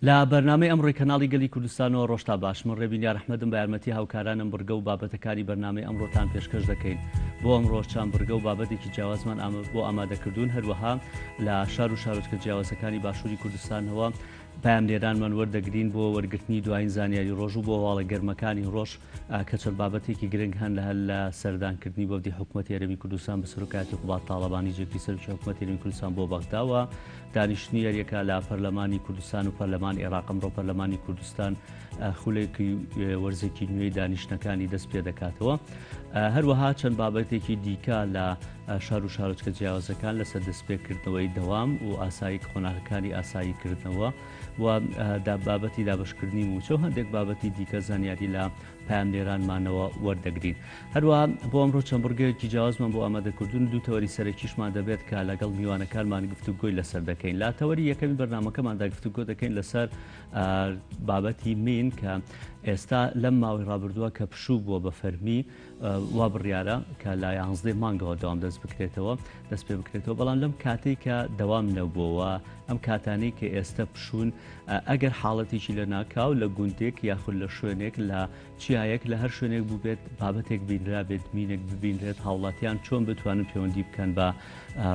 لە بەرنامەی ئەمڕۆی کەناڵی گەلی کوردستانەوە ڕۆژتا باش، من ڕێبین یار ئەحمەدم بە یارمەتی هاوکارانم بڕگە و بابەتەکانی بەرنامەی ئەمڕۆتان پێشکەش دەکەین. بۆ ئەمڕۆش چەند بڕگە و بابەتێکی جیاوازمان بۆ ئامادەکردوون، هەروەها لە شار و شارۆچکە جیاوازەکانی باشووری کوردستانەوە پەیامنێرانمان وەردەگرین بۆ وەرگرتنی دوایین زانیاری ڕۆژ و بۆ هەواڵە گەرمەکانی ڕۆژ کە چەند بابەتێکی گرنگ هەن لە هەر لە سەردانکردنی وەفدی حکوومەتی هەرێمی کوردستان بە سەرۆکایەتی قوباد تاڵەبانی جێگری سەرۆکی حکوومەتی هەرێمی کوردستان بۆ بەغدا و دانیشتنی هەریەکە لە پەرلەمانی کوردستان و پەرلەمانی عێراق. ئەمڕۆ پەرلەمانی کوردستان خولێکی وەرزێکی نوێی دانیشتنەکانی دەست پێ دەکاتەوە. هەروەها چەند بابەتێکی دیکە لە شار و شارۆچکە جیاوازەکان لەسەر دەستپێکردنەوەی دەوام و ئاسایی قۆناغەکانی ئاسایی کردنەوە و بابەتی دابشکردنی موچە و هەندێک بابەتی دیکە زانیاری لە پەیامنێرانمانەوە وەردەگرین. هەروەها بۆ ئەمڕۆ چەند بڕگەیەکی جیاوازمان بۆ ئامادەکردوون و دوو تەوەری سەرەکیشمان دەبێت کە لەگەڵ میوانەکانمان گفتوگۆی لەسەر دەکەین. لە تەوەری یەکەمی بەرنامەکەماندا گفتوگۆ دەکەین لەسەر بابەتی مین کە ئێستا لەم ماوەی ڕابردووە کە پشوو بووە بە فەرمی وا بڕیارە کە لە یانزدەی مانگەوە دەوام دەست بکرێتەوە دەست پێ بکرێتەوە بەڵام لەم کاتێک کە دەوام نەبووەوە ئەم کاتانەی کە ئێستا پشوون ئەگەر حاڵەتێکی لەناکاو لە گوندێک یاخود لە شوێنێک لە چیایەک لە هەر شوێنێک بووبێت بابەتێک بینرابێت مینێک ببینرێت هاوڵاتیان چۆن بتوانن پەیوەندی بکەن بە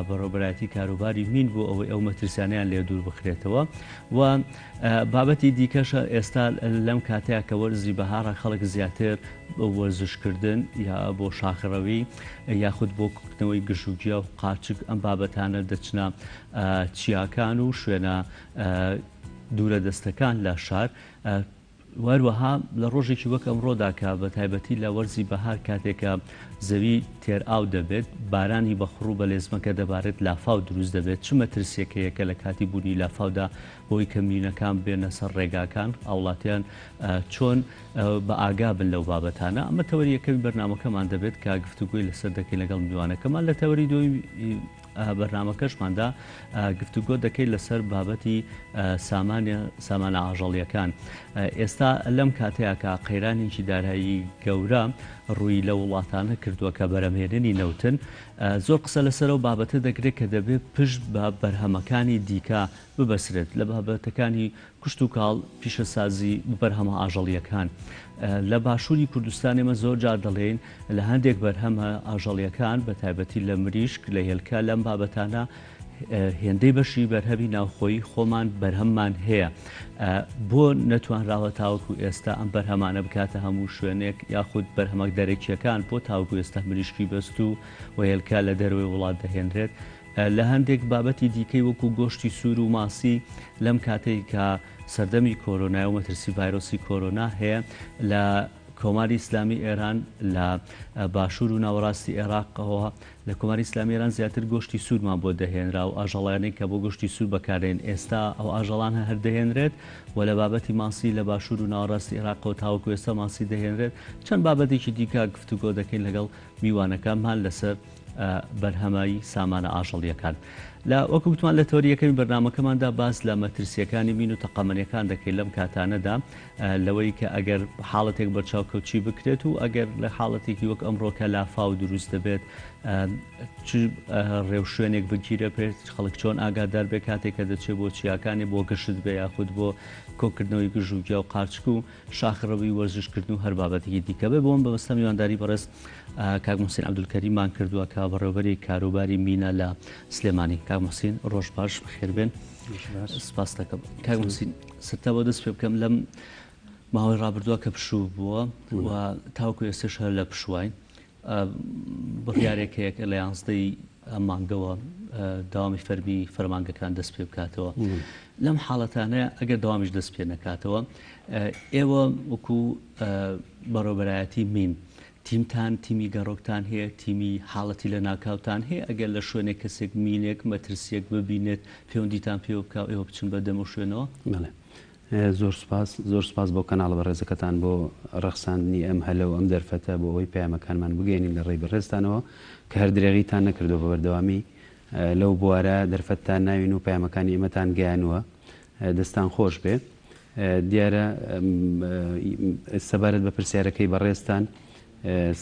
بەڕێوەبەرایەتی کاروباری مین بۆ ئەوەی ئەو مەترسیانیان لێ دوور بخرێتەوە و بابەتی دیکەشە ئێستا لەم کاتەیە کە وەرزی بەهارە خەڵک زیاتر بۆ وەرزشکردن یا بۆ شاخڕەوی یاخود بۆ کوکنەوەی گژوگیا و قارچک ئەم بابەتانە دەچنە چیاکان و شوێنە دوورە دەستەکان لە شار، وەهەروەها لە ڕۆژێکی وەک ئەمڕۆدا کە بە تایبەتی لە وەرزی بەهار کاتێک کە زەوی تێر ئاو دەبێت، بارانی بەخوڕ و بەلێزمە کە دەبارێت لافاو دروست دەبێت، چ مەترسییەک هەیە کە لە کاتی بوونی لافاودا بەوەی کە مینەکان بێنە سەر ڕێگاکان، هاوڵاتیان چۆن بە ئاگا بن لەو بابەتانە؟ ئەمە تەوەری یەکەمی بەرنامەکەمان دەبێت کە گفتوگۆی لەسەر دەکەین لەگەڵ میوانەکەمان. لە تەوەری دووەمی بەرنامەکەشماندا گفتوگۆ دەکەین لەسەر بابەتی سامانە ئاژەڵیەکان. ئێستا لەم کاتەیە کە قەیرانێکی دارایی گەورە ڕووی لە وڵاتانە کردووە کە بەرهەمهێنەری نەوتن، زۆر قسە لەسەر ئەو بابەتە دەکرێت کە دەبێت پشت بە بەرهەمەکانی دیکە ببەسرێت لە بابەتەکانی کشتوکاڵ، پیشەسازی و بەرهەمە ئاژەڵییەکان. لە باشووری کوردستان ئێمە زۆر جار دەڵێین لە هەندێک بەرهەمە ئاژەڵییەکان بە تایبەتی لە مریشک، لە هێلکە لەم بابەتانە هێندەی بەشی بەرهەمی ناوخۆیی خۆمان بەرهەممان هەیە. بۆ نەتوانراوە تاوەکو ئێستا ئەم بەرهەمانە بکاتە هەموو شوێنێک یاخود بەرهەمە دەرەکییەکان بۆ تاوەکو ئێستا مریشکی بەستوو و هێلکە لە دەرەوەی وڵات دەهێنرێت؟ لە هەندێک بابەتی دیکەی وەکو گۆشتی سوور و ماسی لەم کاتەی کە سەردەمی کۆرۆنایە و مەترسی ڤایرۆسی کۆرۆنا هەیە لە کۆماری ئیسلامی ئێران لە باشوور و ناوەڕاستی عێراقەوە لە کۆماری ئیسلامی ئێران زیاتر گۆشتی سوورمان بۆ دەهێنرا و ئاژەڵانەی کە بۆ گۆشتی سوور بەکاردێن ئێستا ئەو ئاژەڵانە هەر دەهێنرێت و لە بابەتی ماسی لە باشوور و ناوەڕاستی عێراقەوە تاوەکو ئێستا ماسی دەهێنرێت چەند بابەتێکی دیکە گفتوگۆ دەکەین لەگەڵ میوانەکانمان لەسەر بەرهەمای سامانە ئاژەڵییەکان. لە وەک وتمان لە تەوەری یەکەمی بەرنامەکەماندا باس لە مەترسییەکانی مین و تەقەمەنیەکان دەکەین لەم کاتانەدا لەوەی کە ئەگەر حاڵەتێک بەرچاو کەوت چی بکرێت و ئەگەر لە حاڵەتێکی وەک ئەمڕۆ کە لافاو دروست دەبێت چ ڕێوشوێنێک بگیرە پێت خەڵک چۆن ئاگادار بێ کاتێک کە دەچێت بۆ چیاکانی بۆ گەشت بێ یاخود بۆ کۆکردنەوەی گژوگیا و قارچک و شاخڕەوی وەرزشکردن و هەر بابەتێکی دیکە بێ بۆم بەمەستە میوانداری بەڕێز کاک موحسین عەبدولکەریممان کردووە کە بەڕێوەبەری کاروباری مینە لە سلێمانی. کاک موحسین ڕۆژ باش، بەخێربێن. سپاس دەکەم. کاک موحسین سەرەتا بۆ دەست پێ بکەم لەم ماوەی ڕابردووە کە پشوو بووە و تاوەکو ئێستاش هەر لە پشوواین بڕیارێک هەیە کە لە یانزدەی ئەم مانگەوە دەوامی فەرمی فەرمانگەکان دەست پێ بکاتەوە. لەم حاڵەتانە ئەگەر دەوامیش دەست پێ نەکاتەوە ئێوە وەکو بەڕێوەبەرایەتی مین تیمتان تیمی گەڕۆکتان هەیە تیمی حاڵەتی لە ناکاوتان هەیە ئەگەر لە شوێنێک کەسێک مینێک مەترسیەک ببینێت پەیوەندیتان پێوە بکا و ئێوە بچن بە دەم و شوێنەوە؟ بەڵێ زۆر سوپاس زۆر سوپاس بۆ کەناڵە بەڕێزەکەتان بۆ ڕەخساندنی ئەم هەلە و ئەم دەرفەتە بۆ ئەوەی پەیامەکانمان بگەیەنین لە ڕێی بەڕێزتانەوە کە هەر درێغیتان نەکردووە بە بەردەوامی لەو بوارە دەرفەتتان ناوین و پەیامەکانی ئێمەتان گەیانووە دەستان خۆش بێ. دیارە سەبارەت بە پرسیارەکەی بەڕێزتان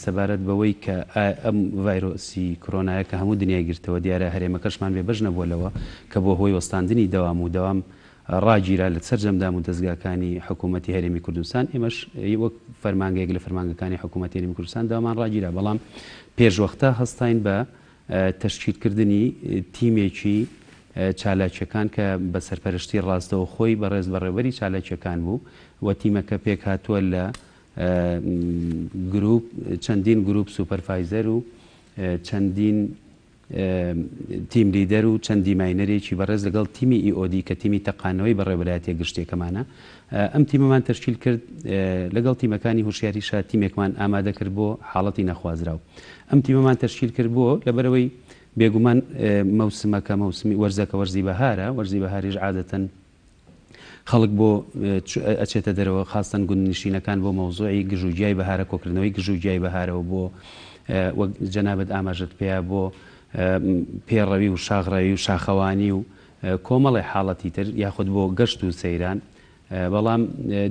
سەبارەت بەوەی کە ئەم ڤایرۆسی کرۆنایە کە هەموو دنیای گرتەوە دیارە هەرێمەکەشمان بێ بەش نەبووە لەوە کە بۆ هۆی وەستاندنی دەوام و دەوام. ڕاگیرا لە سەرجەم دام و دەزگاکانی حکوومەتی هەرێمی کوردستان، ئێمەش وەک فەرمانگەیەک لە فەرمانگەکانی حکوومەتی هەرێمی کوردستان داوامان ڕاگیرا، بەڵام پێشوەختە هەستاین بە تەشکیلکردنی تیمێکی چالاکییەکان کە بە سەرپەرشتی ڕاستەوخۆی بەڕێز بەڕێوەبەری چالاکییەکان بوو و تیمەکە پێکهاتووە لە گروپ چەندین گروپ سوپەرفایزەر و چەندین team leader و چەند deminer ێکی بەڕێز لەگەڵ تیمی EOD کە تیمی تەقانەوەی بەڕێوەبەرایەتیە گشتیەکەمانە ئەم تیمەمان تەشکیل کرد لەگەڵ تیمەکانی هوشیاریشا تیمێکمان ئامادە کرد بۆ حاڵەتی نەخوازراو ئەم تیمەمان تەشکیل کرد بۆ لەبەرەوەی بێگومان مەوسمەکە مەوسمی وەرزەکە وەرزی بەهارە وەرزی بەهاریش عادەتەن خەڵک بۆ ئەچێتە دەرەوە خاستەن گوندنشینەکان بۆ مەوزوعی گژوگیای بەهارە کۆکردنەوەی گژوگیای بەهارەوە بۆ وەک جەنابت ئاماژەت پێیا بۆ پێڕەوی و شاخڕەوی و شاخەوانی و کۆمەڵێ حاڵەتی تر یاخود بۆ گەشت و سەیران بەڵام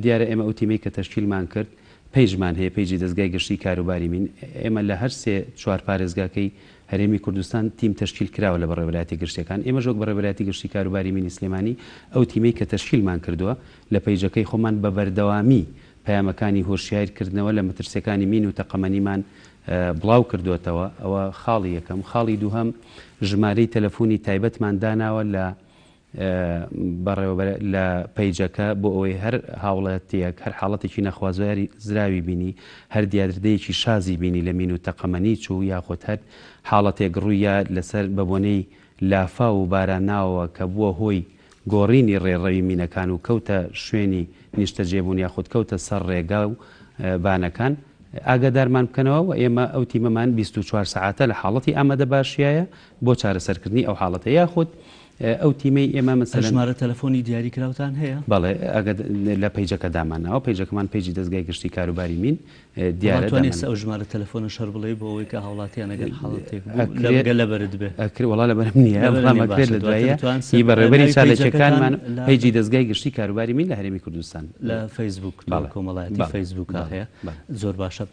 دیارە ئێمە ئەو تیمەی کە تەشکیلمان کرد page مان هەیە page ی دەزگای گشتی کاروباری مین ئێمە لە هەر سێ چوار پارێزگاکەی هەرێمی کوردستان تیم تەشکیل کراوە لە بەڕێوەبەرایەتی گشتیەکان، ئێمەش وەک بەڕێوەبەرایەتی گشتی کاروباری مینی سلێمانی ئەو تیمەی کە تەشکیلمان کردووە لە page ەکەی خۆمان بە بەردەوامی پەیامەکانی هۆشیایر کردنەوە لە مەترسیەکانی مین و تەقەمەنیمان بڵاو کردووەتەوە، ئەوە خاڵی یەکەم، خاڵی دووهەم ژمارەی تەلەفونی تایبەتمان داناوە لە بەڕێوەبەر لە پەیجەکە بۆ ئەوەی هەر هاوڵاتیەک هەر حاڵەتێکی نەخوازراوی بینی، هەر دیاردەیەکی شازی بینی لە مین و تەقەمەنی چوو یاخود هەر حاڵەتێک ڕوویا لەسەر بەبۆنەی لافاو و باراناوەوە کە بووە هۆی گۆڕینی ڕێڕەوی مینەکان و کەوتە شوێنی نیشتەجێبوون یاخود کەوتە سەر ڕێگا و بانەکان ئاگادارمان بکەنەوە و ئێمە ئەو تیمەمان 24 سەعاتە لە حاڵەتی ئامادەباشیایە بۆ چارەسەرکردنی ئەو حاڵەتە یاخود ئەو تیمەی ئێمە مەسەلەن. ژمارە تەلەفۆنی دیاری کراوتان هەیە؟ بەڵێ ئەگەر لە page ەکە دامانناوە page ەکەمان page ی دەزگای گشتی کاروباری مین دیارە دامانناوە. ئێستا ئەو ژمارە تەلەفۆنەش هەر بڵێی بۆ ئەوەی کە هاوڵاتیان ئەگەر حاڵەتێک بوو لە لەبەرت بێ. ئەکرێ وەڵا لەبەرم نییە بەڵام ئەکرێت لە دوایە هی بەڕێوەبەری چالاکیەکانمان page ی دەزگای گشتی کاروباری مین لە هەرێمی کوردستان. لە فەیسبووک کۆمەڵایەتی فەیسبووک هەیە زۆر باشە.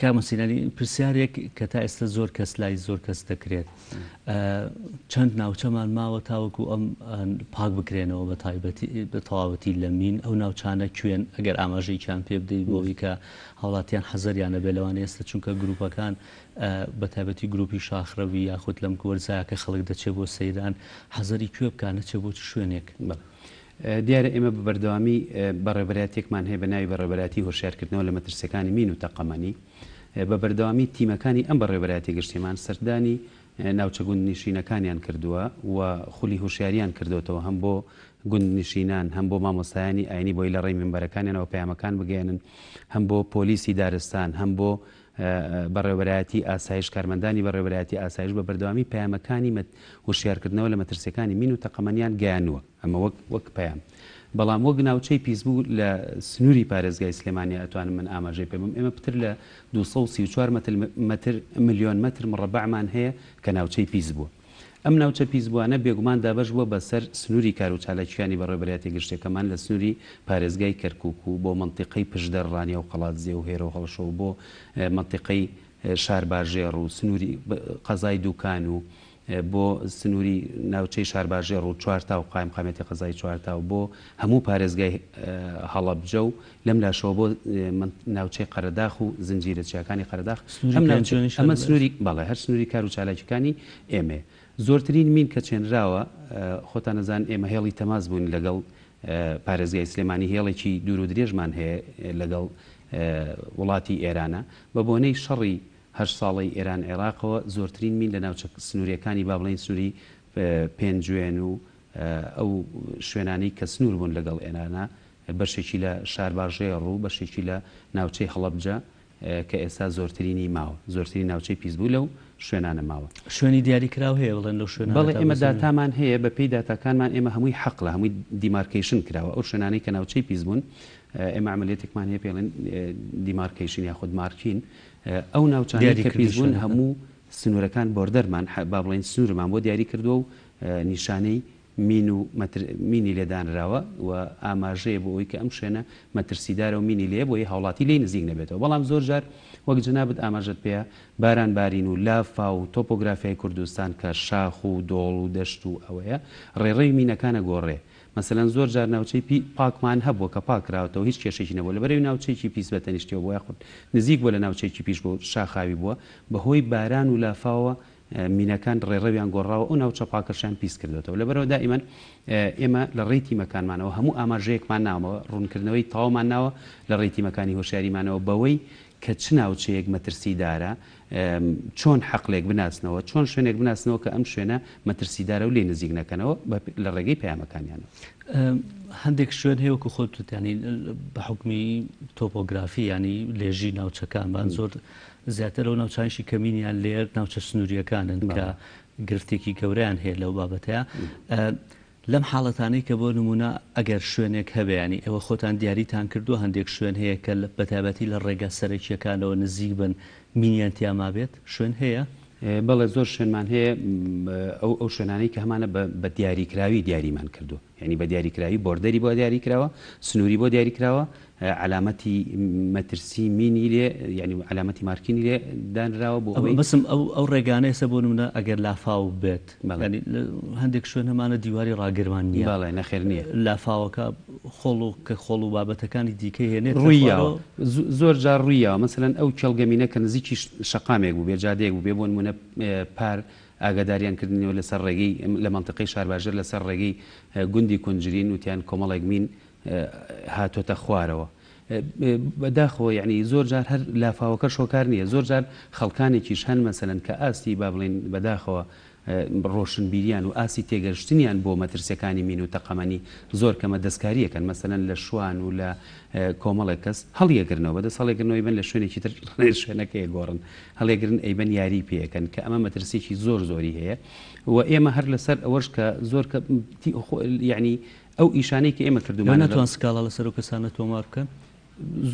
کاک موحسینعەلی پرسیارێک کە تا ئێستا زۆر کەس لای زۆر کەس دەکرێت چەند ناوچەمان ماوە تاوەکو ئەم پاک بکرێنەوە بە تایبەتی بە تەواوەتی لە مین ئەو ناوچانە کوێن ئەگەر ئاماژەیەکیان پێ بدەیت بۆ ئەوەی کە هاوڵاتیان حەزەریان نەبێت لەوانەیە ئێستا چونکە گروپەکان بە تایبەتی گروپی شاخڕەوی یاخود لەم وەرزایە کە خەڵک دەچێت بۆ سەیران حەزەری کوێ بکات نەچێت بۆ چ شوێنێک؟ دیارە ئێمە بە بەردەوامی بەڕێوەبەرایەتیەکمان هەیە بە ناوی بەڕێوەبەرایەتی هۆشیارکردنەوە لە مەترسیەکانی مین و تەقەمەنی، بە بەردەوامی تیمەکانی ئەم بەڕێوەبەرایەتی گشتیەمان سەردانی ناوچە گوندنشینەکانیان کردووە و خولی هۆشیاریان کردۆتەوە هەم بۆ گوندنشینان هەم بۆ مامۆستایانی ئاینی بۆی لە ڕێی مینبەرەکانیانەوە پەیامەکان بگەیەنن هەم بۆ پۆلیسی دارستان هەم بۆ بەڕێوەبەرایەتی ئاسایش کارمەندانی بەڕێوەبەرایەتی ئاسایش بە بەردەوامی پەیامەکانی هۆشیارکردنەوە لە مەترسیەکانی مین و تەقەمەنیان گەیانووە. ئەمە وەک وەک پەیام. بەڵام وەک ناوچەی پیسبوو لە سنووری پارێزگای سلێمانیا ئەتوانم من ئاماژەی پێ بم ئێمە پتر لە 234 مەتر مەتر ملیۆن مەتر مڕەبەعمان هەیە کە ناوچەی پیس بووە. ئەم ناوچە پیسبووانە بێگومان دابەش بووە بە سەر سنووری کار و چالاکییەکانی بەڕێوەبەرایەتیە گشتیەکەمان لە سنووری پارێزگای کەرکووک و بۆ مەنتیقەی پشدەر ڕانیە و قەڵادزێ و هێرۆ هەڵشۆ و بۆ مەنتیقەی شارباژێڕ و سنووری قەزای دووکان و بۆ سنووری ناوچەی شارباژێڕ و چوارتا و قایمقامیەتی قەزای چوارتا و بۆ هەموو پارێزگای هەڵەبجە و لەم لاشەوە بۆ ناوچەی قەرەداخ و زنجیرە چیاکانی قەرەداخ سنووری ئەم ناوچە پێنجوێنیش هەر ئەمە بەس؟ سنووری بەڵێ هەر سنووری کار و چالاکیەکانی ئێمەیە. زۆرترین مین کە چێنراوە خۆتان ئەزانن ئێمە هێڵی تەماس بووین لەگەڵ پارێزگای سلێمانی هێڵێکی دوور و درێژمان هەیە لەگەڵ وڵاتی ئێرانە بە بۆنەی شەڕی هەشت ساڵەی ئێران عێراقەوە زۆرترین مین لە ناوچە سنووریەکانی با بڵێین سنووری پێنجوێن و ئەو شوێنانەی کە سنوور بوون لەگەڵ ئێرانا بەشێکی لە شارباژێڕ و بەشێکی لە ناوچەی هەڵەبجە کە ئێستا زۆرترینی ماوە زۆرترین ناوچەی پیسبوو لەو شوێنانە ماوە. شوێنی دیاری کراو هەیە بڵێن لەو شوێنانە بەڵێ تا ئێمە بۆ زمین؟ داتامان هەیە بە پێی داتاکانمان ئێمە هەمووی حەقلە هەمووی demarcation کراوە ئەو شوێنانەی کە ناوچەی پیس بوون ئێمە عەمەلیەتێکمان هەیە پێی ئەڵێن demarcation یاخود marking ئەو ناوچانەی دیاری کە کردنی پیس بوون شوێنەکان. هەموو سنوورەکان border مان با بڵێین سنوورمان بۆ دیاری کردووە و نیشانەی مین و مەتر مینی لێ دانراوە و ئاماژەیە بۆ ئەوەی کە ئەم شوێنە مەترسیدارە و مینی لێیە بۆیە هاوڵاتی لێی نزیک نەبێتەوە بەڵام زۆر جار وەک جەنابت ئاماژەت پێیا باران بارین و لافاو و تۆپۆگرافیای کوردستان کە شاخ و دۆڵ و دەشت و ئەوەیە ڕێڕەوی مینەکان ئەگۆڕێ. مەسەلەن زۆر جار ناوچەی پی پاکمان هەبووە کە پاک کراوەتەوە هیچ کێشەیەکی نەبووە لەبەرئەوی ناوچەیەکی پیس بە تەنیشتیەوە بووە یاخود نزیک بووە لە ناوچەیەکی پیش بووە شاخاوی بووە بەهۆی باران و لافاوە مینەکان ڕێڕەویان گۆڕاوە ئەو ناوچە پاکەشیان پیس کردۆتەوە لەبەرئەوە دائیمەن ئێمە لە ڕێی تیمەکانمانەوە هەموو ئاماژەیەکمان ناوە ڕوونکردنەوەی تەواومان ناوە لە ڕێی تیمەکانی هۆشیاریمانەوە بەوەی کە چ ناوچەیەک مەترسیدارە، چۆن حەقلێک بناسنەوە، چۆن شوێنێک بناسنەوە کە ئەم شوێنە مەترسیدارە و لێی نزیک نەکەنەوە لە ڕێگەی پەیامەکانیانەوە. هەندێک شوێن هەیە وەکو خۆت وتت یانی بە حوکمی تۆپۆگرافی یانی لێژی ناوچەکان بان زۆر زیاتر ئەو ناوچانیشی کە مینیان لێیە ناوچە سنوورییەکانن کە گرفتێکی گەورەیان هەیە لەو بابەتەیە. لەم حاڵەتانەی کە بۆ نموونە ئەگەر شوێنێک هەبێ یانی ئێوە خۆتان دیاریتان کردووە هەندێک شوێن هەیە کە بەتایبەتی لە ڕێگا سەرەکییەکانەوە نزیک بن مینیان تیا مابێت؟ شوێن هەیە؟ بەڵێ زۆر شوێنمان هەیە ئەو ئەو شوێنانەی کە هەمانە بە بە دیاریکراوی دیاریمان کردووە یانی بە دیاریکراوی بۆردەری بۆ دیاری کراوە سنووری بۆ دیاری کراوە عەلامەتی مەترسی مینی لێ یانی عەلامەتی مارکینی لێ دانراوە بۆ ئەوەی. مەبەستم ئەو ئەو ڕێگانە ئێستا بۆ نمونە ئەگەر لافاو بێت یانی هەندێک شوێن هەمانە دیواری ڕاگرمان نییە. بەڵێ نەخێر نییە. لافاوەکە خۆڵ و کە خۆڵ و بابەتەکانی دیکەی هێنێتە ڕووی یاوە زۆر جار ڕووی یاوە مەسەلەن ئەو کێڵگە مینە کە نزیکی شەقامێک بووبێ جادەیەک بووبێ بۆ نمونە پار ئاگاداریان کردینەوە لەسەر ڕێگەی لە مەنتیقەی شارباژێر لەسەر ڕێگەی گوندی کونجرین وتیان کۆمەڵێک مین هاتۆتە خوارەوە بەداخەوە یەعنی زۆر جار هەر لافاوەکەش هۆکار نییە زۆر جار خەڵکانێکیش هەن مەسەلەن کە ئاستی با بڵێین بەداخەوە ڕۆشنبیریان و ئاستی تێگەشتنیان بۆ مەترسیەکانی مین و تەقەمەنی زۆر کەمە دەستکاریەکەن مەسەلەن لە شوان و لە کۆمەڵێک کەس هەڵیەگرنەوە بەدەست هەڵێگرنەوەی بن لە شوێنێکی تر شوێنەکە ئەگۆڕن هەڵێگرن ئەیبەن یاری پێەکەن کە ئەمە مەترسیەکی زۆر زۆری هەیە و ئێمە هەر لەسەر ئەوەش کە زۆر کە یعنی ئەو ئیشانەی کە ئێمە ئێوە کردوومانە لە. ناتوان سکاڵا لەسەر ئەو کەسانە تۆمار بکەن؟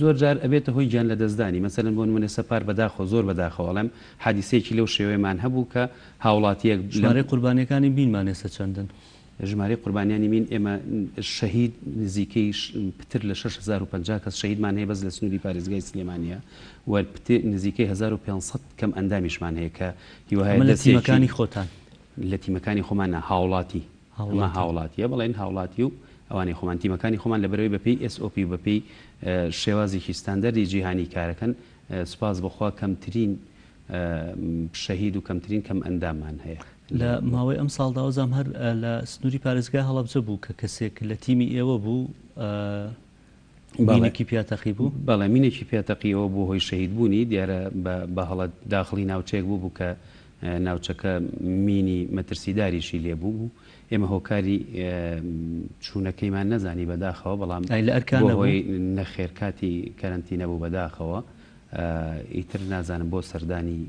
زۆر جار ئەبێتە هۆی گیان لەدەستدانی، مەسەلەن بۆ نموونە سەپار بەداخەوە زۆر بەداخەوە ئەڵێم حادیسەیەکی لەو شێوەیەمان هەبوو کە هاوڵاتییەک لەم. ژمارەی قوربانییەکانی مینمان ئێستا چەندن؟ ژمارەی قوربانیانی مین ئێمە شەهید نزیکەی پتر لە 6050 کەس شەهیدمان هەیە بەس لە سنووری پارێزگای سلێمانییە و پتر نزیکەی 1500 کەم ئەندامیشمان هەیە کە هیوایە ئەمە لە دەستێکی. تیمەکانی خۆتان؟ لە تیمەکانی خۆمان نا هاوڵاتی. ئەمە هاوڵاتی. هاوڵاتیە بەڵێن هاوڵاتی و ئەوانەی خۆمان تیمەکانی خۆمان لەبەرئەوەی بەپێی SOP و بەپێی شێوازێکی ستاندەردی جیهانی کارەکەن سوپاس بۆ خوا کەمترین شەهید و کەمترین کەم ئەنداممان هەیە. لە ماوەی ئەمساڵدا وەزام هەر لە سنووری پارێزگای هەڵەبجە بوو کە کەسێک لە تیمی ئێوە بوو مینێکی پیا تەقی بوو؟ بەڵێ مینێکی پیا تەقیەوە بووە هۆی شەهید بوونی، دیارە بە هەڵە داخڵی ناوچەیەک بوو بوو کە ناوچەکە مینی مەترسیداریشی لێ بوو بوو، ئێمە هۆکاری چوونەکەیمان نەزانی بەداخەوە، بەڵام ئای لە ئەرکا بووە نەبوو؟ هۆی نەخێر کاتی کەرەنتینە بوو بەداخەوە، ئیتر نازانم بۆ سەردانی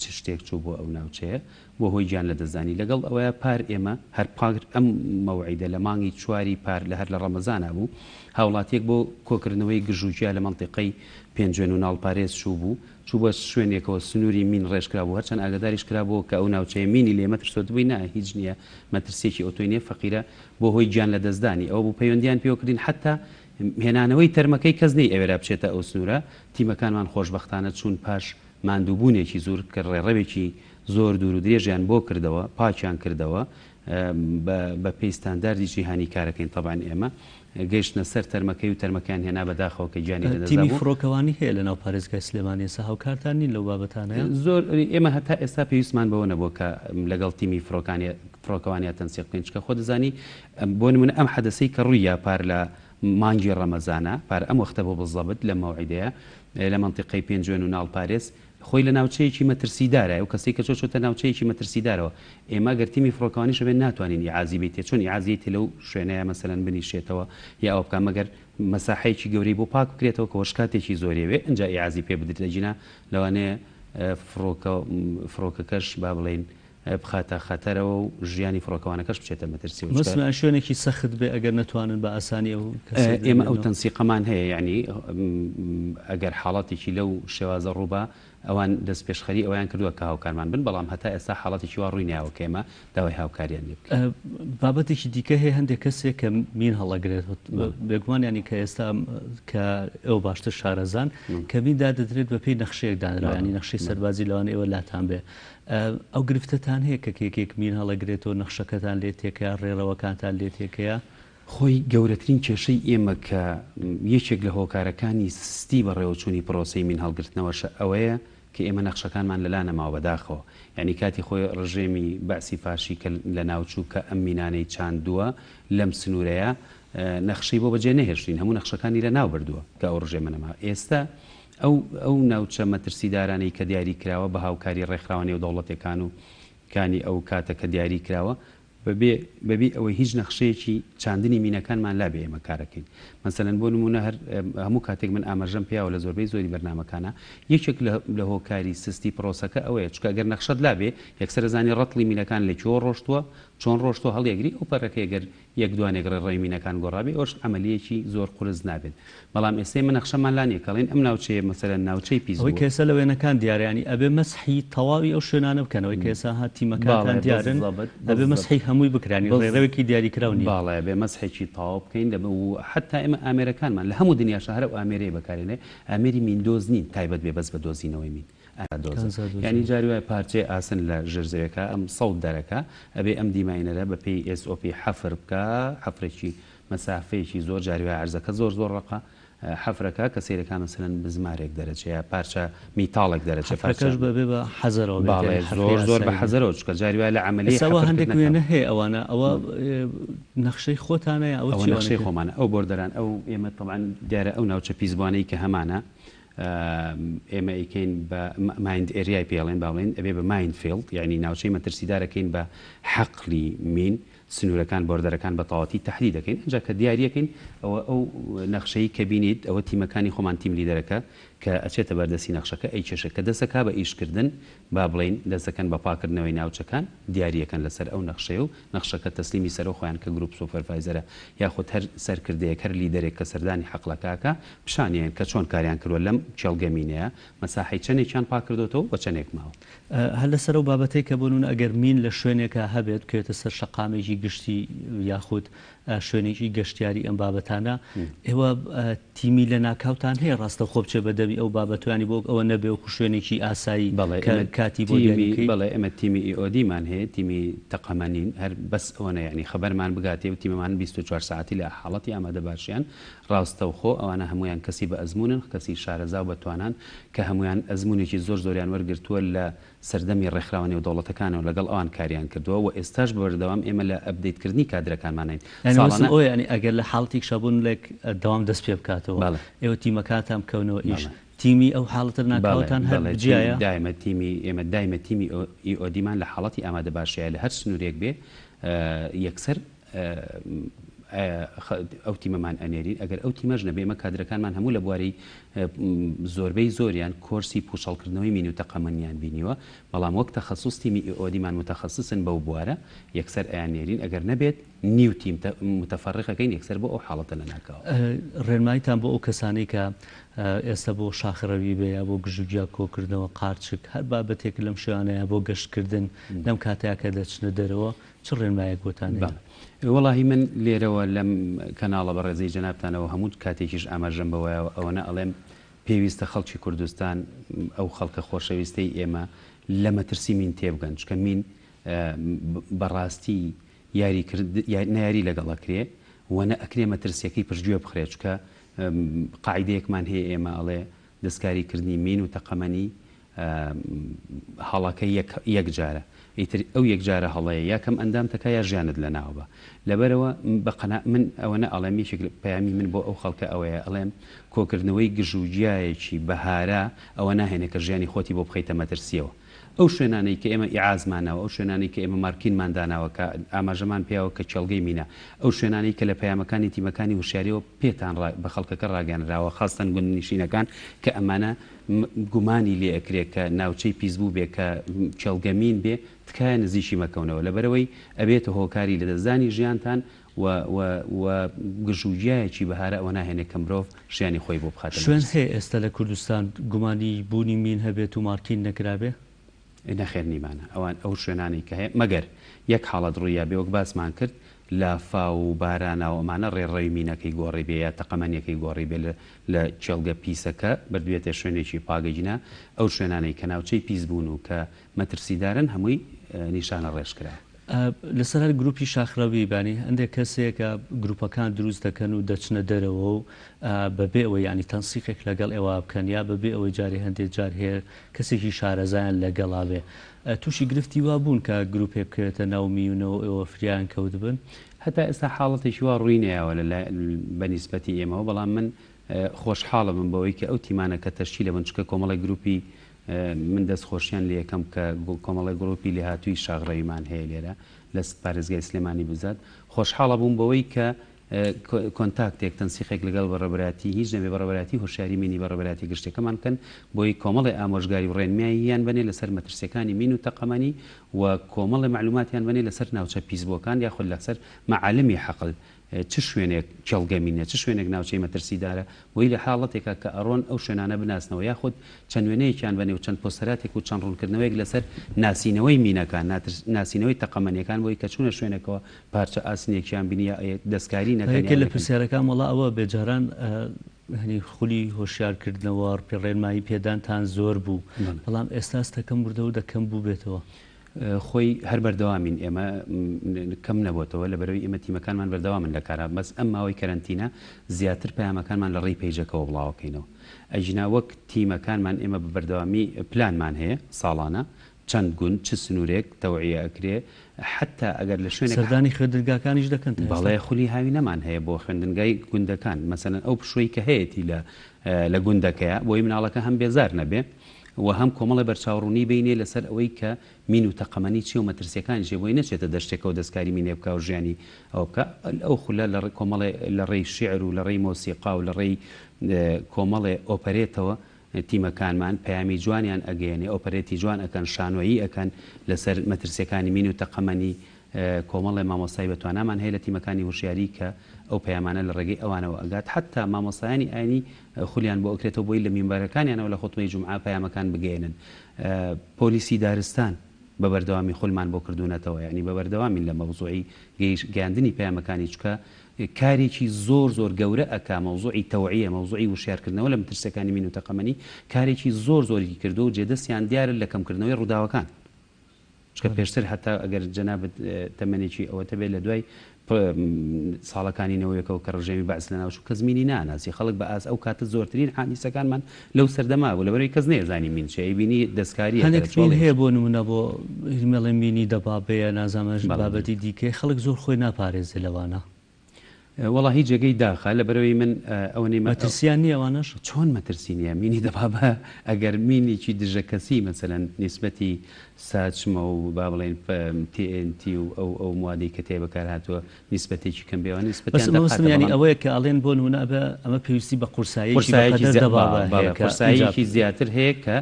چ شتێک چوو بۆ ئەو ناوچەیە، بووە هۆی گیان لەدەستدانی، لەگەڵ ئەوەیا پار ئێمە هەر پار ئەم مەوعیدە لە مانگی چواری پار لە هەر لە ڕەمەزانا بوو هاوڵاتیەک بۆ کۆکردنەوەی گژوگیا لە مەنتیقەی پێنجوێن و ناڵپارێز چووبوو چووبوە شوێنێکەوە سنووری مین ڕێژکرابوو هەرچەند ئاگاداریش کرابووە کە ئەو ناوچەیە مینی لێ مەترسۆتبووی نا هیچ نیە مەترسیەکی ئەوتۆی نیە فەقیرە بۆ هۆی گیان لەدەستدانی ئەوە بوو پەیوەندیان پێوە کردین حەتا هێنانەوەی تەرمەکەی کەس نەی ئەوێرا بچێتە ئەو سنوورە تیمەکانمان خۆشبەختانە چوون پاش ماندووبوونێکی زور کە ڕێڕەوێکی زۆر دوور و درێژیان بۆ کردەوە، پاکیان کردەوە، بە بە پێی ستانداردی جیهانی کارەکەین تەبعەن ئێمە، گەیشتنە سەر تەرمەکەی و تەرمەکەیان هێنا بەداخەوە کە گیانی لەدەستدا تیمی بوو. فڕۆکەوانی هەیە لەناو پارێزگای سلێمانی ئێستا هاوکارتان نین لەو بابەتانەیا؟ زۆر ئێمە هەتا ئێستا پێویستمان بەوە نەبووە کە لەگەڵ تیمی فڕۆکانی فڕۆکەوانیا تەنسیق بکەین چونکە خۆ دەزانی بۆ نموونە ئەم حەدەسەی کە ڕووی یا پار لە مانگی ڕەمەزانە پار ئەم وەختە بۆ بزەبت لەم مەوعیدەیە لە مەنتیقەی پێنجوێن و ناڵپارێز خۆی لە ناوچەیەکی مەترسیدارایە ئەو کەسەی کە چۆ چۆتە ناوچەیەکی مەترسیدارەوە ئێمە گەر تیمی فڕۆکەوانیش هەبێت ناتوانین ئیعازی بیتێ چۆن ئیعازی یەتێ لەو شوێنەیە مەسەلەن بنیشێتەوە یا ئەوە بکا مەگەر مەساحەیەکی گەورەی بۆ پاک بکرێتەوە کە وەشکاتێکی زۆری ئەوێ ئنجا ئیعازی پێ بدرێت ئەگینا لەوانەیە فڕۆکە فڕۆکەکەش با بڵێین بخاتە خەتەرەوە و ژیانی فڕۆکەوانەکەش بچێتە مەترسیەوە چونکە. مەسەلەن شوێنێکی سەخت بێ ئەگەر نەتوانن بە ئاسانی ئەو کەسە ئێمە ئەو بدۆزنەوە. تەنسیقەمان هەیە یەعنی ئەگەر حاڵەتێکی لەو شێوازە ڕووبا ئەوان دەستپێشخەری ئەوەیان کردووە کە هاوکارمان بن بەڵام هەتا ئێستا حاڵەتێکی وا ڕووی نەیاوە کە ئێمە داوای هاوکاریان لێ بکەین. بابەتێکی دیکە هەیە هەندێک کەسێک کە مین هەڵەگرێت بێگومان ینی کە ئێستا کە ئێوە باشتر شارەزان کە مین دادەدرێت بەپێی نەخشەیەک دانراوە ینی نەخشەی سەربازی لەوانە ئێوە لاتان بێ ئەو گرفتەتان هەیە کە یەکێک مین هەڵەگرێتەوە نەخشەکەتان لێ تێکەیە ڕێڕەوەکانتان لێ تێکەیە؟ خۆی گەورەترین کێشەی ئێمە کە یەکێک لە هۆکارەکانی سستی بەڕێوەچوونی پرۆسەی مین هەڵگرتنەوەشە ئەوەیە کە ئێمە نەخشەکانمان لەلا نەماوە بەداخەوە یانی کاتی خۆی ڕژێمی بەعسی فاشی کە لەناوچوو کە ئەم مینانەی چاندووە لەم سنوورەیا نەخشەی بۆ بەجێ نەهێشتین هەموو نەخشەکانی لەناو بردووە کە ئەو ڕژێمە نەما ئێستا ئەو ئەو ناوچە مەترسیدارانەی کە دیاری کراوە بە هاوکاری ڕێکخراوە نێودەوڵەتێکان و کانی ئەو کاتە کە دیاری کراوە بەبێ بەبێ ئەوەی هیچ نەخشەیەکی چاندنی مینەکانمان لابێ ئێمە کارەکەین. مەسەلەن بۆ نموونە هەر هەموو کاتێک من ئاماژەم پێیاوە لە زۆربەی زۆری بەرنامەکانا یەکێک لە لە هۆکاری سستی پرۆسەکە ئەوەیە چونکە ئەگەر نەخشەت لابێ یەکسەر ئەزانی ڕەتڵی مینەکان لە کوێوە ڕۆشتووە چۆن ڕۆشتووە هەڵیئەگری ئەو پەرەکەی گەر یەک دوانێک ڕێڕەوی مینەکان گۆڕابێ ئەوەش عەمەلیەکی زۆر قورس نابێت بەڵام ئێستا ئێمە نەخشەمان لا نیە کە ئەڵێین ئەم ناوچەیە مەسەلەن ناوچەی پیس ئەوەی بووە. کە ئێستا لە وێنەکان دیارە یانی ئەبێ مەسحی تەواوی ئەو شوێنانە بکەن ئەوەی کە ئێستا ها تیمەکانتان باڵێ دیارن بزەبت ئەبێ بزەبت مەسحی هەمووی بکرێ یانی بز ڕێڕەوێکی دیاریکراو نیە. باڵێ ئەبێ مەسحێکی تەواو بکەین لە و حەتا ئێمە ئامێرەکانمان لە هەموو دنیاشا هەر ئەو ئامێرەیە بەکارێنرێ ئامێری میندۆز نین تایبەت بێ بەس بە دۆزینەوەی مین دۆزە کانزا یانی دۆزینەوە. جاری وایە پارچەی ئاسن لە ژێر زەوێکا ئەم سەوت دەرەکا ئەبێ ئەم deminer ە بە پێی SOP حەفر بکا حەفرێکی مەسافەیەکی زۆر جاری وایە عەرزەکە زۆر زۆر ڕەقە حەفرەکە کە سەیرەکا مەسەلەن بزمارێک دەرەچێ یا پارچە میتاڵێک دەرەچێ پارچە حەفرەکەش بەبێ بە حەزەرەوە بێت باڵێ یانی حەفری زۆر زۆر بە ئاسایی نە. حەزەرەوە چونکە جاری وایە لە عەمەلیەی ئێستا ئەوە هەندێک حەفرکردنەکە وێنە هەیە ئەوانە ئەوە نەخشەی خۆتانە یا ئەوە ئەوە چی ئەوانە نەخشەی کە. خۆمانە ئەو border ان ئەو ئێمە تەبعەن دیارە ئەو ناوچە پیسبوانەی کە هەمانە ئێمە ئەیکەین بە mined area ی پێ ئەڵێن با بڵێین ئەبێ بە mine field یانی ناوچەی مەترسیدار ئەکەین بە حەقلی مین سنوورەکان border ەکان بە تەواوەتی تەحدید ئەکەین ئەنجا کە دیاری ئەکەین ئەوە ئەو نەخشەی کە بینیت ئەوە تیمەکانی خۆمان team leader ەکە کە ئەچێتە بەردەستی نەخشەکە ئەیکێشێ کە دەسەکا بە ئیشکردن با بڵێین دەست دەکەن بە پاکردنەوەی ناوچەکان دیاری ئەکەن لەسەر ئەو نەخشەیە و نەخشەکە تەسلیمی سەرۆ خۆیان کە group supervisor ە یاخود هەر سەرکردەیەک هەر leader ێک کە سەردانی حەقلەکە ئەکا پیشانی ئەیەن کە چۆن کاریان کردوە لەم کێڵگە مینەیە مەساحەی چەنێکیان پاکردۆتەوە و چەنێک ماوە. هەر لەسەر ئەو بابەتەی کە بۆ نمونە ئەگەر مین لە شوێنێکا هەبێت بکەوێتە سەر شەقامێکی گشتی یاخود شوێنێکی گەشتیاری ئەم بابەتانە ئێوە تیمی لەناکاوتان هەیە ڕاستەوخۆ بچێ بە دەمی ئەو بابەتوانی بۆ ئەوە نەبێ وەکو شوێنێکی ئاسایی بەڵێ کە ئێمە کاتی بۆ تیمی دیاری بکەی؟ بەڵێ ئێمە تیمی EOD مان هەیە تیمی تەقەمەنین هەر بەس ئەوەنە یانی خەبەرمان بگاتێ و تیمەمان 24 سەعاتی لە حاڵەتی ئامادەباشیان ڕاستەوخۆ ئەوانە هەموویان کەسی بە ئەزموونن کەسی شارەزا و بەتوانان کە هەموویان ئەزموونێکی زۆر زۆریان وەرگرتووە لە سەردەمی ڕێکخراوە نێودەوڵەتەکانەوە لەگەڵ ئەوان کاریان کردووە و ئێستاش بەردەوام ئێمە لە update کردنی کادرەکانمانین یانی مەبەستم ساڵانە ئەوەیە یانی ئەگەر لە حاڵەتێکشا بۆ نمونە دەوام دەست پێ بکاتەوە بەڵێ. ئێوە تیمەکانتان بکەونەوە ئیش بەڵێ. تیمی ئەو حاڵەتە بەڵێ ناکاوەتان هەر بەڵێ تیم جیایە؟ دایمە تیمی ئێمە دایمە تیمی EOD مان لە حاڵەتی ئامادەباشیایە لە هەر سنوورێک بێ یەکسەر ئەو تیمەمان ئەنێرین ئەگەر ئەو تیمەش نەبێ ئێمە کادرەکانمان هەموو لە بواری زۆربەی زۆریان کۆرسی پوچەڵکردنەوەی مین و تەقەمەنیان بینیوە بەڵام وەک تەخەسوس تیمی EOD مان موتەخەسسن بەو بوارە یەکسەر ئەیاننێرین ئەگەر نەبێت نیو تیم موتەفەڕیق ئەکەین یەکسەر بۆ ئەو حاڵەتە لەناکاوە. ڕێنماییتان بۆ ئەو کەسانەی کە ئێستا بۆ شاخڕەوی بێ یا بۆ گژوگیا کۆکردنەوە قارچک هەر بابەتێک لەم شێوانە یا بۆ گەشتکردن لەم کاتەیا کە دەچنە دەرەوە چ ڕێنمایەک بۆتان هەیە؟ بەڵێ وەڵاهی من لێرەوە لەم کەناڵە بەڕێزەی جەنابتانەوە هەموو کاتێکیش ئاماژەم بەوەیە ئەوەنە ئەڵێم پێویستە خەڵکی کوردستان ئەو خەڵکە خۆشەویستەی ئێمە لە مەترسی مین تێبگەن چونکە مین بەڕاستی یاری کرد نە یاری لەگەڵ ئەکرێ و نە ئەکرێ مەترسیەکەی پشتگوێ بخرێ چونکە قاعیدەیەکمان هەیە ئێمە ئەڵێ دەستکاری کردنی مین و تەقەمەنی هەڵەکە یەک یەک جارە ئیتر ئەو یەک جارە هەڵەیە یا کەم ئەندام تەکا یا ژیانت لەناوە بە لەبەرئەوە بە قەنا من ئەوەنە ئەڵێم یەکێک لە پەیامی من بۆ ئەو خەڵکە ئەوەیە ئەڵێم کۆکردنەوەی گژ و گیایەکی بەهارە ئەوە ناهێنێ کە ژیانی خۆتی بۆ بخەیتە مەترسیەوە ئەو شوێنانەی کە ئێمە ئیعازمان ناوە، ئەو شوێنانەی کە ئێمە marking مان داناوە کە ئاماژەمان پێیاوە کە کێڵگەی مینە، ئەو شوێنانەی کە لە پەیامەکانی تیمەکانی هوشیاریەوە پێتان ڕا بە خەڵکەکە ڕاگەیەنراوە خاستەن گوندنشینەکان کە ئەمانە گومانی لێ ئەکرێ کە ناوچەی پیسبوو بێ کە کێڵگە مین بێ تکایە نزیکی مەکەونەوە لەبەرئەوەی ئەبێتە هۆکاری لەدەستدانی ژیانتان و و و گژوگیایەکی بەهارە ئەوە ناهێنێ کە مرۆڤ ژیانی خۆی بۆ بخاتە شوێن مەترسی. هەیە ئێستا لە کوردستان گومانی بوونی مین هەبێت و marking نەکرابێ؟ نەخێر نیمانە ئەوان ئەو شوێنانەی کە هەیە مەگەر یەک حاڵەت ڕوویابێ وەک باسمان کرد لافاو و بارانا و ئەمانە ڕێڕەوی مینەکەی گۆڕیبێ یا تەقەمەنیەکەی گۆڕیبێ لە لە کێڵگە پیسەکە بردبێتە شوێنێکی پاک ئەگینا ئەو شوێنانەی کە ناوچەی پیس بوون و کە مەترسیدارن هەمووی نیشانە ڕێژ کراوە. لەسەر هەر گروپی شاخڕەوی بانی هەندێک کەس هەیە کە گروپەکان دروست دەکەن و دەچنە دەرەوە و بەبێ ئەوەی یانی تەنسیقێک لەگەڵ ئێوە بکەن یا بەبێ ئەوەی جارێ هەندێک جار هەیە کەسێکی شارەزایان لەگەڵا بێ تووشی گرفتی وا بوون کە گروپێک بکەوێتە ناو میونەوە ئێوە فریایان کەوتبن؟ هەتا ئێستا حاڵەتێکی وا ڕووی نەیاوە لە بە نیسبەتی ئێمەوە بەڵام من خۆشحاڵەبم بەوەی کە ئەو تیمانە کە تەشکیلە بوون چونکە کۆمەڵێک گروپی من دەست خۆشیان لێکەم کە کۆمەڵێک گروپی لێهاتووی شاخڕەویمان هەیە لێرە لە پارێزگای سلێمانی بزات خۆشحاڵە بووم بەوەی کە کۆنتاکتێک تەنسیقێک لەگەڵ بەڕێوەبەرایەتی هیچ نەبێ بەڕێوەبەرایەتی هۆشیاری مینی بەڕێوەبەرایەتی گشتیەکەمان بکەن بۆی کۆمەڵێ ئامۆژگاری و ڕێنماییان بەنێ لەسەر مەترسیەکانی مین و تەقەمەنی و کۆمەڵێ مەعلوماتیان بەنێ لەسەر ناوچە پیسبووەکان یاخود لەسەر مەعالمی حەقل چ شوێنێک کێڵگە مینە، چ شوێنێک ناوچەی مەترسیدارە، بۆی لە حاڵەتێکا کە ئەڕۆن ئەو شوێنانە بناسنەوە یاخود چەند وێنەیەکیان بەنێ و چەند پۆستەراتێک و چەند ڕوونکردنەوەیەک لەسەر ناسینەوەی مینەکان، ناسینەوەی تەقەمەنیەکان بۆی کە چوونە شوێنێکەوە پارچە ئاسنێکیان بینی یا دەستکاری نەکەن یەکێ یا لە نەکەن. پرسیارەکان وەڵا ئەوە بێ جاران هەنی خولی هۆشیار کردنەوە ڕێنمایی پێدانتان زۆر بوو بەڵام ئێستا ستەکەم وردە وردە کەم بووبێتەوە. خۆی هەر بەردەوامین ئێمە کەم نەبۆتەوە لەبەرئەوەی ئێمە تیمەکانمان بەردەوامن لە کارا بەس ئەم ماوەی کەرەنتینە زیاتر پەیامەکانمان لە ڕێی پەیجەکەوە بڵاوەکەینەوە ئەگینا وەک تیمەکانمان ئێمە بە بەردەوامی پلانمان هەیە ساڵانە چەند گوند چ سنورێک تەوعیە ئەکرێ حەتا ئەگەر لە شوێنێک سەردانی خوێندنگاکانیش دەکەن تا ئێستا؟ بەڵێ خولی هاوینەمان هەیە بۆ خوێندنگای گوندەکان مەسەلەن ئەو پشووەی کە هەیەتی لە لە گوندەکەیا بۆی مناڵەکە هەم بێزار نەبێ و هەم کۆمەڵێ بەرچاوڕوونی بینێ لەسەر ئەوەی کە مین و تەقەمەنی چیە و مەترسیەکانی چیە بۆی نەچێتە دەشتێکەوە دەستکاری مینێ بکا و ژیانی ئەوە بکا ئەو خولە لە کۆمەڵێ لە ڕێی شیعر و لە ڕێی مۆسیقا و لە ڕێی کۆمەڵێ ئۆپەرێتەوە تیمەکانمان پەیامی جوانیان ئەگەیەنێ ئۆپەرێتی جوان ئەکەن شانۆیی ئەکەن لەسەر مەترسیەکانی مین و تەقەمەنی کۆمەڵێ مامۆستای بەتوانامان هەیە لە تیمەکانی هوشیاری کە ئەو پەیامانە لە ڕێگەی ئەوانەوە ئەگات حەتا مامۆستایانی ئاینی خولیان بۆ ئەکرێتەوە بۆی لە مینبەرەکانیانەوە لە خوتبەی جومعە پەیامەکان بگەیەنن پۆلیسی دارستان بە بەردەوامی خولمان بۆ کردوونەتەوە یانی بە بەردەوامین لە مەوزوعی گەیش گەیاندنی پەیامەکانی چونکە کارێکی زۆر زۆر گەورە ئەکا مەوزوعی تەوعیە مەوزوعی وشیارکردنەوە لە مترسیەکانی مین و تەقەمەنی کارێکی زۆر زۆری کردووە و جێدەستیان دیارە لە کەمکردنەوەی ڕووداوەکان. چونکە پێشتر هەتا ئەگەر جەنابت تەمەنێکی ئەوەتە بێت لە دوای ساڵەکانی نەوەیەکەوە کە ڕژێمی بەعس لەناوچوو کەس مینی ناناسی خەڵک بە ئاس ئەو کاتە زۆرترین حادیسەکانمان لەو سەردەما بوو لەبەرئەوەی کەس نەیەزانی مین چیە ئەیبینی دەستکاری هەندێک مین هەیە بۆ نمونە بۆ هیرمێڵێ مینی دەبابەیە نازانم بابەتی دیکەی خەڵک زۆر خۆی ناپارێزێ لەوانە. وەڵاهی جێگەی داخە لەبەرئەوەی من ئەوەنەی مەترسیان نیە ئەوانەش؟ چۆن مەترسی نیە مینی دەبابە ئەگەر مینێکی دژە کەسی مەسەلەن نیسبەتی ساچمە و با بڵێین تی ئێن تی و ئەو ئەو موادەی کە تێ بەکار هاتووە نیسبەتێکی کەم بێ ئەوانە بەس نیسبەتیان مەبەستم دەقاتە یانی بەڵام ئەوەیە کە ئەڵێن بۆ نمونە ئەبێ ئەمە پێویستی بە قورساییەکی بە قورسایەکی قەدەر زیا دەبابە بەڵێ هەیە کە ئینجا قورساییەکی زیاتر هەیە کە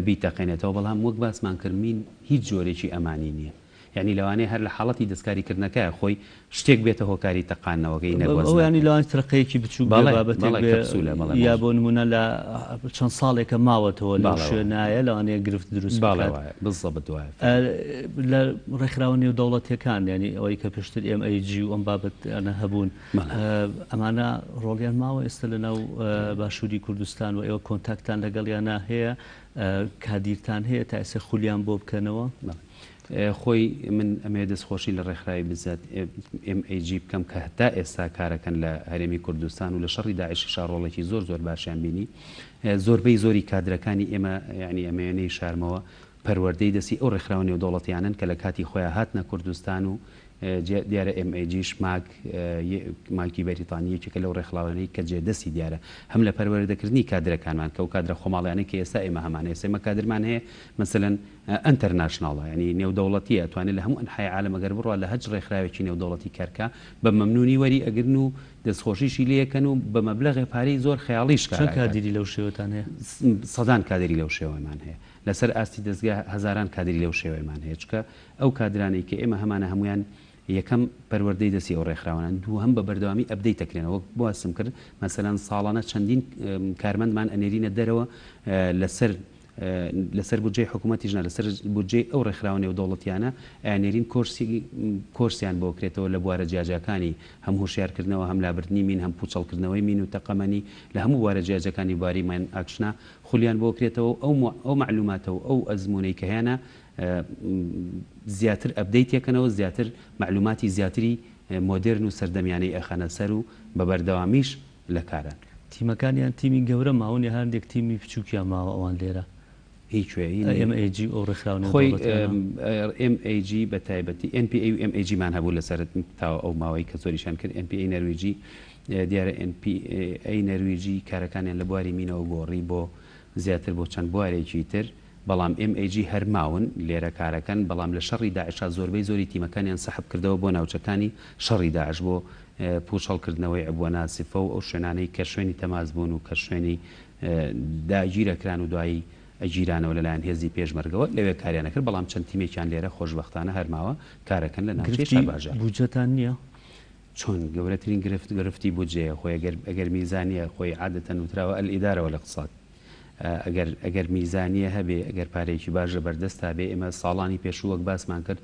بیتەقێنێتەوە بەڵام وەک باسمان کرد مین هیچ جۆرێکی ئەمانی نیە. یانی لەوانەیە هەر لە حاڵەتی دەستکاری کردنەکەیا خۆی شتێک بێتە هۆکاری تەقاندنەوەکەی ئەوە نەگۆزنەکەی. یانی لەوانەیە ترقەیەکی بچووک بێ بەڵێ بابەتێک بەڵێ بێ کەپسولە بەڵێ یا مەوزوع. بۆ نموونە لە چەند ساڵێکە ماوەتەوە لەو بەڵێ وایە. شوێنایە لەوانەیە گرفت دروست بەڵێ بکات. وایە بزەبت وایە فەرموو. لە ڕێکخراوە نێودەوڵەتیەکان یانی ئەوەی کە پێشتر ئێم ئەی جی و ئەم بابەتانە هەبوون بەڵێ. ئەمانە ڕۆڵیان ماوە ئێستا لە ناو باشووری کوردستان و ئێوە کۆنتاکتان لەگەڵیانا هەیە کادیرتان هەیە تا ئێستا خولیان بۆ بکەنەوە؟ بەڵێ. خۆی من ئەمەوێ دەستخۆشی لە ڕێکخراوی بزات MAG بکەم کە هەتا ئێستا کارەکەن لە هەرێمی کوردستان و لە شەڕی داعشیشا ڕۆڵێکی زۆر زۆر باشیان بینی زۆربەی زۆری کادرەکانی ئێمە یعنی ئەمەوێ نەیشارمەوە پەروەردەی دەستی ئەو ڕێکخراوە نێودەوڵەتیانەن کە لە کاتی خۆیان هاتنە کوردستان و دیارە ئێم ئەی جیش ماک ماکی بەریتانی یەکێکە لەو ڕێکخڵاوانەی کە جێدەستی دیارە هەم لە پەروەردەکردنی کادرەکانمان کە ئەو کادرە خۆماڵیانەی کە ئێستا ئێمە هەمانە ئێستا ئێمە کادرمان هەیە مەسەلەن ئەنتەرناشناڵە یانی نێودەوڵەتیە ئەتوانێ لە هەموو ئەنحای عالەم ئەگەر بڕوا لە هەچ ڕێکخراوێکی نێودەوڵەتی کار کا بە مەمنونی وەری ئەگرن و دەستخۆشیشی لێ ئەکەن و بە مەبلەغێ پارەی زۆر خەیاڵیش کار چەند ئەکات. کادیری لەو شێوەتان هەیە؟ سەدان کادری لەو شێوەمان هەیە لەسەر ئاستی دەزگا هەزاران کادری لەو شێوەیەمان هەیە چونکە ئەو کادرانەی کە ئێمە هەمانە هەموویان یەکەم پەروەردەی دەستی ئەو ڕێکخراوانەن دووهەم بە بەردەوامی update ئەکرێنەوە وەک باسم کرد مەسەلەن ساڵانە چەندین کارمەندمان ئەنێرینە دەرەوە لەسەر لەسەر بودجەی حکوومەتیش نا، لەسەر بودجەی ئەو ڕێکخراوە نێودەوڵەتییانە ئەیاننێرین کۆرسی کۆرسیان بۆ کرێتەوە لە بوارە جیاجیاکانی هەم هۆشیارکردنەوە، هەم لابردنی مین، هەم پووچەڵکردنەوەی مین و تەقەمەنی، لە هەموو بوارە جیاجیاکانی بواری mine action ا خولیان بۆ کرێتەوە و ئەو ئەو مەعلووماتە و ئەو ئەزموونەی کە هەیانە. زیاتر update ەکەنەوە، زیاتر مەعلوماتی زیاتری مۆدێرن و سەردەمیانەی ئەخەنە سەر و بە بەردەوامیش لە کاران. تیمەکانیان تیمی گەورە ماون یا هەندێک تیمی بچووکیان ماوە ئەوان لێرە؟ هی کوێ؟ هی ئێم ئەی جی و ئەو ڕێکخراوە خۆی نێودەوڵەتیانە؟ ئێم ئەی جی بە تایبەتی ئێن پی ئەی و ئێم ئەی جیمان هەبوو لە سەرەتاوە ئەو ماوەی کە زۆریشیان کرد ئێن پی ئەی نەرویجی دیارە ئێن پی ئەی نەرویجی کارەکانیان لە بواری مینەوە گۆڕی بۆ زیاتر بۆ چەند بوارێکی تر بەڵام ئێم ئەی جی هەر ماون لێرە کارەکەن بەڵام لە شەڕی داعشا زۆربەی زۆری تیمەکانیان سەحب کردەوە بۆ ناوچەکانی شەڕی داعش بۆ پوچەڵ کردنەوەی عبوە ناسفە و ئەو شوێنانەی کە شوێنی تەماس بوون و کە شوێنی داگیرەکران و دوایی ئەگیرانەوە لەلایەن هێزی پێشمەرگەوە لەوێ کاریان ئەکرد بەڵام چەند تیمێکیان لێرە خۆشبەختانە هەر ماوە کارەکەن لە ناوچەی گرفتی شارباژێڕ. بودجەتان نییە؟ چۆن گەورەترین گرفت گرفتی بودجەیە خۆی ئەگەر ئەگەر میزانیە خۆی عادەتەن وتراوە الادارە والاقتصاد ئەگەر ئەگەر میزانیە هەبێ ئەگەر پارەیەکی باش لە بەردەستا بێ ئێمە ساڵانی پێشوو وەک باسمان کرد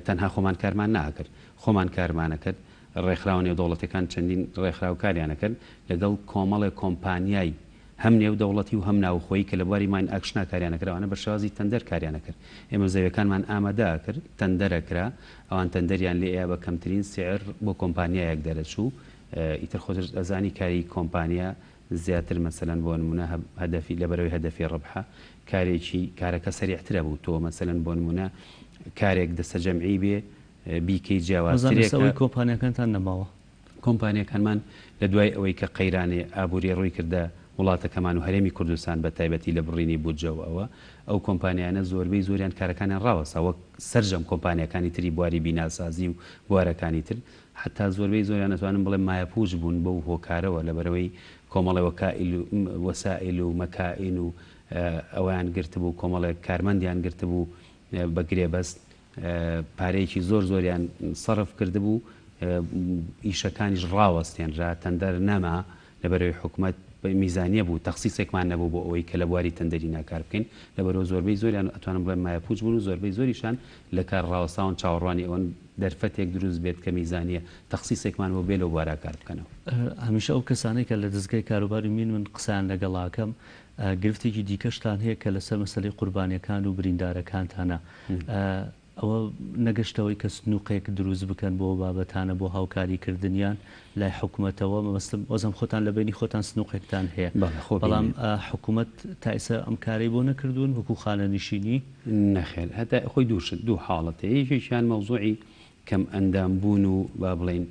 تەنها خۆمان کارمان نەئەکرد خۆمان کارمان ئەکرد ڕێکخراوە نێودەوڵەتیەکان چەندین ڕێکخراو کاریان ئەکرد لەگەڵ کۆمەڵێک کۆمپانیای هەم نێودەوڵەتی و هەم ناوخۆیی کە لە بواری mine action ا کاریان ئەکرد ئەوانە بە شێوازی تەندەر کاریان ئەکرد ئێمە زەویەکانمان ئامادە ئەکرد تەندەر ئەکرا ئەوان تەندەریان لێ ئەیا بە کەمترین سعر بۆ کۆمپانیایەک دەرەچوو ئیتر خۆتش ئەزانی کاری کۆمپانیا زیاتر مەسەلەن بۆ نمونە هەدەفی لەبەرەوەی هەدەفی ڕبحە کارێکی کارەکە سەریعترە بوو تۆ مەسەلەن بۆ نمونە کارێک دەستەجەمعی بێ بیکەی مەزان ئێستا جیاوازترێکە. ئەوەی کۆمپانیاکانتان نەماوە. کۆمپانیاکانمان لە دوای ئەوەی کە قەیرانی ئابووری ڕووی کردە وڵاتەکەمان و هەرێمی کوردستان بە تایبەتی لە بڕینی بودجە و ئەوە ئەو کۆمپانیانە زۆربەی زۆریان کارەکانیان ڕاوەستا وەک سەرجەم کۆمپانیاکانی تری بواری بیناسازی و بوارەکانی تر حەتا زۆربەی زۆریان ئەتوانم بڵێم مایەپووچ بوون بەو هۆکارەوە لەبەرئەوەی کۆمەڵێ وەکائیل و وەسائیل و مەکائین و ئەوەیان گرتبوو کۆمەڵێک کارمەندیان گرتبوو بە گرێبەست پارەیەکی زۆر زۆریان سەرف کردبوو، ئیشەکانیش ڕاوەستێنرا، تەندەر نەما، لەبەرئەوەی حکومەت میزانیە بوو، تەخسیسێکمان نەبوو بۆ ئەوەی کە لە بواری تەندەرینا کار بکەین، لەبەرئەوە زۆربەی زۆریان ئەتوانم بڵێم مایەپووچ بوون و زۆربەی زۆریشان لە کار ڕاوەستاون چاوەڕوانی ئەوەن دەرفەتێک دروست بێت کە میزانیە تەخسیسێکمان بۆ بێ لەو بوارا کار بکەنەوە. هەمیشە ئەو کەسانەی کە لە دەزگای کاروباری مین من قسەیان لەگەڵا ئەکەم گرفتێکی دیکەشتان هەیە کە لەسەر مەسەلەی قوربانیەکان و بریندارەکانتانە ئەوە نەگەشتەوەی کە سنوقێک دروست بکەن بۆ بابەتانە بۆ هاوکاری کردنیان لای حکومەتەوە مەبەستم وەزم خۆتان لە بەینی خۆتان سنوقێکتان هەیە بەڵێ خۆ بەڵام بینێ. حکومەت تا ئیستا ئەم کارەی بۆ نەکردوون وەکو خانەنشینی؟ نەخێر هەتا خۆی دوو شت دوو حاڵەت هەیە یەکێکیان مەوزوعی کەم ئەندام بوون و با بڵێین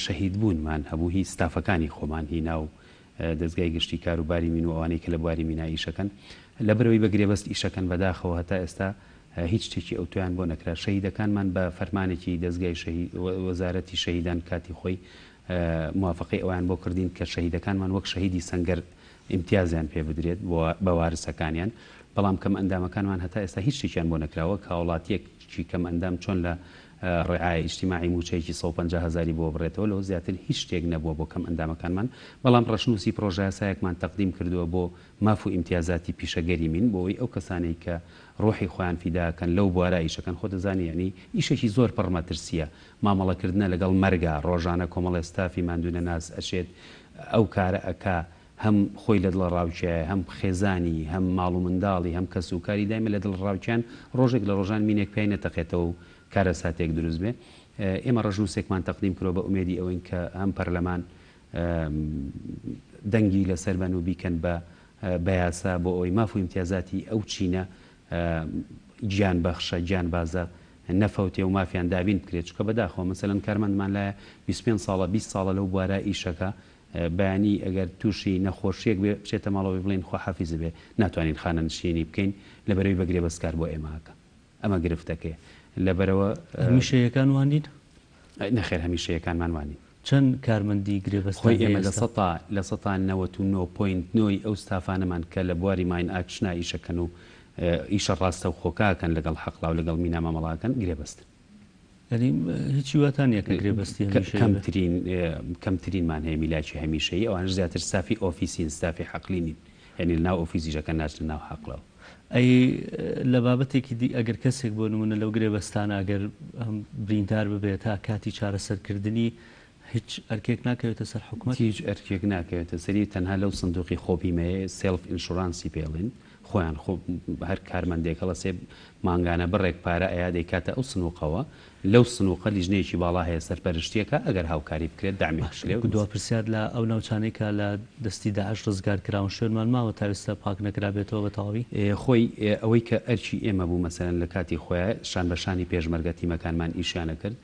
شەهید بوونمان هەبوو هی ستافەکانی خۆمان هی ناو دەزگای گشتی کار و باری مین و ئەوانەی کە لە بواری مینا ئیشەکەن لەبەرئەوەی بە گرێبەست ئیشەکەن بەداخەوە هەتا ئێستا هیچ شتێکی ئەوتۆیان بۆ نەکرا شەهیدەکانمان بە فەرمانێکی دەزگای شەهید وەزارەتی شەهیدان کاتی خۆی موافەقەی ئەویان بۆ کردین کە شەهیدەکانمان وەک شەهیدی سەنگەر ئیمتیازیان پێ بدرێت بۆ بە وارسەکانیان بەڵام کەم ئەندامەکانمان هەتا ئێستا هیچ شتێکیان بۆ نەکراوە کە هاوڵاتیەکی کەم ئەندام چۆن لە ڕعایە ئیجتیماعی مووچەیەکی 150 هەزاری بۆ بڕێتەوە لەوە زیاتر هیچ شتێک نەبووە بۆ کەم ئەندامەکانمان بەڵام ڕەشنووسی پڕۆژەیاسایەکمان تەقدیم کردووە بۆ ماف و ئیمتیازاتی پیشەگەری مین بۆ ئەوەی ئەو کەسانەی کە ڕۆحی خۆیان فیدا ئەکەن لەو بوارە ئیشەکەن خۆت ئەزانی یەعنی ئیشێکی زۆر پڕ مەترسیە مامەڵە کردنە لەگەڵ مەرگا ڕۆژانە کۆمەڵێ ستافی ماندوونەناس ئەچێت ئەو کارە ئەکا هەم خۆی لە دڵەڕاوکێیە هەم خێزانی هەم ماڵ و منداڵی هەم کەس و کاری دایمە لە دڵەڕاوکێیان ڕۆژێک لە ڕۆژان مینێک پیای نەتەقێتەوە و کارەساتێک دروست بێ ئێمە ڕەشنووسێکمان تەقدیم کردوە بە ئومێدی ئەوەین کە هەم پەرلەمان دەنگی لەسەر بەن و بیکەن بە بە یاسا بۆ ئەوەی ماف و ئیمتیازاتی ئەو چینە گیان بەخشە گیانبازە نەفەوتێ و مافیان دابین بکرێت چونکە بەداخەوە مەسەلەن کارمەندمان لایە 25 ساڵە 20 ساڵە لەو بوارە ئیشەکە بەیانی ئەگەر تووشی نەخۆشیەک بێ بچێتە ماڵەوەی بڵێین خواحافیز بێ ناتوانین خانەنشینی بکەین لەبەرەوەی بە گرێبەست کار بۆ ئێمە ئەکا ئەمە گرفتەکەیە لەبەرەوە. هەمیشەیەکان وا نین؟ نەخێر هەمیشەیەکانمان وا نین. چەند کارمەندی گرێبەستتان خۆی هەیە ئێمە لە ئێستا؟ سەتا 99 point نۆی ئەو ستافانەمان کە لە بواری mine action ا ئیشەکەن و ئیشە ڕاستەوخۆکە ئەکەن لەگەڵ حەقڵا و لەگەڵ مینا مامەڵە ئەکەن گرێبەستن. یانی هیچی واتان نییە کە گرێبەستی هەمیشەیی بێ؟ کەمترین کەمترینمان هەیە میلاکی هەمیشەیی ئەوانەش زیاتر ستافی ئۆفیسین ستافی حەقلی نین یانی لەناو ئۆفیس ئیشەکەن ناچنە ناو حەقلەوە. ئەی لە بابەتێکی دی ئەگەر کەسێک بۆ نمونە لەو گرێبەستانە ئەگەر بریندار ببێت تا کاتی چارەسەرکردنی هیچ ئەرکێک ناکەوێتە سەر حکومەت؟ هیچ ئەرکێک ناکەوێتە سەری، تەنها لەو سندوقی خۆبیمەیە self insurance ی پێ ئەڵێن، خۆیان خۆ هەر کارمەندێک هەڵەسێ مانگانە بڕێک پارە ئەیا دەیکاتە ئەو سنوقەوە، لەو سنوقە لیژنەیەکی باڵا هەیە سەرپەرشتیەکا ئەگەر هاوکاری بکرێت دەعمی باشە بکرێ و. دوا پرسیار لە ئەو ناوچانەی کە لە دەستی داعش ڕزگار کراون شوێنمان ماوە تا ئێستا پاک نەکرابێتەوە بە تەواوی؟ خۆی ئەوەی کە ئەرکی ئێمە بوو مەسەلەن لە کاتی خۆیا شان بە شانی پێشمەرگە تیمەکانمان ئیشیان ئەکرد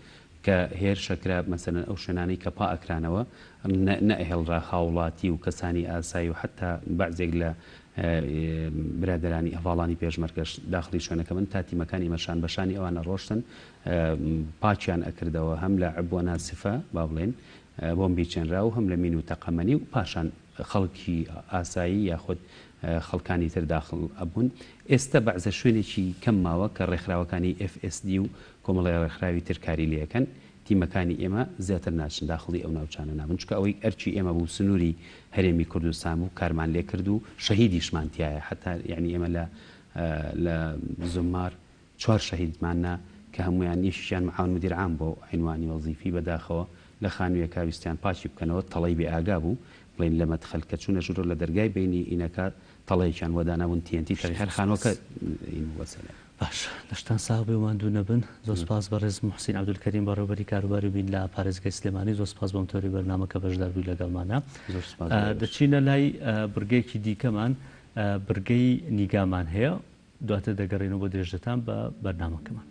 کە هێرش ئەکرا مەسەلەن ئەو شوێنانەی کە پا ئەکرانەوە نە نەئەهێڵرا هاوڵاتی و کەسانی ئاسایی و حەتا بەعزێک لە برادەرانی هەڤاڵانی پێشمەرگەش داخڵی شوێنەکە بن تا تیمەکانی ئێمە شان بە شانی ئەوان ئەڕۆشتن پاکیان ئەکردەوە هەم لە عبوە ناسفە با بڵێین بۆمبی چێنراو هەم لە مین و تەقەمەنی و پاشان خەڵکی ئاسایی یاخود خەڵکانی تر داخڵ ئەبوون. ئێستە بەعزە شوێنێکی کەم ماوە کە ڕێکخراوەکانی FSD و کۆمەڵێ ڕێکخراوی تر کاری لێ ئەکەن، تیمەکانی ئێمە زیاتر ناچن داخڵی ئەو ناوچانە نابن، چونکە ئەوەی ئەرکی ئێمە بوو سنووری هەرێمی کوردستان بوو کارمان لێ کرد و شەهیدیشمان تیایە، حەتا یەعنی ئێمە لە لە زوممار چوار شەهیدمان نا کە هەموویان یەکێکیان معاون مدیر عام بۆ عینوانی وەزیفی بەداخەوە لە خانوویەکا ویستیان پاکی بکەنەوە تەڵەی بێ ئاگا بوو بڵێین لە مەدخەل کە چوونە ژوورەوە لە دەرگای بەینی ئینەکە تەڵەیەکیان وەدانابوون TNT تەقی هەر خانووەکە ئین بوو بەسەریا. باشە لەشتان ساغ بێ و ماندوو نەبن. زۆر سپاس بەڕێز موحسین عەبدولکەریم بەڕێوەبەری کاروباری مین لە پارێزگای سلێمانی زۆر سپاس بۆم تەوەری بەرنامە کە بەشدار بووی لەگەڵمانا. زۆر سپاس بۆ ئێوەش. دەچینە لای بڕگەیەکی دیکەمان بڕگەی نیگامان هەیە. دواتر دەگەڕێینەوە بۆ درێژەتان بە بەرنامەکەمان.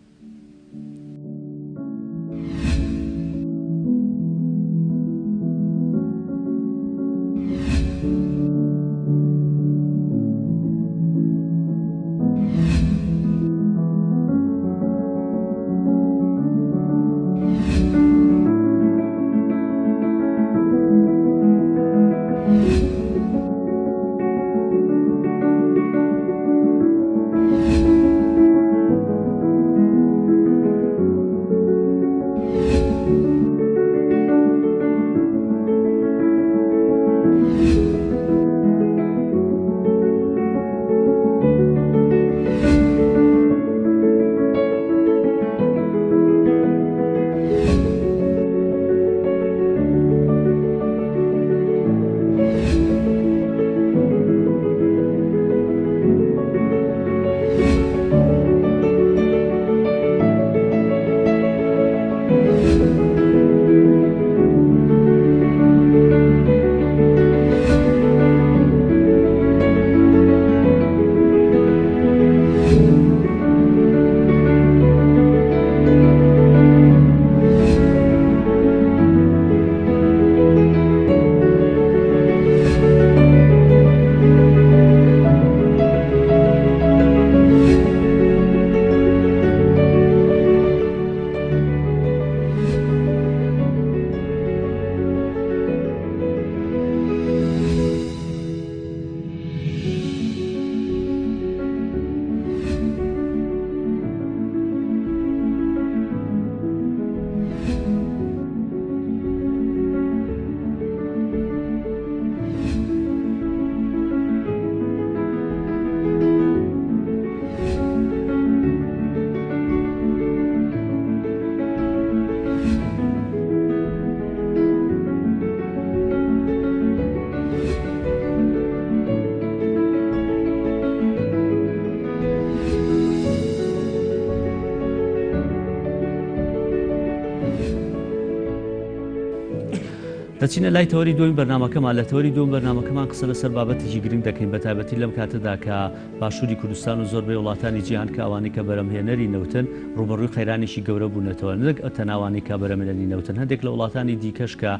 دەچینە لای تەوەری دووەمی بەرنامەکەمان، لە تەوەری دووەم بەرنامەکەمان قسە لەسەر بابەتێکی گرنگ دەکەین بە تایبەتی لەم کاتەدا کە باشووری کوردستان و زۆربەی وڵاتانی جیهان کە ئەوانەی کە بەرەمهێنەری نەوتن ڕووبەڕووی قەیرانێکی گەورە بوونەتەوە نەک تەنها ئەوانەی کە بەرەمهێنەری نەوتن هەندێک لە وڵاتانی دیکەش کە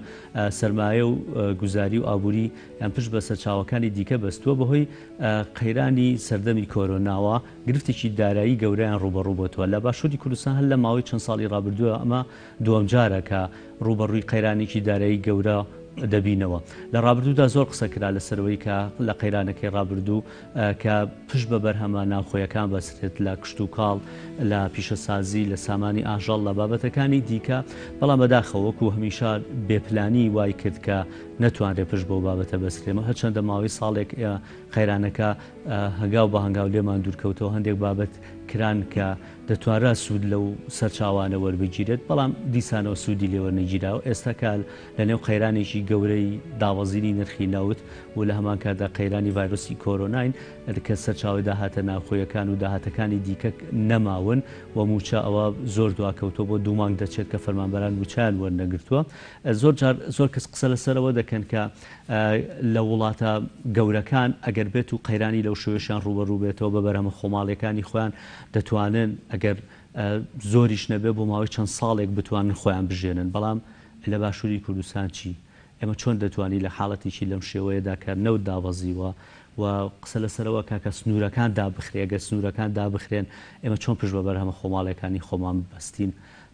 سەرمایە و گوزاری و ئابووری یان پشت بە سەرچاوەکانی دیکە بەستووە بەهۆی قەیرانی سەردەمی کۆرۆناوە گرفتێکی دارایی گەورەیان ڕووبەڕوو بۆتەوە لە باشووری کوردستان هەر لە ماوەی چەند ساڵی ڕابردووە ئەمە دووەمجارە کە ڕووبەڕووی قەیرانێکی دارایی گەورە دەبینەوە. لە ڕابردوودا زۆر قسە کرا لەسەر ئەوەی کە لە قەیرانەکەی ڕابردوو کە پشت بە بەرهەمە ناوخۆیەکان بەسترێت لە کشتوکاڵ، لە پیشەسازی، لە سامانی ئاژەڵ، لە بابەتەکانی دیکە، بەڵام بەداخەوە وەکو هەمیشە بێ پلانی وای کرد کە نەتوانرێت پشت بەو بابەتە بەسترێ. هەرچەندە ماوەی ساڵێک. قەیرانەکە هەنگاو بە هەنگاو لێمان دوورکەوتەوە، هەندێک بابەت کران کە دەتوانرا سوود لەو سەرچاوانە وەربگیرێت، بەڵام دیسانەوە سوودی لێ وەرنەگیرا و ئێستا کە لەنێو قەیرانێکی گەورەی دابەزینی نرخی نەوت و لە هەمان کاتدا قەیرانی ڤایرۆسی کۆرۆناین کە سەرچاوەی داهاتە ناوخۆیەکان و داهاتەکانی دیکە نەماون و مووچە ئەوە زۆر دواکەوتووە بۆ دوو مانگ دەچێت کە فەرمانبەران مووچەیان وەرنەگرتووە. زۆر جار زۆر کەس قسە لەسەر ئەوە دەکەن کە لە وڵاتە گەورەکان ئەگەر بێت و قەیرانی لەو شێوەیەشیان ڕووبەڕوو بێتەوە بە بەرهەمە خۆماڵیەکانی خۆیان دەتوانن ئەگەر زۆریش نەبێت بۆ ماوەی چەند ساڵێک بتوانن خۆیان بژێنن بەڵام لە باشووری کوردستان چی؟ ئێمە چۆن دەتوانین لە حاڵەتێکی لەم شێوەیەدا کە نەوت دابەزیوە و قسە لەسەر ئەوە کە کە سنوورەکان دابخرێ ئەگەر سنوورەکان دابخرێن ئێمە چۆن پشت بە بەرهەمە خۆماڵیەکانی خۆمان ببەستین؟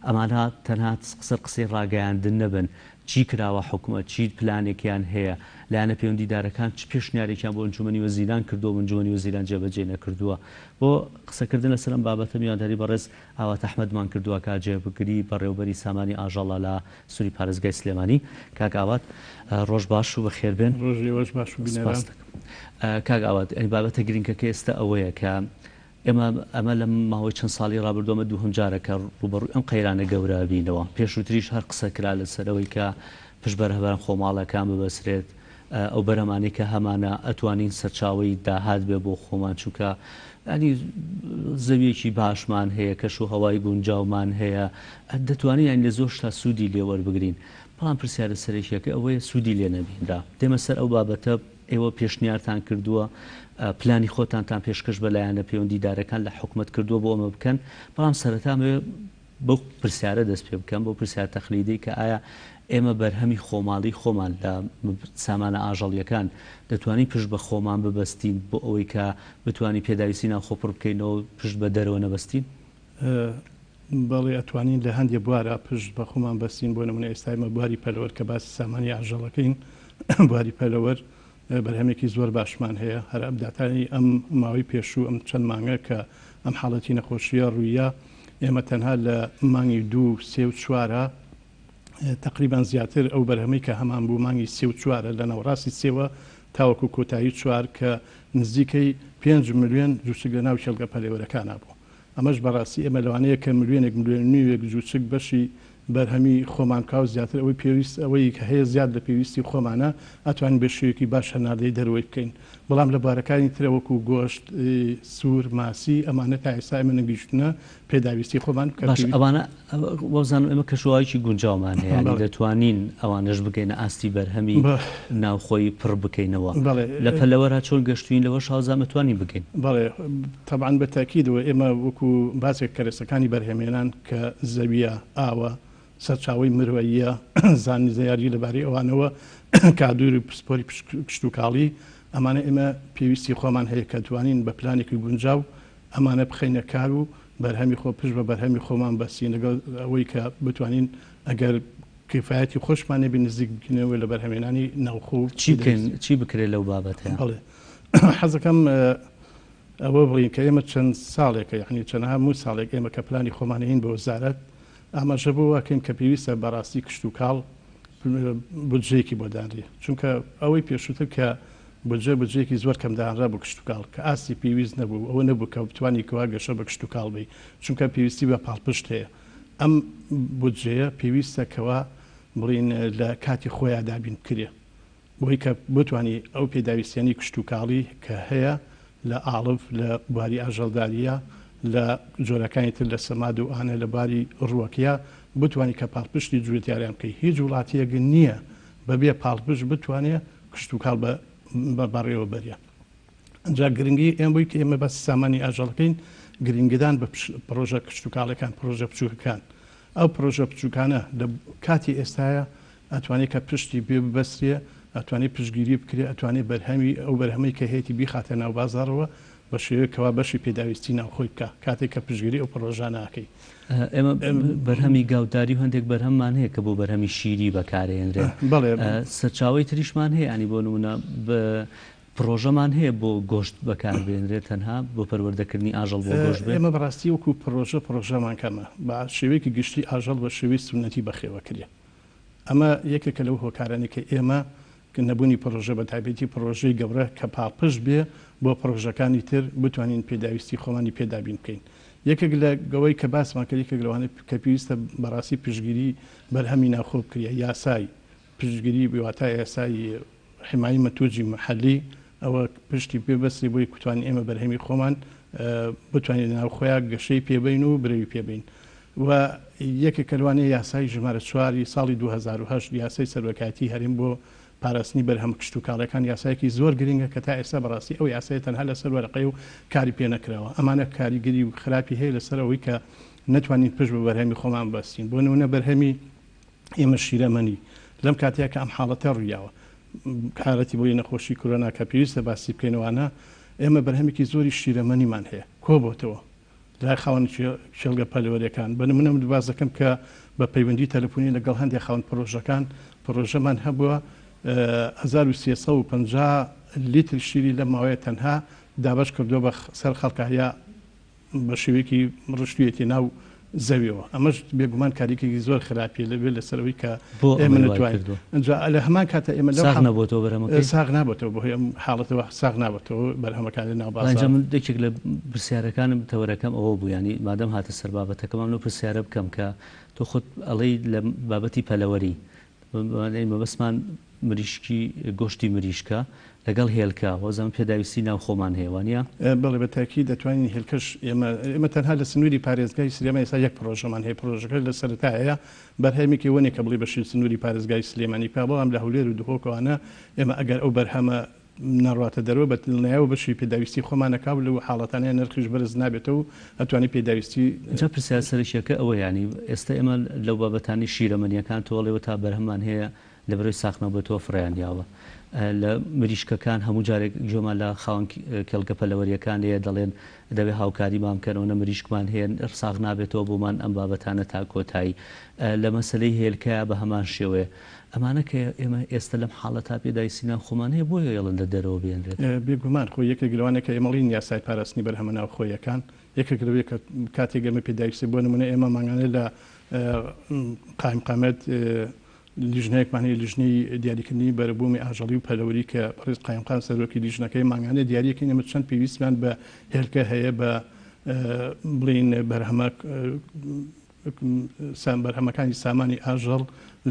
ئەمانە تەنها قسە قسەی ڕاگەیاندن نەبن، چی کراوە حکومەت چی پلانێکیان هەیە، لایەنە پەیوەندیدارەکان چ پێشنیارێکیان بۆ ئەنجومەنی وەزیران کردووە و ئەنجومەنی وەزیران جێبەجێی نەکردووە. بۆ قسەکردن لەسەر ئەم بابەتە میوانداری بەڕێز ئاوات ئەحمەدمان کردووە کە جێگری بەڕێوەبەری سامانی ئاژەڵە لە سنووری پارێزگای سلێمانی. کاک ئاوات ڕۆژ باش و بەخێربێن. ڕۆژی ئێوەش باش و بینەران. سپاست دەکەم. کاک ئاوات بابەتە گرنگەکە ئێستا ئەوەیە کە ئێمە ئەمە لە ماوەی چەند ساڵی ڕابردوو ئەمە دووهەم جارە کە ڕووبەڕووی ئەم قەیرانە گەورە بینەوە. پێشووتریش هەر قسە کرا لەسەر ئەوەی کە پشت بە رهبەران خۆماڵەکان ببەسرێت، ئەو بەرهەمانەی کە هەمانە ئەتوانین سەرچاوەی داهات بێ بۆ خۆمان چونکە یانی زەویەکی باشمان هەیە، کەش و هەوای گونجاومان هەیە، دەتوانین یانی لە زۆر شتا سوودی لێ وەربگرین. بەڵام پرسیارە سەرەکیەکە ئەوەیە سوودی لێ نەبینرا. دێمە سەر ئەو بابەتە. ئێوە پێشنیارتان کردووە، پلانی خۆتانتان پێشکەش بە لایەنە پەیوەندیدارەکان لە حکومەت کردووە بۆ ئەمە بکەن، بەڵام سەرەتا ئەمەوێ بەو پرسیارە دەست پێ بکەم، بەو پرسیارە تەقلیدەی کە ئایا ئێمە بەرهەمی خۆماڵی خۆمان لە سامانە ئاژەڵییەکان دەتوانین پشت بە خۆمان ببەستین بۆ ئەوەی کە بتوانین پێداویستی ناوخۆ پڕ بکەینەوە و پشت بە دەرەوە نەبەستین؟ بەڵێ ئەتوانین لە هەندێ بوارا پشت بە خۆمان بەستین، بۆ نمونە ئێستا ئێمە بواری پەلەوەر کە باسی سامانی ئاژەڵەکەین، بواری پەلەوەر بەرهەمێکی زۆر باشمان هەیە، هەر ئەم داتای ئەم ماوەی پێشوو ئەم چەند مانگە کە ئەم حاڵەتی نەخۆشیە ڕووییا ئێمە تەنها لە مانگی دوو سێ و چوارە تەقریبەن زیاتر ئەو بەرهەمەی کە هەمان بوو مانگی سێ و چوارە لە ناوەڕاستی سێوە تاوەکو کۆتایی چوار کە نزیکەی پێنج ملیۆن جوچک لە ناو کێڵگە پەلەوەرەکانا بوو. ئەمەش بەڕاستی ئێمە لەوانەیە کە ملیۆنێک ملیۆن و نیوێک جوچک بەشی بەرهەمی خۆمان بکا و زیاتر ئەوەی پێویست ئەوەی کە هەیە زیاد لە پێویستی خۆمانە ئەتوانین بە شێوەیەکی باش هەناردەی دەرەوەی بکەین بەڵام لە بوارەکانی ترە وەکو گۆشت سوور ماسی ئەمانە تا ئێستا ئێمە نەگەیشتوونە پێداویستی خۆمان کە باش ئەوانە وابزانم ئێمە کەشوهەوایەکی گونجاومان هەیە یانی دەتوانین ئەوانەش بگەینە ئاستی بەرهەمی ناوخۆیی پڕ بکەینەوە لە پەلەوەرا چۆن گەشتوین لەوەش هاوزام ئەتوانین بگەین. بەڵێ تەبعەن بە تەئکیدەوە ئێمە وەکو باسێک کەرەسەکانی بەرهەمهێنان کە زەویە، ئاوە، سەرچاوەی مرۆییە، زانیاری لەبارەی ئەوانەوە، کادر و پسپۆری کشتوکاڵی، ئەمانە ئێمە پێویستی خۆمان هەیە کە توانین بە پلانێکی گونجاو ئەمانە بخەینە کار و بەرهەمی خۆ پشت بە بەرهەمی خۆمان بەستین لەگەڵ ئەوەی کە بتوانین ئەگەر کیفایەتی خۆشمان نەبی نزیک بکەینەوە لە بەرهەمێنانی ناوخۆ و چی بکەین چی بکرێت لەو بابەتەیە؟ بەڵێ حەزەکەم ئەوە بڵین کە ئێمە چەند ساڵێکە یعنی چەندها هەموو ساڵێک ئێمە کە پلانی خۆمان هەین بۆ وەزارەت ئاماژە بۆ واکەین کە پێویستە بەڕاستی کشتوکاڵ بودجەیەکی بۆ دانرێ چونکە ئەوەی پێشووتر کە بودجە بودجەیەکی زۆر کەم دانرا بۆ کشتوکاڵ کە ئاستی پێویست نەبوو ئەوە نەبوو کە بتوانی کەوا گەشە بە کشتوکاڵ بی چونکە پێویستی بە پاڵپشت هەیە ئەم بودجەیە پێویستە کەوا بڵین لە کاتی خۆیا دابین بکرێ بۆی کە بتوانی ئەو پێداویستیانی کشتوکاڵی کە هەیە لە ئاڵف لە بواری ئاژەڵداریە لە جۆرەکانی تر لە سەماد و ئانە لە باری ڕووەکیە بتوانی کە پاڵپشتی جوتیاریان بکەی هیچ وڵاتیەک نییە بەبێ پاڵپشت بتوانێ کشتوکاڵ بە بەڕێوە بەرێ. ئەنجا گرنگی ئێمە بووی کە ئێمە باسی سامانی ئاژەڵەکەین گرنگیدان بە پڕۆژە کشتوکاڵەکان پڕۆژە بچووکەکان ئەو پڕۆژە بچووکانە لە کاتی ئێستاە ئەتوانێت کە پشتی پێ ببەسترێ ئەتوانێت پشتگیری بکرێ ئەتوانێت بەرهەمی ئەو بەرهەمەی کە هەیەتی بیخاتە ناو بازاڕەوە بە شێوەیەک کەوا بەشی پێداویستی ناوخۆی بکا کاتێک کە پشتگیری ئەو پڕۆژانە ئەکەی. ئێمە بەرهەمی گاوداری و هەندێک بەرهەممان هەیە کە بۆ بەرهەمی شیری بەکارئێنرێن. بەڵێ. سەرچاوەی تریشمان هەیە یانی بۆ نموونە پڕۆژەمان هەیە بۆ گۆشت بەکاربێنرێت تەنها بۆ پەروەردەکردنی ئاژەڵ بۆ گۆشت بێت؟ ئێمە بەڕاستی وەکو پڕۆژە پڕۆژەمان کەمە. بە شێوەیەکی گشتی ئاژەڵ بە شێوەی سوننەتی بەخێوەکرێ. ئەمە یەکێکە لەو هۆکارانەی کە ئێمە نەبوونی پڕۆژە بە تایبەتی پڕۆژەی گەورە کە پاڵپشت بێ بۆ پڕۆژەکانی تر بتوانین پێداویستی خۆمانی پێ دابین بکەین. یەکێک لە گەوەی کە باسمان کرد یەکێک لەوانە کە پێویستە بەڕاستی پشتگیری بەرهەمی ناوخۆ بکرێ یاسای پشتگیری واتە یاسای حمایەی مەتوجی محەلی ئەوە پشتی پێ بەسترێ بۆی بتوانین ئێمە بەرهەمی خۆمان بتوانین لە ناوخۆیا گەشەی پێ بەین و برەوی پێ بەین و یەکێکە لەوانەیە یاسای ژمارە چواری ساڵی 2008 یاسای سەرۆکایەتی هەرێم بۆ پاراستنی بەرهەمە کشتوکاڵیەکان یاسایەکی زۆر گرنگە کە تا ئێستا بەڕاستی ئەو یاسایە تەنها لەسەر وەرەقەیە و کاری پێ نەکراوە ئەمانە کاریگەری و خراپی هەیە لەسەر ئەوەی کە نەتوانین پشت بە بەرهەمی خۆمان ببەستین بۆ نمونە بەرهەمی ئێمە شیرەمەنی لەم کاتەیە کە ئەم حاڵەتە ڕوویاوە حالەتی بڵێ نەخۆشی کۆرۆنا کە پێویستە باسی بکەینەوانە ئێمە بەرهەمێکی زۆری شیرەمەنیمان هەیە کۆبۆتەوە لای خاوەن کێڵگە پەلەوەریەکان بە نمونە من باس دەکەم کە بە پەیوەندی تەلەفونی لەگەڵ هەندێک خاوەن پرۆژەکان پرۆژەمان هەبووە 1350 لیتر شیری لەم ماوەیە تەنها دابەش کردووە بە سەر خەڵکە یا بە شێوەیەکی ڕشتویەتی ناو زەویەوە ئەمەش بێگومان کاریکێکی زۆر خراپی لەبێ لەسەر ئەوەی کە بۆ ئێمە ئەمەی وای نەتوانین کردووە؟ ئینجا لە هەمان کاتە ئێمە لەو ساغ حاڵ نەبۆتەوە بەرهەمەکەی؟ ساغ نابێتەوە بەهۆی ئەم حاڵەتەوە ساغ نابێتەوە بەرهەمەکان لە ناو وەڵا ئینجا بازاڕ. من یەکێک لە پرسیارەکانم تەوەرەکەم ئەوە بوو یانی مادەم هاتە سەر بابەتەکەم ئەم لەو پرسیارە بکەم کە تۆ خۆت ئەڵێی لە بابەتی پەلەوەری مەبەستمان مریشکی گۆشتی مریشکە لەگەڵ هێلکە وەزم پێداویستی ناوخۆمان هەیە وانە؟ بەڵێ بە تاکید دەتوانین هێلکەش ئێمە ئێمە تەنها لە سنووری پارێزگای سلێمانی ئێستا یەک پڕۆژەمان هەیە پڕۆژەکە لە سەرەتایە بەرهەمێکی ئەوە نیە کە بڵێی بەشی سنووری پارێزگای سلێمانی بکا بەڵام لە هەولێر و دهۆک ئەوانە ئێمە ئەگەر ئەو بەرهەمە نەڕواتە دەرەوە بە دڵنیایەوە بەشی پێداویستی خۆمان ئەکا و لەو حاڵەتانەیە نرخیش بەرز نابێتەوە و ئەتوانێ پێداویستی جا پرسیارە سەرەکیەکە ئەوەیە یانی ئێستا ئێمە لەو بابەتانەی شیرەمەنیەکان تۆ ئەڵێ وەتا بەرهەممان هەیە لە بەرەی ساخنەبێتەوە فڕێیان یاوە لە مریشکەکان هەموو جارێک گوێمان لە خاوەن کێڵگە پەلەوەریەکان لێیە دەڵێن دەبێ هاوکاریمان بکەن ئەونە مریشکمان هەیە ساغ نابێتەوە بۆمان ئەم بابەتانە تا کۆتایی لە مەسەلەی هێلکەیە بە هەمان شێوەیە ئەمانە کە ئێمە ئێستا لەم حاڵەتا پێداویستی ناوخۆمان هەیە بۆیە ئێڵن لە دەرەوە بێنرێت. بێگومان خۆ یەکێک لەوانە کە ئێمە ڵین یاسای پاراستنی بەرهەمە ناوخۆیەکان یەکێک لەوەیە کە کاتێک ئێمە پێداویستی بۆ نمونە ئێمە مانگانە لە قایمقامەت لیژنەیەکمان هەیە لیژنەی دیاریکردنی بەرەبوومی ئاژەڵی و پەلەوەری کە بەڕێز قایمقام سەرۆکی لیژنەکەی مانگانە دیاریەکەین ئێمە چەند پێویستمان بە هێلکە هەیە بە بڵین بەرهەمە بەرهەمەکانی سامانی ئاژەڵ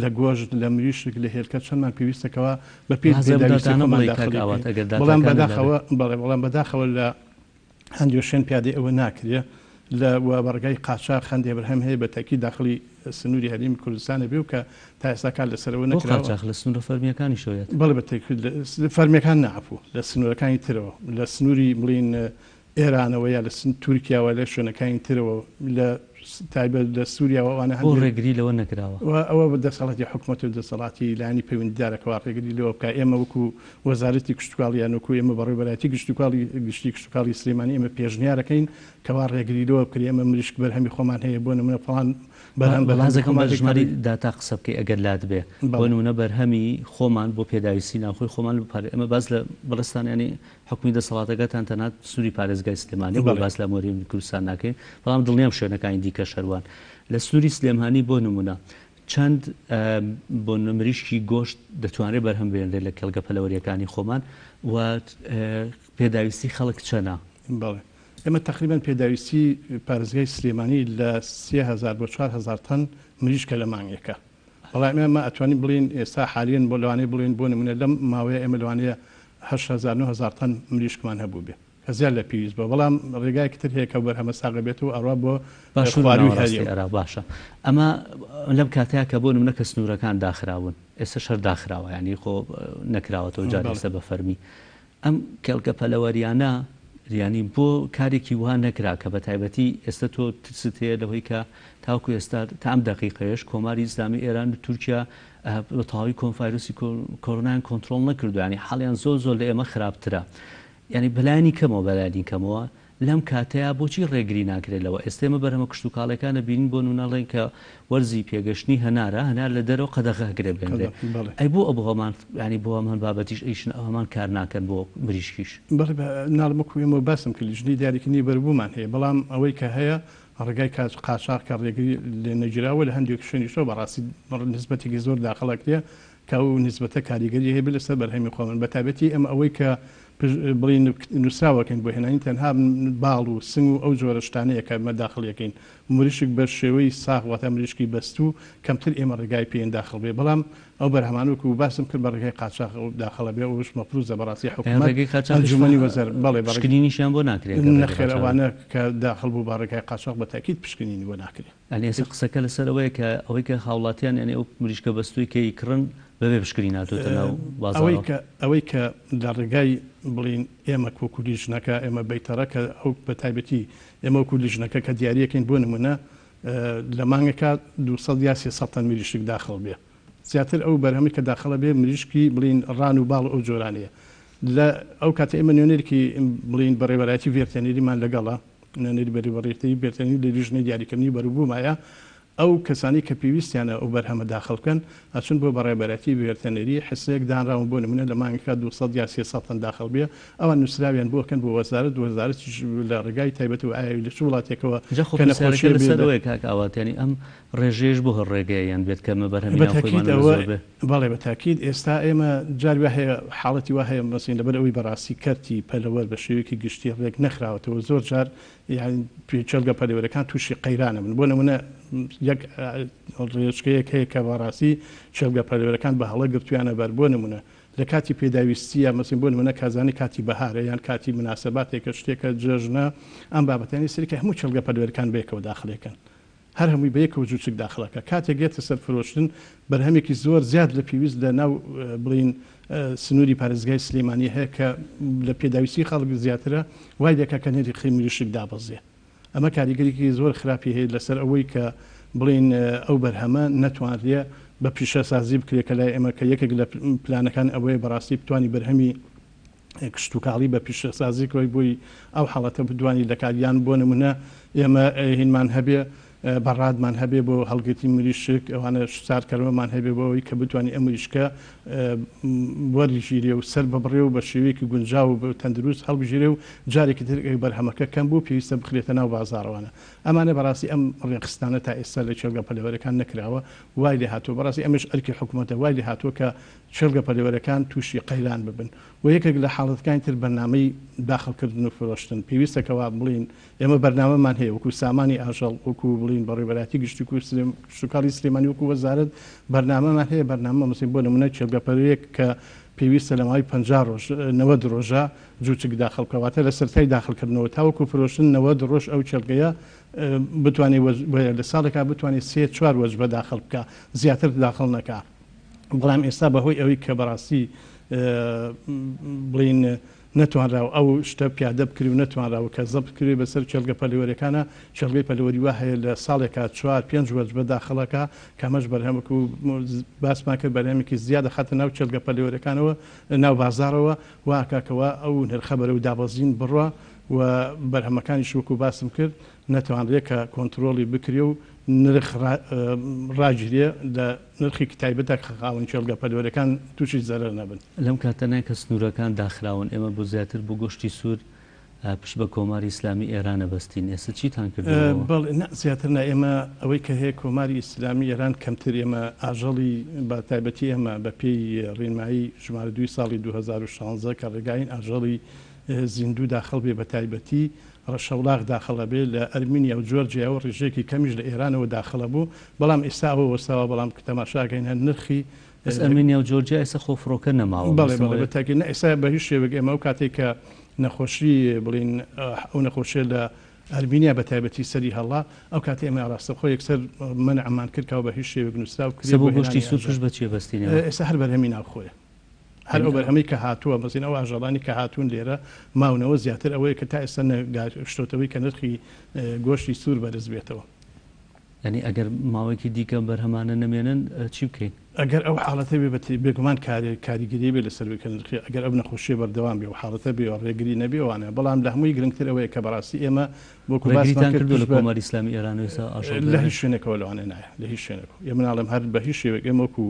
لە گۆشت لە مریشک لە هێلکە چەندمان پێویستە کەوا بە پێی پێداویستی خۆمان داخڵی بکەین بەڵام بەداخەوە بەڵێ بەڵام بەداخەوە لە هەندێ شوێن پیادەی ئەوە ناکرێ لە و بە ڕێگای قاچاخ هەندێ بەرهەم هەیە بە تەئکید داخڵی سنووری هەرێمی کوردستان ئەبێ و کە تا ئێستا کار لەسەر ئەوە بۆ نەکراوە. قاچاخ لە سنوورە فەرمییەکانیشەوە یەت؟ بەڵێ بە تەئکید لە فەرمییەکان نا عەفوو لە سنوورەکانی ترەوە لە سنووری بڵێین ئێرانەوە یا لە تورکیاوە لە شوێنەکانی ترەوە لە تایبەت لە سووریاوە ئەوانە بۆ هەندێ ڕێگری لەوە نەکراوە؟ و ئەوە دەسەڵاتی حکومەت و دەسەڵاتی لایەنی پەیوەندیدارە کەوا ڕێگری لەوە بکا ئێمە وەکو وەزارەتی کشتوکاڵ یان وەکو ئێمە بەڕێوەبەرایەتی گشتوکاڵی گشتی کشتوکاڵی سلێمانی ئێمە پێشنیارەکەین کەوا ڕێگری لەوە بکرێ ئێمە مریشک بەرهەمی خۆمان هەیە بۆ نمونە فڵان بەرهەم بەرهەمی حەزەکەم خۆمان بە هەیە کە ژمارەی ڕێ داتا قسە بکەی ئەگەر لات بێ بۆ بەڵێ. نمونە بەرهەمی خۆمان بۆ پێداویستی ناوخۆی خۆمان بپارێ ئێمە باس لە بەڕێزتان یانی حوکمی دەسەڵاتەکەتان تەنها سنوری پارێزگای سلێمانیە بۆیە بەڵێ. باس لە هەموو کوردستان ناکەین بەڵام دڵنیام شوێنەکانی دیکەش هەروان لە سنوری سلێمانی بۆ نمونە چەند بۆ مریشکی گۆشت دەتوانرێت بەرهەم بێنرێت لە کێڵگە پەلەوەریەکانی خۆمان و پێداویستی خەڵک چەنە؟ بەڵێ ئێمە تەقریبەن پێداویستی پارێزگای سلێمانی لە 3000 بۆ 4000 تەن مریشکە لە مانگێکە بەڵام ئێمە ئەتوانین بڵێین ئێستا حالیەن بۆ لەوانەیە بڵێین بۆ نمونە لەم ماوەیە ئێمە لەوانەیە 8000 9000 تەن مریشکمان هەبووبێ کە زیاد لە پێویست بووە بەڵام ڕێگایەکی تر هەیە کە ئەو بەرهەمە ساغ ئەبێتەوە ئەڕوا بۆ باشوور و خوارووی ناوەڕاستی هەرێم. عێراق باشە ئەمە لەم کاتەیا کە بۆ نمونە کە سنوورەکان داخراون ئێستەش هەر داخراوە یانی خۆ نەکراوەتەوە جار بەڵێ. ئێستا بە فەرمی ئەم کێڵگە پەلەوەریانە یانی بۆ کارێکی وا نەکرا کە بە تایبەتی ئێستا تۆ ترست هەیە لەوەی کە تاوەکو ئێستا تا ئەم دەقیقەیەش کۆماری ئیسلامی ئێران و تورکیا بە تەواوی کۆن ڤایرۆسی کۆرۆنایان کۆنترۆڵ نەکردووە یانی حاڵیان زۆر زۆر لە ئێمە خراپترە یانی بەلایەنی کەمەوە بەلایەنی کەمەوە لەم کاتەیا بۆچی ڕێگری ناکرێت لەوە ئێستا ئێمە بەرهەمە کشتوکاڵیەکان ئەبینین بۆ نمونە ئەڵێن کە وەرزی پێگەشتنی هەنارە هەنار لە دەرەوە قەدەغە ئەکرێ بێنرێ بەڵێ. ئەی بۆ ئەبۆ هەمان یانی بۆ هەمان بابەتیش ئیشن هەمان کار ناکەن بۆ مریشکیش؟ بەڵێ بە ناڵم وەکو ئێمە باسم کرد لیژنەی دیاریکردنی بەربوومان هەیە بەڵام ئەوەی کە هەیە ڕێگای کاچ قاچاخ کە ڕێگری لێ نەگیراوە لە هەندێک شوێنیشەوە بەڕاستی نسبەتێکی زۆر داخڵ ئەکرێ. کە ئەو نیسبەتە کاریگەری هەبێ لەسەر بەرهەمی خۆمان بە تایبەتی ئێمە ئەوەی کە بڵێین نووسراوەکەین بۆ هێنانی تەنها باڵ و سنگ و ئەو جۆرە شتانەیە کە ئێمە داخڵیەکەین مریشک بە شێوەی ساغ واتە مریشکی بەستوو کەمتر ئێمە ڕێگای پێین داخڵ بێ بەڵام ئەو بەرهەمانە وەکو باسم کرد بە ڕێگای قاچاخ داخڵە بێ ئەوش مەفروزە بەڕاستی حکومەت ڕێگەی قاچاخیش ئەنجومەنی وەزار بەڵێ بە پشکنینیشیان بۆ ناکرێ گەر ڕێگەی نەخێر قاچاخ بێ. ئەوانە کە داخڵ بوو بە ڕێگای قاچاخ بە تاکید پشکنینی بۆ ناکرێ. یانی ئێستا قسەکە لەسەر ئەوەیە کە ئەوەی کە هاوڵاتیان یانی ئەو مریشکە بەستووی کە ئیکڕن بەبێ پشکنین هاتۆتە ناو ئەوەی بازاڕەوە. کە ئەوەی کە لە ڕێگای بڵێین ئێمە وەکو لیژنەکە ئێمە بەیتەڕە کە ئەو بە تایبەتی ئێمە وەکو لیژنەکە کە دیاریەکەین بۆ نمونە لە مانگێکا 200 یا 300 تەن مریشک داخڵ بێ زیاتر ئەو بەرهەمەی کە داخڵە بێ مریشکی بڵێین ڕان و باڵ و ئەو جۆرانەیە لە ئەو کاتە ئێمە نوێنەرێکی بڵێین بەڕێوەبەرایەتی ڤێرتێنەریمان لەگەڵە نوێنەری بەرێوەبەرێتی ڤێرتێنەری لە لیژنەی دیاریکردنی بەروبوومایە ئەو کەسانەی کە پێویستیانە ئەو بەرهەمە داخڵ بکەن ئەچن بۆ بەڕێوەبەرایەتی ڤێرتێنەری حسێک دانراون بۆ نمونە لە مانگێکا 200 یا 300 تەن داخڵ بێ ئەوان نووسراویان بۆ ئەکەن بۆ وەزارەت وەزارەتیش لە ڕێگای تایبەتەوە ئایا لە چ وڵاتێکەوە جا خۆ کە پرسیارەکە نەخۆشیە بێ لەسەر لە ئەوەیە کاک ئاوات یانی ئەم ڕێژەیەش بۆ هەر ڕێگەیە یان بێت کە ئەمە بەرهەمی بە تاکید ناوخۆیمان ئەمە ئەوە زۆر بێ؟ بەڵێ بە تاکید ئێستا ئێمە جار وا هەیە حاڵەتی وا هەیە مەسین لەبەر ئەوەی بەڕاستی کەرتی پەلەوەر بە شێوەیەکی گشتی ڕێک نەخراوەتەوە زۆر جار یانی کێڵگە پەلەوەرەکان تووشی قەیرانە بن بۆ نمونە یەک ڕێچکەیەک هەیە کە بەڕاستی کێڵگە پەلەوەرەکان بە هەڵە گرتویانە بەر بۆ نمونە لە کاتی پێداویستیە مەسین بۆ نمونە کازانی کاتی بەهارە یان کاتی مناسباتێکە شتێکە جەژنە ئەم بابەتانی سەرکە هەموو کێڵگە پەلەوەرەکان بەیەکەوە داخلێکن هەر هەمووی بەیەکەوە جوچک داخل ئەکا. کاتێک یەتە سەر فرۆشتن بەرهەمێکی زۆر زیاد لە پێویست لە ناو بڵێین سنووری پارێزگای سلێمانی هەیە کە لە پێداویستی خەڵک زیاترە وای دەکا کە نرخی مریشک دابەزێ. ئەمە کاریگەریی زۆر خراپی هەیە لەسەر ئەوەی کە بڵێین ئەو بەرهەمە نەتوانرێ بە پیشەسازی بکرێ کە لای ئێمە کە یەکێک لە پلانەکان ئەوەیە بەڕاستی بتوانی بەرهەمی کشتوکاڵی بە پیشەسازی کۆی بۆی ئەو حاڵەتە بدوانی دەکات یان بۆ نمونە ئێمە هینمان هەبێ بەڕادمان هەبێ بۆ هەڵگرتنی مریشک ئەوانە ساردکەرەوەمان هەبێ بۆ ئەوەی کە بتوانین ئەم مریشکە وەرگیرێ و سەر ببڕێ و بە شێوەیەکی گونجاو و تەندروست هەڵبژیرێ و جارێکی تر بەرهەمەکە کەم بوو پێویستە بخرێتە ناو بازاڕەوانە ئەمانە بەڕاستی ئەم ڕێکخستنانە تا ئێستا لە کێڵگە پەلەوەرەکان نەکراوە وای لێ هاتووە بەڕاستی ئەمەش ئەرکی حکوومەتە وای لێ هاتووە کە کێڵگە پەلەوەرەکان تووشی قەیران ببن و یەکێک لە حاڵەتەکانی تر بەرنامەی داخڵ کردن و فرۆشتن پێویستە کەوا بڵێین ئێمە بەرنامەمان هەیە وەکو سامانی ئاژەڵ وەکو بڵێین بەڕێوەبەرایەتی گشتی کشتوکاڵی سلێمانی وەکو وەزارەت بەرنامەمان هەیە بەرنامە مەسەلەن بۆ نمونە کێڵگە پەلەوەرێک کە پێویستە لە ماوەی 50 ڕۆژ 90 ڕۆژە جوچک داخڵ بکە واتە لە سەرەتای داخڵکردنەوە تاوەکو فرۆشتن 90 ڕۆژ ئەو کێڵگەیە بتوانێت لە ساڵێکا بتوانێت سێ چوار وەجبە داخڵ بکە زیاتر داخڵ نەکا. بەڵام ئێستا بەهۆی ئەوەی کە بەڕاستی بڵین نەتوانراوە ئەو شتە پیادە بکرێ و نەتوانراوە کە زەبت بکرێ بەسەر کێڵگە پەلەوەرەکانە، کێڵگەی پەلەوەری وا هەیە لە ساڵێکا چوار پێنج وەجبە داخڵەکا کە ئەمەش بەرهەمەک و باسمان کرد بەرهەمێکی زیاد دەخاتە ناو کێڵگە پەلەوەرەکانەوە ناو بازاڕەوە وا ئەکا کەوا ئەو نرخە بەرەو دابەزین بڕوا و بەرهەمەکانیش وەکو باسم کرد نەتوانرێ کە کۆنترۆڵی بکرێ و نرخ ڕاگیرێ لە نرخێکی تایبەتە کە خاوەن کێڵگە پەلوەرەکان تووشی زەرەر نەبن. لەم کاتەنە کە سنوورەکان داخراون ئێمە بۆ زیاتر بۆ گۆشتی سوور پشت بە کۆماری ئیسلامی ئێران ئەبەستین، ئێستا چیتان کردووە بۆ ئەوە؟ بەڵێ، نا زیاتر نا، ئێمە ئەوەی کە هەیە کۆماری ئیسلامی ئێران کەمتر ئێمە ئاژەڵی بە تایبەتی ئێمە بە پێی ڕێنمایی ژمارە دووی ساڵی 2016 کە ڕێگاین ئاژەڵی زیندوو داخڵ بێ بە تایبەتی ڕەشەوڵاخ داخڵ ئەبێ لە ئەرمینیا و جۆرجیا و ڕیژەیەکی کەمیش لە ئێرانەوە داخڵ ئەبوو بەڵام ئیستا ئەوە وەستاوە بەڵام کە تەماشا ئەکەین هەر نرخی بەس ئەرمینیا و جۆرجیا ئێستا خۆ فڕۆکە نەماوە بەڵێ مەبەستم بەڵێ ئەوەیە. بە تاکید نا ئێستا بە هیچ شێوەیەک ئێمە ئەو کاتەی کە نەخۆشی بڵێین ئەو نەخۆشیە لە ئەرمینیا بە تایبەتی سەری هەڵا ئەو کاتەی ئێمە ڕاستەوخۆ یەکسەر مەنعمان کرد کەوا بە هیچ شێوەیەک نووسراو ئێستا کرێ بۆ بۆ گۆشتی هێنانی سوور ئاژەڵ پشت بە چیە بەستینەوە؟ ئێستا هەر بەرهەمی ناوخۆیە. هەر ئەو بەرهەمەی کە هاتووە، مەسەلەن ئەو ئاژەڵانەی کە هاتوون لێرە ماونەوە زیاتر ئەوەیە کە تا ئێستا نەگاشتۆتەوەی کە نرخی گۆشتی سوور بەرز بێتەوە. یانی ئەگەر ماوەیەکی دیکە ئەم بەرهەمانە نەمێنن چی بکەین؟ ئەگەر ئەو حاڵەتە بێ بێگومان کاریگەری بێ لەسەر کە نرخی ئەگەر ئەو نەخۆشیە بەردەوام بێ و حاڵەتە بێ و ڕێگری نەبێ وانە، بەڵام لە هەمووی گرنگتر ئەوەیە کە بەڕاستی ئێمە وەکو باسمان ڕێگریتان کرد کردووە پشت لە بە کۆماری ئیسلامی ئێران و ئێستا ئاژەڵ لە بێنن؟ هیچ شوێنێکەوە لەوانە نایە لە هیچ شوێنێکەوە ئێمە ناڵێم هەر بە هیچ شێوەیەک ئێمە وەکو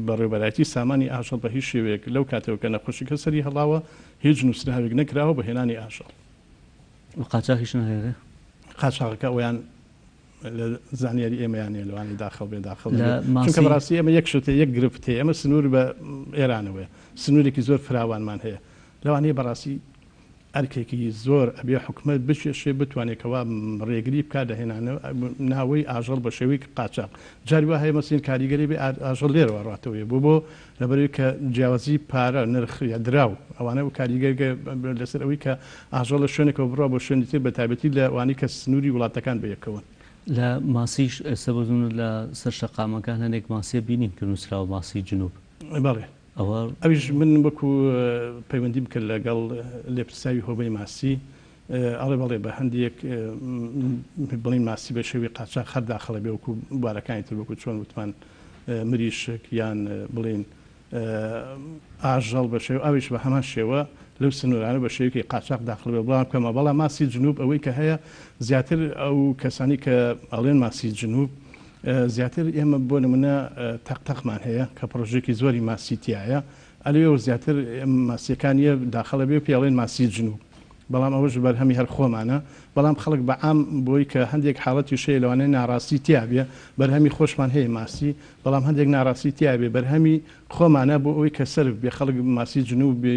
بەڕێوەبەرایەتی سامانی ئاژەڵ بە هیچ شێوەیەک لەو کاتەوە کە نەخۆشیکە سەری هەڵاوە هیچ نووسراوێک نەکراوە بۆ هێنانی ئاژەڵ. و قاچاخیش ناهێنرێ؟ قاچاغەکە ئەویان لە زانیاری ئێمەیان نیە لەوانەیە داخڵ بێ داخڵ نەبێ چونکە بەڕاستی ئێمە یەک شت هەیە یەک گرفت هەیە ئێمە سنوور بە ئێرانەوەیە سنوورێکی زۆر فراوانمان هەیە لەوانەیە بەڕاستی ئەرکێکی زۆر ئەبێ حکومەت بکێشێ بتوانێ کەوا ڕێگری بکات لە هێنانە ناوەی ئاژەڵ بە شێوەی قاچاق جاری وا هەیە مەسین کاریگەری بێ ئاژەڵ لێرەوە ڕاتەوەیە بۆ بۆ لەبەرئەوەی کە جیاوازی پارە، نرخ یا دراو ئەوانە کاریگەرگە لەسەر ئەوەی کە ئاژەڵ لە شوێنێکەوە بڕوا بۆ شوێنی تر بە تایبەتی لە وانەی کە سنووری وڵاتەکان بە یەکەوەن. لە ماسیش ئێستا بۆ نموونە لە سەر شەقامەکان هەنێک ماسیە بینین کە نووسراوە ماسی جنوب. بەڵێ ئەوە. ئەویش من وەکوو پەیوەندیم کرد لەگەڵ لێپرسراوی هۆبەی ماسی ئەڵێ بەڵێ بە هەندێک بڵین ماسی بە شێوەی قاچاخ هەر داخڵە بێ وەکو بوارەکانی تر وەکو چۆن وتمان مریشک یان بڵین ئاژەڵ بە شێوە ئەویش بە هەمان شێوە لەو سنوورانە بە شێوەیەکی قاچاخ داخل بێ بەڵام کەمە بەڵام ماسی جنوب ئەوەی کە هەیە زیاتر ئەو کەسانی کە ئەڵێن ماسی جنوب زیاتر ئێمە بۆ نمونە تەق تەقمان هەیە کە پرۆژێکی زۆری ماسی تایە ئەلێ و زیاتر ماسیەکانیە داخڵە بێ پێ ئەڵێن ماسی جنوب بەڵام ئەوەش بەرهەمی هەر خۆمانە بەڵام خەڵک بە عام بۆی کە هەندێک حاڵەتیش هەیە لەوانەیە ناڕاستی تیابێ بەرهەمی خۆشمان هەیە ماسی بەڵام هەندێک ناڕاستی تیابێ بەرهەمی خۆمانە بۆ ئەوەی کە سەرف بێ خەڵک ماسی جنوب بێ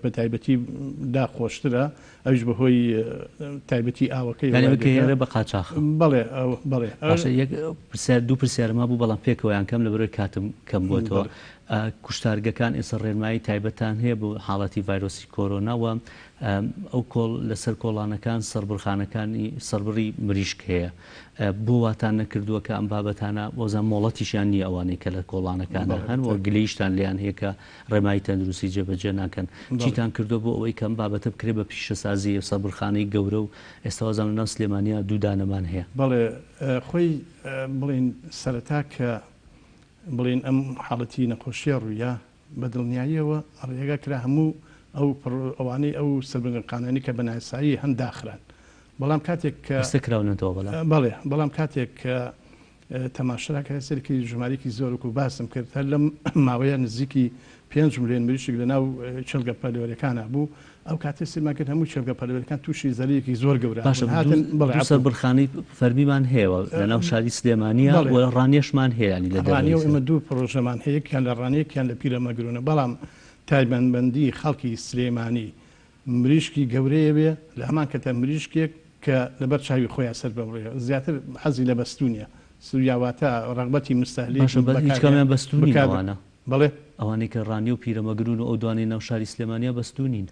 بە تایبەتی دا خۆشترە ئەویش بە هۆی تایبەتی ئاوەکەی یانی ئەوەی کە هێرە بە قاچاخە. بەڵێ بەڵێ. باشە یەک پرسیار دوو پرسیارم هەبوو بەڵام پێکەوەیان کەم لەبەرئەوەی کاتم کەم بووەتەوە. کوشتارگەکان ئێستا ڕێنمایی تایبەتتان هەیە بۆ حاڵەتی ڤایرۆسی کۆرۆنا و ئەو کۆڵ لەسەر کۆڵانەکان سەربڕخانەکانی سەربڕی مریشک هەیە بۆ واتان نەکردووە کە ئەم بابەتانە وەزان مۆڵەتیشیان نییە ئەوانەی کە لە کۆڵانەکانە هەن و گلەیشتان لێیان هەیە کە ڕێمایی تەندروستی جێبەجێ ناکەن چیتان کردووە بۆ ئەوەی کە ئەم بابەتە بکرێت بە پیشەسازی سەربڕخانەی گەورە و ئێستا وازانم لەناو سلێمانیا دوو دانەمان هەیە. بەڵێ خۆی بڵێین سەرەتا کە بڵێین ئەم حاڵەتی نەخۆشیە ڕوویا، بە دڵنیاییەوە ڕێگا کرا هەموو ئەو ئەوانەی ئەو سەربنگەقانانەی کە بە نایاسایی هەن داخران. بەڵام کاتێک کە. ئێستا کراونەتەوە بەڵام. بەڵێ، بەڵام کاتێک کە تەماشا کرا سەیرکەی ژمارەیەکی زۆر وەکوو باسم کرد هەر لەم ماوەیە نزیکی پێنج ملیۆن مریشک لە ناو کێڵگە پەلەوەرەکانا بوو، ئەو کاتەی سەیرمان کرد هەموو کێڵگە پەلەوەرەکان تووشی زەرەرێکی زۆر گەورە باشە بوون. هاتن بەڵێ دوو عەفوو. سەربڕخانەی فەرمیمان هەیە و لە ناو شاری سلێمانییە بەڵێ. و ڕانیەشمان هەیە یانی لە دەرەوەی ڕانیە و ئێمە دوو پڕۆژەمان هەیە یەکیان لە ڕانیە یەکیان لە پیرەمەگرونە بەڵام تایبەتمەندی خەڵکی سلێمانی مریشکی گەورەیە بێ لە هەمان کەتا مریشکێک کە لەبەر چاوی خۆیا سەر ببڕێ زیاتر حەزی لە بەستوونیە سویا واتە ڕەغبەتی مستەهلیک باشە بەس هیچ بەکارهێ کامیان بەستوو نین بکات ئەوانە؟ بەڵێ. ئەوانەی کە ڕانیە و پیرەمەگرون و ئەو دوانەی ناو شاری سلێمانیە بەستوو نین.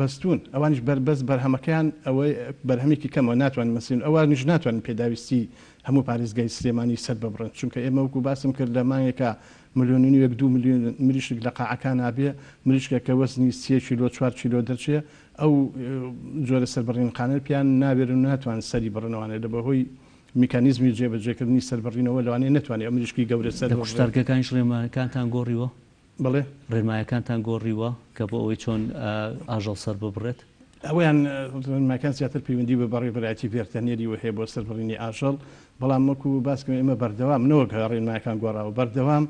بەستوون ئەوانیش بەر بەس بەرهەمەکەیان ئەوەی بەرهەمێکی کەمە ناتوانن مەسین ئەوانیش ناتوانن پێداویستی هەموو پارێزگای سلێمانی سەر ببڕن چونکە ئێمە وەکو باسم کرد لە مانگێکا ملیۆن و نیوێک دوو ملیۆن مریشک لە قاعەکانا بێ مریشکێک کە وەزنی سێ کیلۆ چوار کیلۆ دەرچێ ئەو جۆرە سەربڕینخانە پێیان ناوێرن و ناتوانن سەری بڕن ئەوانە لە بەهۆی میکانیزمی جێبەجێکردنی سەربڕینەوە لەوانەیە نەتوانێ ئەو مریشکی گەورە سەر لە ببڕێ. کوشتارگەکانیش ڕێنمایەکانتان گۆڕیوە؟ بەڵێ. ڕێنمایەکانتان گۆڕیوە کە بۆ ئەوەی چۆن ئاژەڵ سەر ببڕێت؟ ئەوەیان ڕێنمایەکان زیاتر پەیوەندی بە بەڕێوەبەرایەتی ڤێرتەنێریوە هەیە بۆ سەربڕینی ئاژەڵ، بەڵام وەکو باس کرا ئێمە بەردەوام نەوەک ڕێنمایەکان گۆڕاوە بەردەوام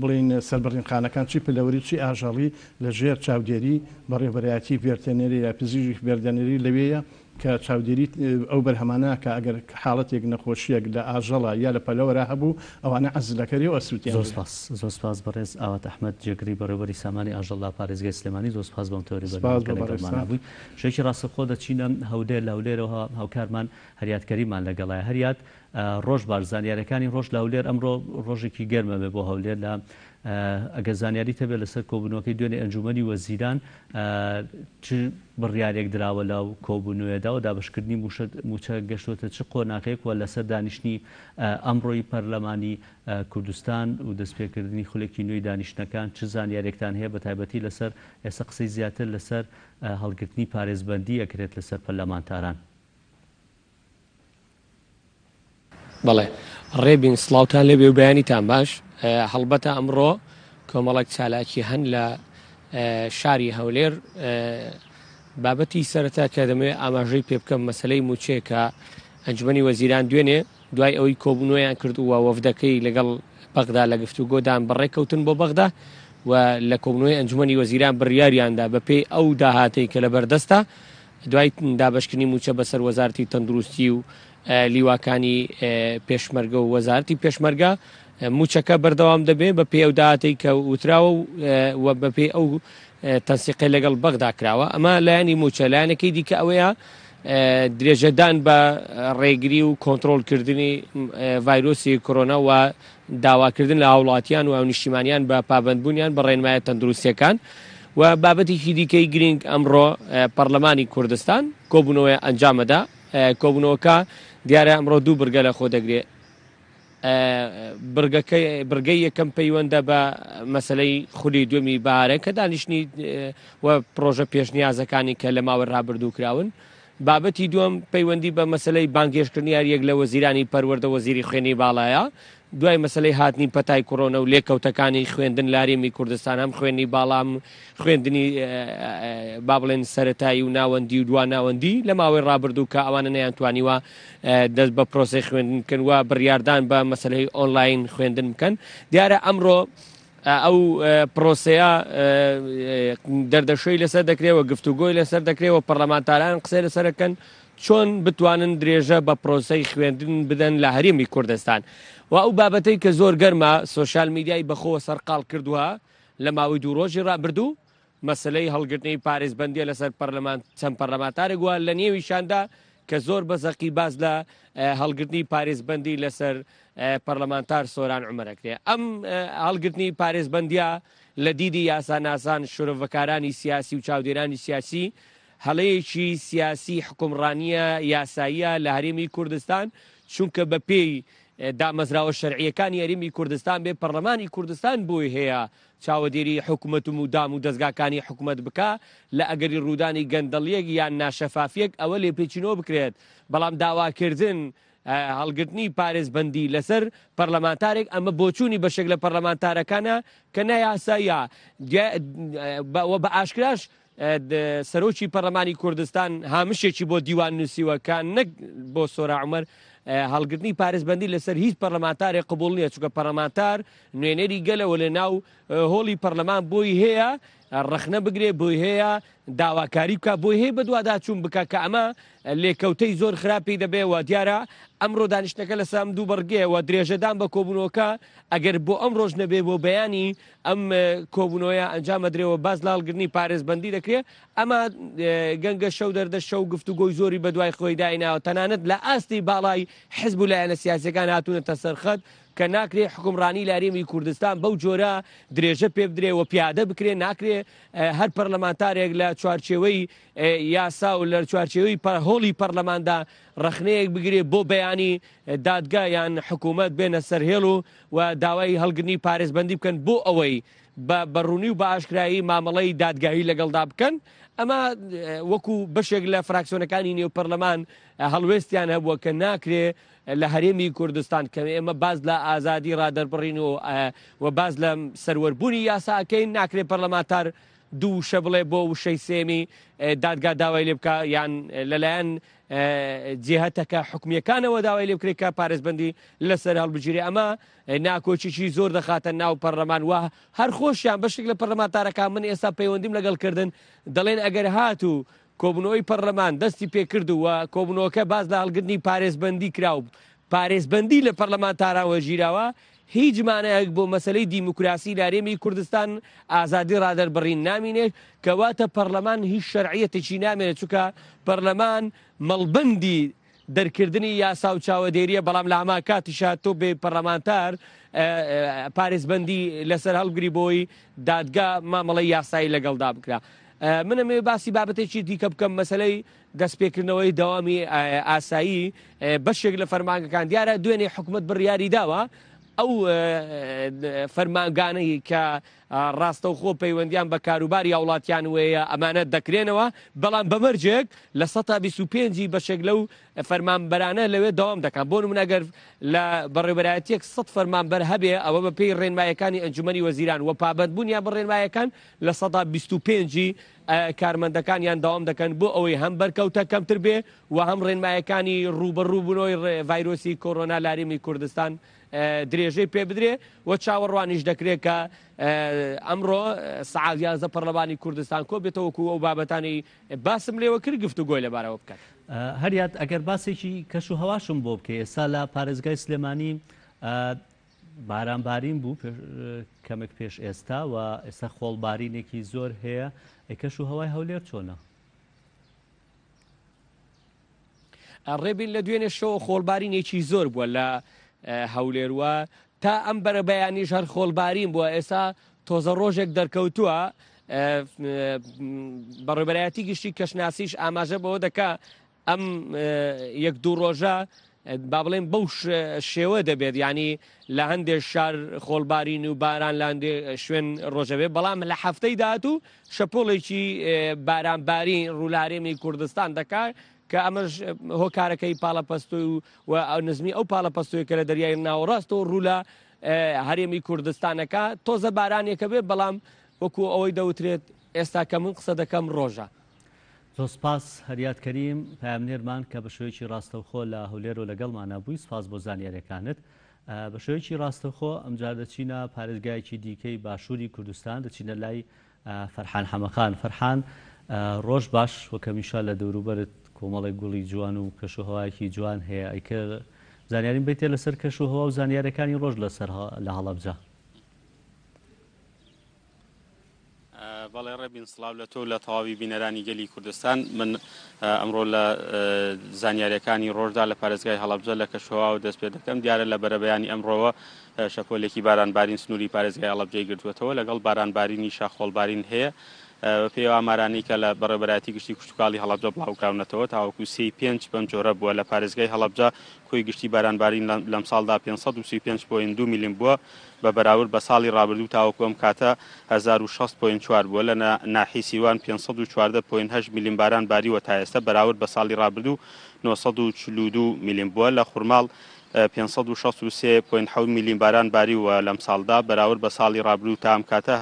بڵێین سەربڕینخانەکان چی پلەوەری چی ئاژەڵی لە ژێر چاودێری بەڕێوەبەرایەتی ڤێرتەنێری یا پزیشکی ڤێرتەنێری لەوێیە کە چاودێری ئەو بەرهەمانە کە ئەگەر حاڵەتێک نەخۆشیەک لە ئاژەڵە یا لە پەلەوەرا هەبوو ئەوانە عەزلەکەرێ و ئەسوتێنرێ. زۆر سپاس زۆر سپاس بەڕێز ئاوات ئەحمەد جێگری بەڕێوبەری سامانی ئاژەڵ لە پارێزگای سلێمانی زۆر سپاس بۆ ئەم تەوەری سپاس بەرنامە بۆ کە لەگەڵمانا بەڕێزتان. بووی. شەوێکی ڕاستەوخۆ دەچینە هەولێر لە هەولێرەوە هاوکارمان هەریاد کەریممان لەگەڵایە هەریاد ڕۆژ باش زانیارەکانی ڕۆژ لە هەولێر ئەمڕۆ ڕۆژێکی گەرمە بێ بۆ هەولێر لە ئەگەر زانیاریت هەبێت لەسەر کۆبوونەوەکەی دوێنێ ئەنجوومەنی وەزیران چ بڕیارێک دراوە لەو کۆبوونەوەیەدا و دابەشکردنی مووچە گەشتووەتە چ قۆناغێک و لەسەر دانیشتنی ئەمڕۆی پەرلەمانی کوردستان و دەستپێکردنی خولێکی نوێی دانیشتنەکان چ زانیارێکتان هەیە بەتایبەتی لەسەر ئێستا قسەی زیاتر لەسەر هەڵگرتنی پارێزبەندی ئەکرێت لەسەر پەرلەمانتاران؟ بەڵێ ڕێبین سڵاوتان لێبێ و بەیانیتان باش هەڵبەتە ئەمڕۆ کۆمەڵێک چالاکی هەن لە شاری هەولێر بابەتی سەرەتا کە دەمەوێت ئاماژەی پێ بکەم مەسلەی موچەیە کە ئەنجومەنی وەزیران دوێنێ دوای ئەوەی کۆبوونەوەیان کرد و وەفدەکەی لەگەڵ بەغدا لە گفتوگۆدان بەڕێکەوتن بۆ بەغدا و لە کۆبوونەوەی ئەنجومەنی وەزیران بڕیاریاندا بەپێی ئەو داهاتەی کە لە بەردەستە دوای دابەشکردنی مووچە بەسەر وەزارەتی تەندروستی و. لیواکانی پێشمەرگە و وەزارەتی پێشمەرگە موچەکە بەردەوام دەبێ بە پێی ئەو داهاتەی کە وتراوە و بە پێی ئەو تەنسیقی لەگەڵ بەغدا کراوە ئەمە لایەنی موچە لایەنەکەی دیکە ئەوەیە درێژەدان بە ڕێگری و کۆنترۆڵکردنی ڤایرۆسی کۆرۆنا و داواکردن لە هاوڵاتیان و هاونیشتیمانیان بە پابەندبوونیان بە ڕێنمایە تەندروستیەکان و بابەتێکی دیکەی گرینگ ئەمڕۆ پەرلەمانی کوردستان کۆبوونەوەی ئەنجامەدا کۆبوونەوەکە دیارە ئەمڕۆ دوو بڕگە لە خۆ دەگرێ بڕگەکەی بڕگەی یەکەم پەیوەندە بە مەسلەی خولی دووەمی بەهارە کە دانیشتنی و پرۆژە پێشنیازەکانی کە لە ماوەی ڕابردوو کراون بابەتی دووەم پەیوەندی بە مەسەلەی بانگهێشتکردنی هەریەک لە وەزیرانی پەروەردە وەزیری خوێندنی باڵایە دوای مەسەلەی هاتنی پەتای کۆرۆنە و لێکەوتەکانی خوێندن لە هەرێمی کوردستان هەم خوێندنی باڵا هەم خوێندنی با بڵێن سەرەتایی و ناوەندی و دوا ناوەندی لە ماوەی ڕابردوو کە ئەوانە نەیانتوانیوە دەست بە پرۆسەی خوێندن بکەن و بڕیاردان بە مەسەلەی ئۆنلاین خوێندن بکەن دیارە ئەمڕۆ ئەو پرۆسەیە دەردەشەی لەسەر دەکرێ و گفتوگۆی لەسەر دەکرێ و پەرلەمانتاران قسەی لەسەر دەکەن چۆن بتوانن درێژە بە پرۆسەی خوێندن بدەن لە هەرێمی کوردستان و ئەو بابەتەی کە زۆر گەرمە سۆشیال میدیای بەخۆوە سەرقاڵ کردووە لە ماوەی دوو ڕۆژی ڕابردوو مەسەلەی هەڵگرتنی پارێزبەندیە لەسەر پەرلەمان چەند پەرلەمانتارێک وە لە نێویشاندا کە زۆر بە زەقی باس لە هەڵگرتنی پارێزبەندی لەسەر پەرلەمانتار سۆران عومەر ئەکرێ. ئەم هەڵگرتنی پارێزبەندیە لە دیدی یاساناسان، شرۆڤەکارانی سیاسی و چاودێرانی سیاسی هەڵەیەکی سیاسی حوکمڕانیە یاساییە لە هەرێمی کوردستان، چونکە بە پێی دامەزراوە شەرعیەکانی هەرێمی کوردستان بێ پەرلەمانی کوردستان بۆی هەیە چاوەدێری حکومەت و دام و دەزگاکانی حکومەت بکا لە ئەگەری ڕوودانی گەندەڵیەک یان ناشەفافیەک ئەوە لێپێچینەوە بکرێت بەڵام داواکردن هەڵگرتنی پارێزبەندی لەسەر پەرلەمانتارێک ئەمە بۆچوونی بەشێک لە پەرلەمانتارەکانە کە نایاساییە و بە ئاشکراش سەرۆکی پەرلەمانی کوردستان هامشێکی بۆ دیوان نووسیوە کە نەک بۆ سۆرا عومەر هەڵگرتنی پارێزبەندی لەسەر هیچ پەرلەمانتارێک قبوڵ نییە چونکە پەرلەمانتار نوێنەری گەلە و لە ناو هۆڵی پەرلەمان بۆی هەیە ڕەخنە بگرێ بۆی هەیە داواکاری بکا بۆی هەیە بەدواداچوون بکا کە ئەمە لێکەوتەی زۆر خراپی دەبێ و دیارە ئەمڕۆ دانیشتنەکە لەسەر ئەم دوو بڕگەیە و درێژەدان بە کۆبوونەوەکە ئەگەر بۆ ئەمڕۆش نەبێ بۆ بەیانی ئەم کۆبوونەوەیە ئەنجام ئەدرێ و باس لە هەڵگرتنی پارێزبەندی دەکرێ ئەمە گەنگەشە و دەردەشە و گفتوگۆی زۆری بەدوای خۆی دایناوە تەنانەت لە ئاستی باڵای حزب و لایەنە سیاسیەکان هاتوونەتە سەرخەت کە ناکرێ حوکمڕانی لە هەرێمی کوردستان بەو جۆرە درێژە پێ بدرێ و پیادە بکرێ، ناکرێ هەر پەرلەمانتارێک لە چوارچێوەی یاسا و لە چوارچێوەی هۆڵی پەرلەماندا ڕەخنەیەک بگرێ بۆ بەیانی دادگا یان حکوومەت بێنە سەر هێڵ و و داوای هەڵگرتنی پارێزبەندی بکەن بۆ ئەوەی بە بە ڕوونی و بە ئاشکرایی مامەڵەی دادگایی لەگەڵدا بکەن. ئەمە وەکو بەشێک لە فراکسیۆنەکانی نێو پەرلەمان هەڵوێستیان هەبووە کە ناکرێ لە هەرێمی کوردستان کە ئێمە باس لە ئازادی ڕادەربڕین و و باس لە سەروەربوونی یاسا ئەکەین ناکرێ پەرلەمانتار دوو وشە بڵێ بۆ وشەی سێمی دادگا داوای لێ بکا یان لەلایەن جهتەکە حکومیەکانەوە داوای لێ بکرێت کە پارێزبەندی لەسەر هەڵبگیرێ ئەمە ناکۆکیی زۆر دەخاتە ناو پەرلەمان و هەر خۆشیان بەشێک لە پەرلەمانتارەکان من ئێستا پەیوەندیم لەگەڵ کردن دەڵێن ئەگەر هاتوو کۆبوونەوەی پەرلەمان دەستی پێکرد و کۆبوونەوەکە باس لە هەڵگرتنی پارێزبەندی کرا و پارێزبەندی لە پەرلەمانتاران وەرگیراوە، هیچ مانایەک بۆ مەسەلەی دیموکراسی لە هەرێمی کوردستان ئازادی ڕادەربڕین نامینێت، کەواتە پەرلەمان هیچ شەرعیەتێکی نامێنێت، چونکە پەرلەمان مەڵبەندی دەرکردنی یاسا و چاوەدێریە، بەڵام لە هەمان کاتیشا تۆ بێ پەرلەمانتار پارێزبەندی لەسەر هەڵبگری بۆی دادگا مامەڵەی یاسایی لەگەڵدا بکرا. من ئەمەوێ باسی بابەتێکی دیکە بکەم مەسەلەی دەستپێکردنەوەی دەوامی ئاسایی بەشێک لە فەرمانگەکان دیارە دوێنێ حکومەت بڕیاری داوە ئەو فەرمانگانەی کە ڕاستەوخۆ پەیوەندیان بە کاروباری هاوڵاتیان وەیە ئەمانە دەکرێنەوە بەڵام بەمەرجێک لە 125 بەشێک لەو فەرمانبەرانە لەوێ دەوام دەکەن، بۆ نمونە گەر لە بەڕێوبەرایەتیەک 100 فەرمانبەر هەبێ ئەوە بە پێی ڕێنمایەکانی ئەنجومەنی وەزیران و پابەندبوونیان بە ڕێنمایەکان 25% ی کارمەندەکانیان دەوام دەکەن بۆ ئەوەی هەم بەرکەوتە کەمتر بێ و هەم ڕێنمایەکانی ڕووبەڕووبوونەوەی ڤایرۆسی کۆرۆنا لە هەرێمی کوردستان درێژەی پێ بدرێ و چاوەڕوانیش دەکرێت کە ئەمڕۆ سەعات 11 پەرلەمانی کوردستان کۆبێتەوە وەکو ئەو بابەتانەی باسم لێوە کرد گفتوگۆی لەبارەوە بکەن. هەریاد ئەگەر باسێکی کەش و هەواشم بۆ بکەی ئێستا لە پارێزگای سلێمانی باران بارین بوو کەمێک پێش ئێستا و ئێستا خۆڵبارینێکی زۆر هەیە ئەی کەش و هەوای هەولێر چۆنە؟ ڕێبین لە دوێنێ شەوە خۆڵبارینێکی زۆر بووە لە هەولێر و تا ئەم بەرەبەیانیش هەر خۆڵبارین بووە ئێستا تۆزە ڕۆژێک دەرکەوتووە بەڕێبەرایەتی گشتی کەشناسیش ئاماژە بەوە دەکا ئەم یەک دوو ڕۆژە با بڵێن بەو شێوە دەبێت ینی لە هەندێک شار خۆڵبارین و باران لە هەندێک شوێن ڕۆژەبێ بەڵام لە هەفتەی داهاتوو شەپۆڵێکی بارانبارین ڕوو لە هەرێمی کوردستان دەکات کە ئەمەش هۆکارەکەی پاڵەپەستۆی و نزمی ئەو پاڵەپەستۆی کە لە دەریای ناوەڕاستەوە ڕوو لە هەرێمی کوردستانەکە تۆزە بارانێکە بێ بەڵام وەکو ئەوەی دەوترێت ئێستا کە من قسە دەکەم ڕۆژە. زۆر سپاس هەریاد کەریم پەیامنێرمان کە بە شێوەیەکی ڕاستەوخۆ لە هەولێرەوە لەگەڵمانا بووی سپاس بۆ زانیاریەکانت. بە شێوەیەکی ڕاستەوخۆ ئەمجار دەچینە پارێزگایەکی دیکەی باشووری کوردستان دەچینە لای فەرحان حەمەخان. فەرحان ڕۆژ باش وەک هەمیشە لە دەوروبەرت کۆمەڵێک گوڵی جوان و کەش و هەوایەکی جوان هەیە ئەی کە زانیاریم بەیتێ لەسەر کەش و هەوا و زانیارەکانی ڕۆژ لەسەر لە هەڵەبجە. بەڵێ ڕێبین سڵاو لە تۆ و لە تەواوی بینەرانی گەلی کوردستان من ئەمڕۆ لە زانیاریەکانی ڕۆژدا لە پارێزگای هەڵەبجە لە کەشوهەواوە دەست پێ دەکەم دیارە لە بەرەبەیانی ئەمڕۆوە شەپۆلێکی بارانبارین سنووری پارێزگای هەڵەبجەی گرتووەتەوە لەگەڵ بارانبارینی شاخۆڵبارین هەیە بەپێی ئەو ئامارانەی کە لە بەڕێوەبەرایەتی گشتی کشتوکاڵی هەڵەبجە بڵاوکراونەتەوە تاوەکو سێی پێنج بەم جۆرە بووە لە پارێزگای هەڵەبجە کۆی گشتی بارانبارین لەمساڵدا 535.2 میلیم بووە بە بەراورد بە ساڵی رابردوو تاوەکو ئەم کاتە 1060 point چوار بووە، لە ناحیەی سیروان 514 point هەشت ملم باران باریوە تا ئێستا بەراورد بە ساڵی رابردوو 942 ملم بووە، لە خورماڵ 563 point حەوت ملم باران باریووە لەمساڵدا بەراورد بە ساڵی رابردوو تا ئەم کاتە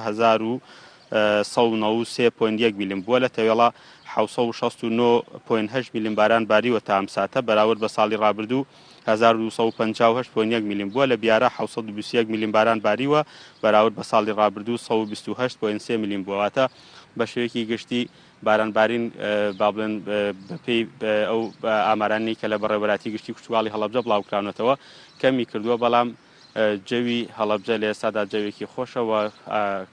1193 point یەک ملم بووە، لە تەوێڵە 769 point هەشت ملم باران باریوە تا ئەم ساتە بەراورد بە ساڵی رابردوو 1258 point یەک ملم بووە، لە بیارە 721 ملم باران باریوە، بەراورد بە ساڵی ڕابردوو 128 point سێ ملم بووە، واتە بە شێوەیەکی گشتی باران بارین با بڵێن بەپێی ئەو ئامارانەی کە لە بەڕێوەبەرایەتی گشتی کشتوکاڵی هەڵەبجە بڵاوکراونەتەوە کەمی کردووە، بەڵام جەوی هەڵەبجە لە ئێستادا جەوێکی خۆشە و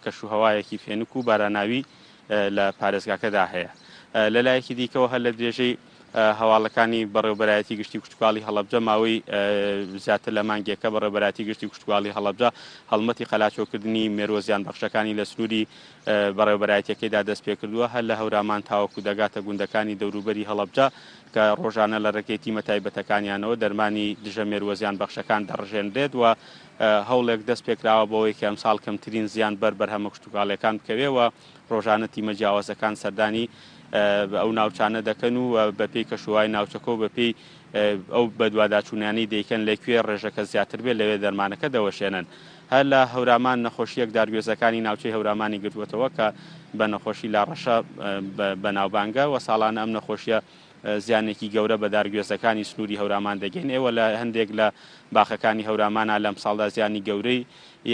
کەشوهەوایەکی فێنک و باراناوی لە پارێزگاکەدا هەیە. لەلایەکی دیکەوە هەر لە درێژەی هەواڵەکانی بەڕێوەبەرایەتی گشتی کشتوکاڵی هەڵەبجە ماوەی زیاتر لە مانگێکە بەڕێوەبەرایەتی گشتی کشتوکاڵی هەڵەبجە هەڵمەتی قەلاچۆکردنی مێرووە زیانبەخشەکانی لە سنووری بەڕێوەبەرایەتیەکەیدا دەستپێکردووە هەر لە هەورامان تاوەکو دەگاتە گوندەکانی دەوروبەری هەڵەبجە کە ڕۆژانە لە ڕێگەی تیمە تایبەتەکانیانەوە دەرمانی دژە مێرووە زیانبەخشەکان دەڕژێنرێت و هەوڵێک دەست پێکراوە بەوەی کە ئەمساڵ کەمترین زیان بەر بەرهەمە کشتوکاڵیەکان بکەوێ و ڕۆژانە تیمە جیاوازەکان سەردانی ئەو ناوچانە دەکەن و بەپێی کەشوهەوای ناوچەکە و بەپێی ئەو بەدواداچوونانەی دەیکەن لە کوێ ڕێژەکە زیاتر بێت لەوێ دەرمانەکە دەوەشێنن. هەر لە هەورامان نەخۆشییەک دارگوێزەکانی ناوچەی هەورامانی گرتووەتەوە کە بە نەخۆشی لاڕەشە بەناوبانگە و ساڵانە ئەم نەخۆشییە زیانێکی گەورە بە دارگوێزەکانی سنووری هەورامان دەگەینێ و لە هەندێک لە باخەکانی هەورامانا لەمساڵدا زیانی گەورەی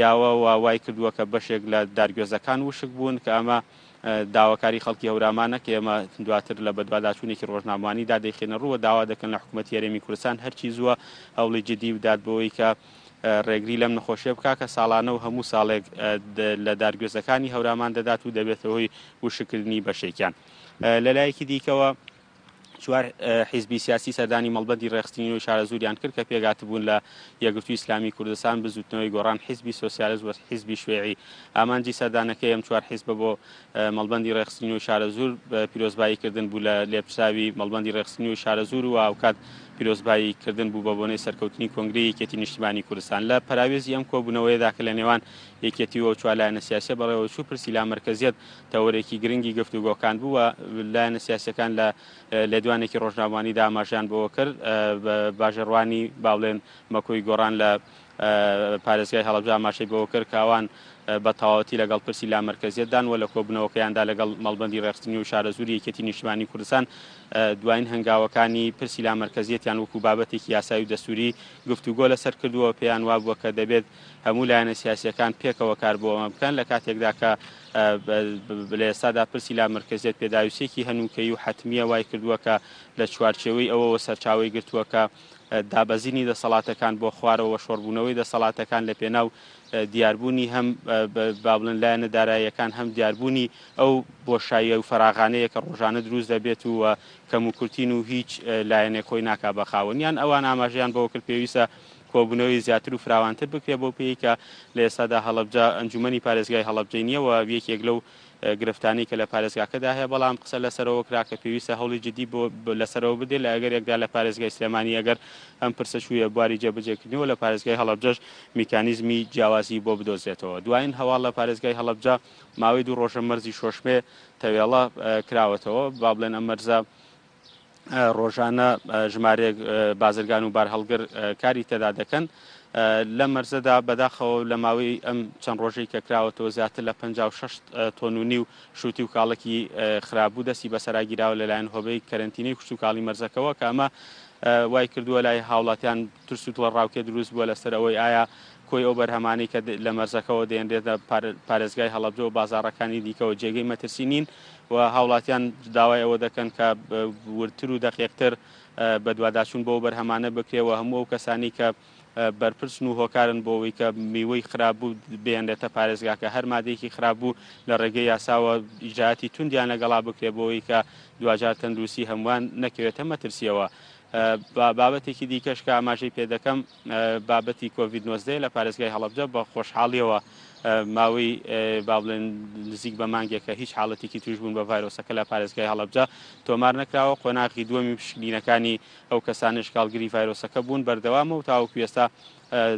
یاوە و وای کردووە کە بەشێک لە دارگوێزەکان وشک بوون کە ئەمە داواکاری خەڵکی هەورامانە کە ئێمە دواتر لە بەدواداچوونێکی ڕۆژنامەوانیدا دەیخەینە ڕوو و داوا دەکەن لە حکوومەتی هەرێمی کوردستان هەرچی زووە هەوڵی جدی بدات بۆ ئەوەی کە ڕێگری لەم نەخۆشیە بکا کە ساڵانە و هەموو ساڵێک لە دارگوێزەکانی هەورامان دەدات و دەبێتە هۆی وشککردنی بەشێکیان. لەلایەکی دیکەوە چوار حیزبی سیاسی سەردانی مەڵبەندی ڕێکخستنی نوێی شارەزووریان کرد کە پێکهاتبوون لە یەکگرتووی ئیسلامی کوردستان، بزووتنەوەی گۆڕان، حیزبی سۆسیالست و حیزبی شوێعی. ئامانجی سەردانەکەی ئەم چوار حیزبە بۆ مەڵبەندی ڕێکخستنی نوێی شارەزوور پیرۆزبایی کردن بوو لە لێپرسراوی مەڵبەندی ڕێکخستنی نوێی شارەزوور و هاوکات پیرۆزبایی کردن بوو بە بۆنەی سەرکەوتنی کۆنگرەی یەکێتی نیشتیمانی کوردستان. لە پەراوێزی ئەم کۆبوونەوەیەدا کە لە نێوان یەکێتی و ئەو چوار لایەنە سیاسیە بەڕێوەچوو، پرسی لامەرکەزیەت تەوەرێکی گرنگی گفتوگۆکان بوو و لایەنە سیاسییەکان لە لێدوانێکی ڕۆژنامەوانیدا ئاماژەیان بەوە کرد، باژێڕوانی با بڵێن مەکۆی گۆڕان لە پارێزگای هەڵەبجە ئاماژەی بەوە کرد کە ئەوان بە تەواوەتی لەگەڵ پرسی لامەرکەزیەتدان و لە کۆبوونەوەکەیاندا لەگەڵ مەڵبەندی ڕێکخستنی و شارەزووری یەکێتی نیشتمانی کوردستان دوایین هەنگاوەکانی پرسی لامەرکەزیەتیان وەکو بابەتێکی یاسایی و دەستووری گفتوگۆ لەسەر کردووە، پێیان وابووە کە دەبێت هەموو لایەنە سیاسییەکان پێکەوە کار بۆ ئەمە بکەن، لە کاتێکدا کە لە ئێستادا پرسی لامەرکەزیەت پێداویستیەکی هەنووکەیی و حەتمییە وای کردووە کە لە چوارچێوەی ئەوەوە سەرچاوەی گرتووە کە دابەزینی دەسەڵاتەکان بۆ خوارەوە شۆڕبوونەوەی دەسەڵاتەکان لە پێناو دیاربوونی هەم با بڵێن لایەنە داراییەکان هەم دیاربوونی ئەو بۆشاییە و فەراغانەیە کە ڕۆژانە دروست دەبێت و کەموکورتین و هیچ لایەنێک خۆی ناکا بە خاوەنیان ئەوان ئاماژەیان بەوە کرد پێویستە کۆبوونەوەی زیاتر و فراوانتر بکرێت بەو پێیەی کە لە ئێستادا هەڵەبجە ئەنجوومەنی پارێزگای هەڵەبجەی نییە و یەکێک لەو گرفتانەی کە لە پارێزگاکەدا هەیە، بەڵام قسە لەسەرەوە کرا کە پێویستە هەوڵی جدی بۆ لەسەرەوە بدرێت لە ئەگەرێکدا لە پارێزگای سلێمانی ئەگەر ئەم پرسە چوویە بواری جێبەجێکردنەوە لە پارێزگای هەڵەبجەش میکانیزمی جیاوازی بۆ بدۆزرێتەوە. دوایین هەواڵ لە پارێزگای هەڵەبجە ماوەی دوو ڕۆژە مەرزی شۆشمێ تەوێڵە کراوەتەوە، با بڵێن ئەم مەرزە ڕۆژانە ژمارەیەک بازرگان و بارهەڵگر کاری تێدا دەکەن. لەم مەرزەدا بەداخەوە لە ماوەی ئەم چەند ڕۆژەی کە کراوەتەوە زیاتر لە 56 تۆن و نیو شوتی و کاڵەکی خراپبوو دەستی بەسەرا گیراوە لەلایەن هۆبەی کەرەنتینەی کشتوکاڵی مەرزەکەوە کە ئەمە وای کردووە لای هاوڵاتیان ترس و دڵەڕاوکێ دروست بووە لەسەر ئەوەی ئایا کۆی ئەو بەرهەمانەی کە لە مەرزەکەوە دێنرێتە پارێزگای هەڵەبجە و بازاڕەکانی دیکەوە جێگەی مەترسی نین و هاوڵاتیان داوای ئەوە دەکەن کە وردتر و دەقیقتر بەدواداچوون بۆ بەرهەمانە بکرێ و هەموو ئەو کەسانی کە بەرپرسن و هۆکارن بۆ ئەوەی کە میوەی خراپ بوو بێنرێتە پارێزگاکە هەر مادەیەکی خراپ بوو لە ڕێگەی یاساوە ئیجراتی توندیان لەگەڵا بکرێ بۆ ئەوەی کە دواجار تەندروستی هەمووان نەکەوێتە مەترسیەوە. بابەتێکی دیکەش کە ئاماژەی پێدەکەم بابەتی کۆڤید 19 لە پارێزگای هەڵەبجە بە خۆشحاڵیەوە ماوەی با بڵێن نزیک بە مانگێکە هیچ حاڵەتێکی توشبوون بە ڤایرۆسەکە لە پارێزگای هەڵەبجە تۆمار نەکراوە قۆناغی دووەمی پشکنینەکانی ئەو کەسانەش کە هەڵگری ڤایرۆسەکە بوون بەردەوامە و تاوەکو ئێستا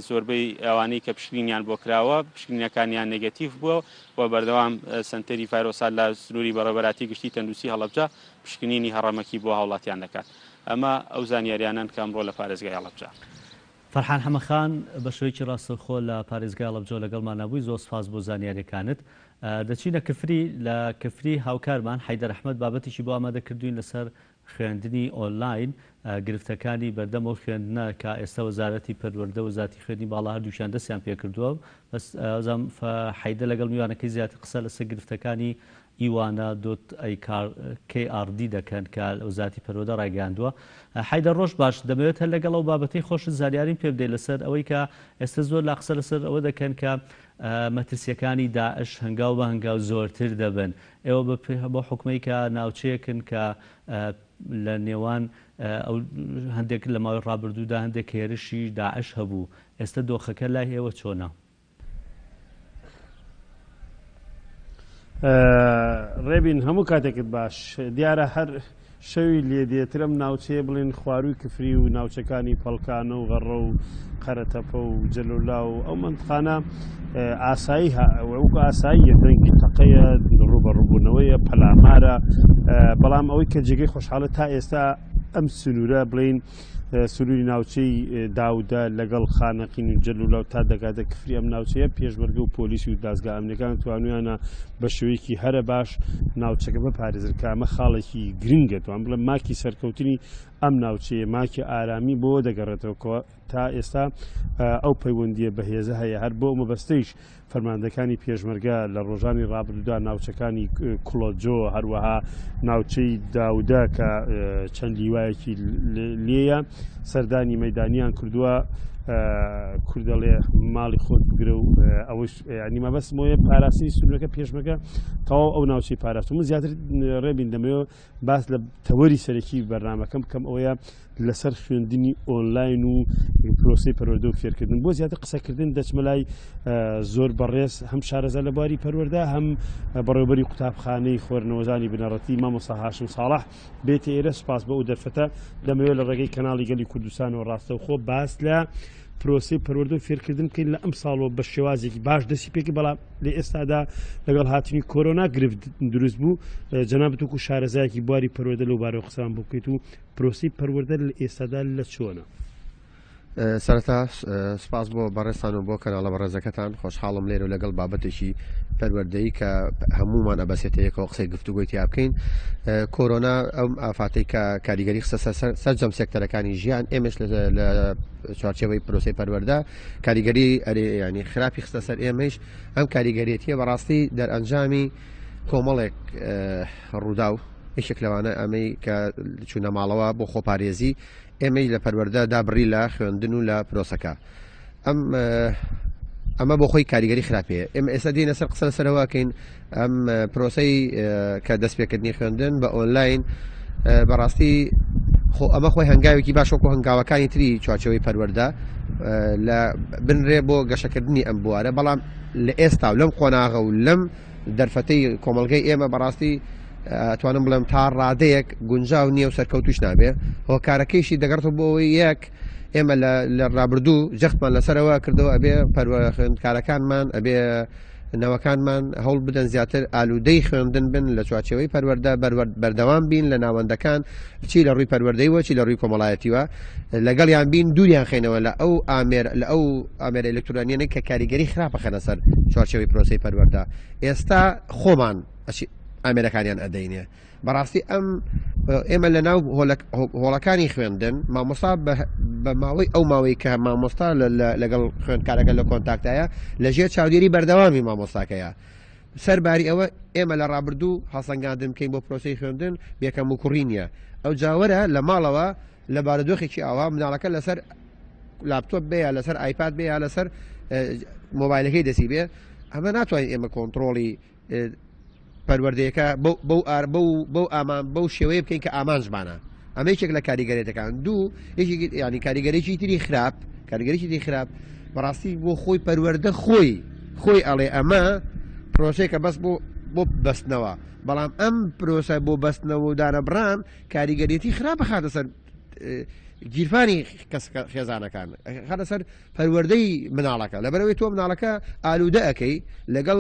زۆربەی ئەوانەی کە پشکنینیان بۆ کراوە پشکنینەکانیان نێگەتیڤ بووە و بەردەوام سەنتەری ڤایرۆسات لە سنووری بەڕێوەبەراتی گشتی تەندروستی هەڵەبجە پشکنینی هەڕەمەکی بۆ هاوڵاتیان دەکات. ئەمە ئەو زانیاریانەن کە ئەمڕۆ لە پارێزگای هەڵەبجە. فەرحان حەمەخان، بە شێوەیەکی ڕاستەوخۆ لە پارێزگای هەڵەبجەوە لەگەڵمانا بووی، زۆر سوپاس بۆ زانیاریەکانت. دەچینە کفری، لە کفری هاوکارمان حەیدەر ئەحمەد بابەتێکی بۆ ئامادە کردووین لەسەر خوێندنی ئۆنلاین، گرفتەکانی بەردەم ئەو خوێندنە کە ئێستا وەزارەتی پەروەردە و وەزارەتی خوێندنی باڵا هەردووکیان دەستیان پێکردووە. بەس وازانم حەیدەر لەگەڵ میوانەکەی زیاتر قسە لەسەر گرفتەکانی ئیوانە دۆت ئەی کەی ئاڕ دی دەکەن کە وەزارەتی پەروەردە ڕایگەیاندووە. حەیدەر ڕۆژ باش، دەمەوێت هەر لەگەڵ ئەو بابەتەی خۆشت زانیاریم پێ بدەیت لەسەر ئەوەی کە ئێستا زۆر لا قسە لەسەر ئەوە دەکەن کە مەترسییەکانی داعش هەنگاو بە هەنگاو زۆرتر دەبن. ئێوە بەو حوکمەی کە ناوچەیەکن کە لە نێوان ئەو هەندێک لە ماوەی ڕابردوودا هەندێک هێرشی داعش هەبوو، ئێستا دۆخەکە لای ئێوە چۆنە؟ ڕێبین هەموو کاتێکت باش دیارە هەر شەوی لێ دێترم ناوچەیە بڵێن خواروی کفری و ناوچەکانی پەڵکانە و غەڕە و قەرەتەپە و جەلولا و ئەو منتقانە ئاسایی وەکو ئاساییە دەنگی تەقەیە ڕوبەڕوبوونەوەیە پەلامارە بەڵام ئەوەی کە جێگەی خۆشحاڵە تا ئێستا ئەم سنوورە بڵین سنووری ناوچەی داودە لەگەڵ خانەقین و جەلولا و تا دەگاتە کفری ئەم ناوچەیە پێشمەرگە و پۆلیس و دازگا ئەمنیەکان توانویانە بە شێوەیەکی هەرە باش ناوچەکە بپارێزن کە ئەمە خاڵێکی گرنگە توان بڵێم ماکی سەرکەوتنی ئەم ناوچەیە ماکی ئارامی بۆ دەگەڕێتەوە تا ئێستا ئەو پەیوەندیە بەهێزە هەیە هەر بۆ مەبەستەیش فەرماندەکانی پێشمەرگە لە ڕۆژانی ڕابردوودا ناوچەکانی کوڵەجۆ هەروەها ناوچەی داودە کە چەند لیوایەکی لێیە سەردانی مەدانیان کردووە کوردەڵێ ماڵی خۆت بگرە و ئەوەش ینی مەبەست مۆیە پاراستنی سنوورەکە پێشمەکە تەواو ئەو ناوچەی پاراست من زیاتر ڕێبین دەمەوێت باس لە تەوەری سەرەکی بەرنامەکەم بکەم ئەوەیە لەسەر خوێندنی ئۆنلاین و پرۆسی پەروەردە و فێرکردن بۆ زیاتر قسەکردن دەچمە لای زۆر بەڕێز هەم شارەزا لە بواری پەروەردە هەم بەڕێوبەری قوتابخانەی خۆرنەوەزانی بنەڕەتی مامۆستا هاشم ساڵح بێتە ئێرە سوپاس بۆ ئەو دەرفەتە دەمەوێت لە ڕێگەی کەناڵی گەلی کوردستانەوە ڕاستەوخۆ باس لە پرۆسەی پەروەردە و فێرکردن بکەین لە ئەم ساڵەوە بە شێوازێکی باش دەستی پێکی بەڵام لە ئێستادا لەگەڵ هاتنی کۆرۆنا گرفت دروست بوو جەنابت وەکو شارەزایەکی بواری پەروەردە لەو بارەوە قسەمان بۆ بکەیت و پرۆسەی پەروەردە لە ئێستادا لە چۆنە؟ سەرەتا سپاس بۆ بەڕێزتان و بۆ کەناڵە بەڕێزەکەتان خۆشحاڵم لێرە و لەگەڵ بابەتێکی پەروەردەیی کە هەمومان ئەبەسێتە یەکەوە قسەی گفتوگۆی تیا بکەین کۆرۆنا ئەم ئافاتەی کە کاریگەری خستە سەر سەرجەم سێکتەرەکانی ژیان ئێمەش لە چوارچێوەی پرۆسەی پەروەردە کاریگەری ئەرێ ینی خراپی خستە سەر ئێمەش ئەم کاریگەریەتیە بەڕاستی دەرئەنجامی کۆمەڵێک ڕووداو یەکێک لەوانە ئەمەی کە چوونە ماڵەوە بۆ خۆپارێزی ئێمەی لە پەروەردە دابڕی لە خوێندن و لە پرۆسەکە ئەم ئەمە بۆ خۆی کاریگەری خراپەیە ئێمە ئێستا دێنە سەر قسە لەسەرەوەکەین ئەم پرۆسەی کە دەستپێکردنی خوێندن بە ئۆنلاین بەڕاستی خۆ ئەمە خۆی هەنگاوێکی باش وەکو هەنگاوەکانی تری چوارچەوەی پەروەردە لە بنرێ بۆ گەشەکردنی ئەم بوارە بەڵام لە ئێستا و لەم قۆناغە و لەم دەرفەتەی کۆمەڵگەی ئێمە بەڕاستی ئەتوانم بڵێم تا ڕادەیەک گونجاو نییە و سەرکەوتوش نابێ هۆکارەکەیشی دەگەڕێتەوە بۆ ئەوەی یەک ئێمە لە ڕابردوو جەختمان لەسەرەوە کردەوە ئەبێ پەروە خوێندکارەکانمان ئەبێ نەوەکانمان هەوڵ بدەن زیاتر ئالوودەی خوێندن بن لە چوارچێوەی پەروەردە بەردەوام بین لە ناوەندەکان چی لە ڕووی پەروەردەیوە چی لە ڕووی کۆمەڵایەتیوە لەگەڵیان بین دووریان خەینەوە لە ئەو ئامێر لە ئەو ئامێرە ئەلکترۆنیانەی کە کاریگەری خراپە خەنە سەر چوارچێوەی پرۆسەی پەروەردە ئێستا خۆمان ئامێرەکانیان ئەدەینێ بەڕاستی ئەم ئێمە لە ناو هۆڵەکانی خوێندن مامۆستا بە ماوەی ئەو ماوەی کە مامۆستا لەگەڵ خوێندکارەکە لە کۆنتاکتایە لە ژێر چاودێری بەردەوامی مامۆستاکەیە سەر باری ئەوە ئێمە لە ڕابردوو هەڵسەنگاندن بکەین بۆ پرۆسەی خوێندن بێکەم و کوڕی نییە ئەو جاوەرە لە ماڵەوە لە بارودۆخێکی ئاوا مناڵەکە لەسەر لاپتۆپ بێ یا لەسەر ئایپاد بێ یا لەسەر مۆبایلەکەی دەسی بێ ئەمە ناتوانین ئێمە کۆنتترۆڵی پەروەردەیەکە بەو ئار بەو بەو ئامان بەو شێوەیە بکەین کە ئامانجمانە ئەمە یەکێک لە کاریگەرێتەکان دوو یەکێک ینی کاریگەرێکی تری خراپ کاریگەرێکی تری خراپ بەڕاستی بۆ خۆی پەروەردە خۆی خۆی ئەڵێ ئەمە پرۆسەیەکە بەس بۆ بۆ بەستنەوە بەڵام ئەم پرۆسە بۆ بەستنەوە و دانەبڕان کاریگەرێتی خراپ بخاتە سەر گیرفانی کەس خێزانەکان خاتە سەر پەروەردەی مناڵەکە لەبەرەوەی تۆ مناڵەکە ئالوودە ئەەکەی لەگەڵ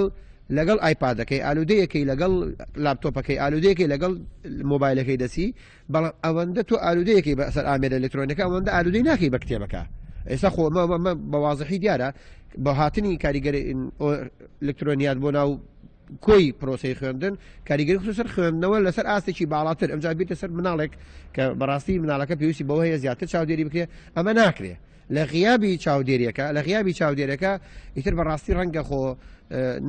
لەگەڵ ئایپادەکەی ئالوودەیەکەی لەگەڵ لاپتۆپەکەی ئالوودەیەکەی لەگەڵ مۆبایلەکەی دەسی بەڵام ئەوەندە تۆ ئالوودەیەکەی بە سەر ئامێرە ئەلکترۆنەکە ئەوەندە ئالوودەی ناکەی بە کتێبەکە ئێستا خۆ بە وازحی دیارە بە هاتنی کاریگەری ئەلکترۆنیات بۆ ناو کۆی پرۆسەی خوێندن کاریگەری خستە سەر خوێندنەوە لەسەر ئاستێکی باڵاتر ئەمجا بیرتە سەر مناڵێک کە بەڕاستی مناڵەکە پێویستی بەوە هەیە زیاتر چاودێری بکرێ ئەمە ناکرێ لە غیابی چاودێریەکە لە غیابی چاودێرەکە ئیتر بەڕاستی ڕەنگە خۆ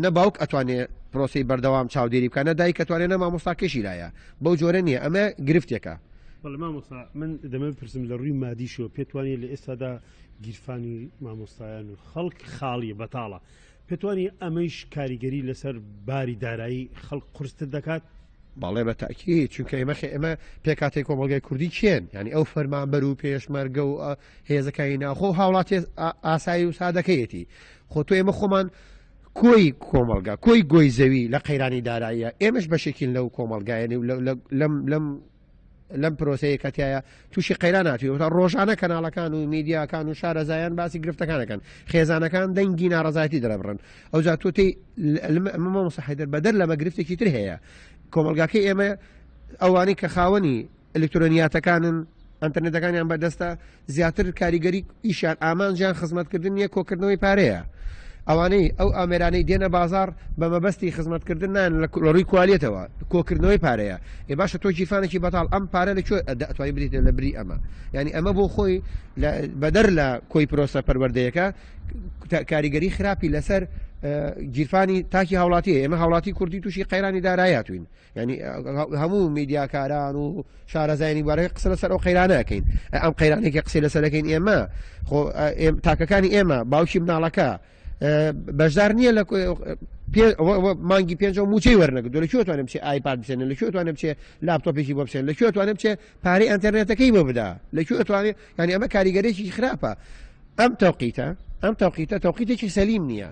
نە باوک ئەتوانێ پرۆسی بەردەوام چاودێری بکە نە دایک ئەتوانێ نە مامۆستاکەشی لایە بەو جۆرە نییە ئەمە گرفتێکە. بەڵێ مامۆستا من دەمەوێت بپرسم لە ڕووی مادیشەوە پێتوانیە لە ئێستادا گیرفانی مامۆستایان و خەڵک خاڵیە بەتاڵە پێتوانی ئەمەیش کاریگەری لەسەر باری دارایی خەڵک قورستر دەکات؟ بەڵێ بە تەئکید چونکە ئێمە خێ ئێمە پێکهاتەی کۆمەڵگای کوردی کێن یعنی ئەو فەرمانبەر و پێشمەرگە و هێزەکانی ناخۆ و هاوڵاتی ئاسایی و سادەکەیەتی خۆ تۆ ئێمە خۆمان کۆی کۆمەڵگا کۆی گۆی زەوی لە قەیرانی داراییە ئێمەش بەشێکین لەو کۆمەڵگایەنی و لەم لەم لەم پرۆسەیە کە تایە تووشی قەیران هاتووە تا ڕۆژانە کەناڵەکان و میدیاکان و شارەزایان باسی گرفتەکانەکەن خێزانەکان دەنگی ناڕزایەتی دەرەبڕن ئەوجا تۆ تی مامۆستا حەیدەر بەدەر لەمە گرفتێکی تر هەیە کۆمەلگاکەی ئێمە ئەوانەی کە خاوەنی ئەلکترۆنیاتەکانن ئەتەرنێتەکانیان بەدەستە زیاتر کاریگەری ئیشیان ئامانجیان خزمەتکردن نییە کۆکردنەوەی پارەیە ئەوانەی ئەو ئامێرانەی دێنە بازار بە مەبەستی خزمەتکردن نان لە ڕووی کوالێتەوە کۆکردنەوەی پارەیە ئێ باشە تۆ گیرفانێکی بەتاڵ ئەم پارە لە کوێ ئەتوانی بدەیت لە بری ئەمە یعنی ئەمە بۆ خۆی بەدەر لە کۆی پرۆسە پەروەردەیەکە کاریگەری خراپی لەسەر گیرفانی تاکی هاوڵاتی ئێمە هاوڵاتی کوردی تووشی قەیرانی دارایی هاتوین ینی هەموو میدیاکاران و شارەزایانی بارەکە قسە لەسەر ئەو قەیرانەکەین ئەم قەیرانێکی قسەی لەسەرەکەین ئێمە خۆ تاکەکانی ئێمە باوکی مناڵەکە بەشدار نییە لە مانگی پێنج و موچەی وەرنەگرتووە لە کوێ توانێت بچێ ئایپاد بسێنێ لە کوێ توانێت بچێ لاپتۆپێکی بۆ بسێن لە کوێ توانێت بچێ پارەی ئەتەرنێتەکەی بۆ بدا لە کوێ توانێت یعنی ئەمە کاریگەرێکی خراپە ئەم تەوقیتە ئەم تەوقیتە تەوقیتێکی سەلیم نییە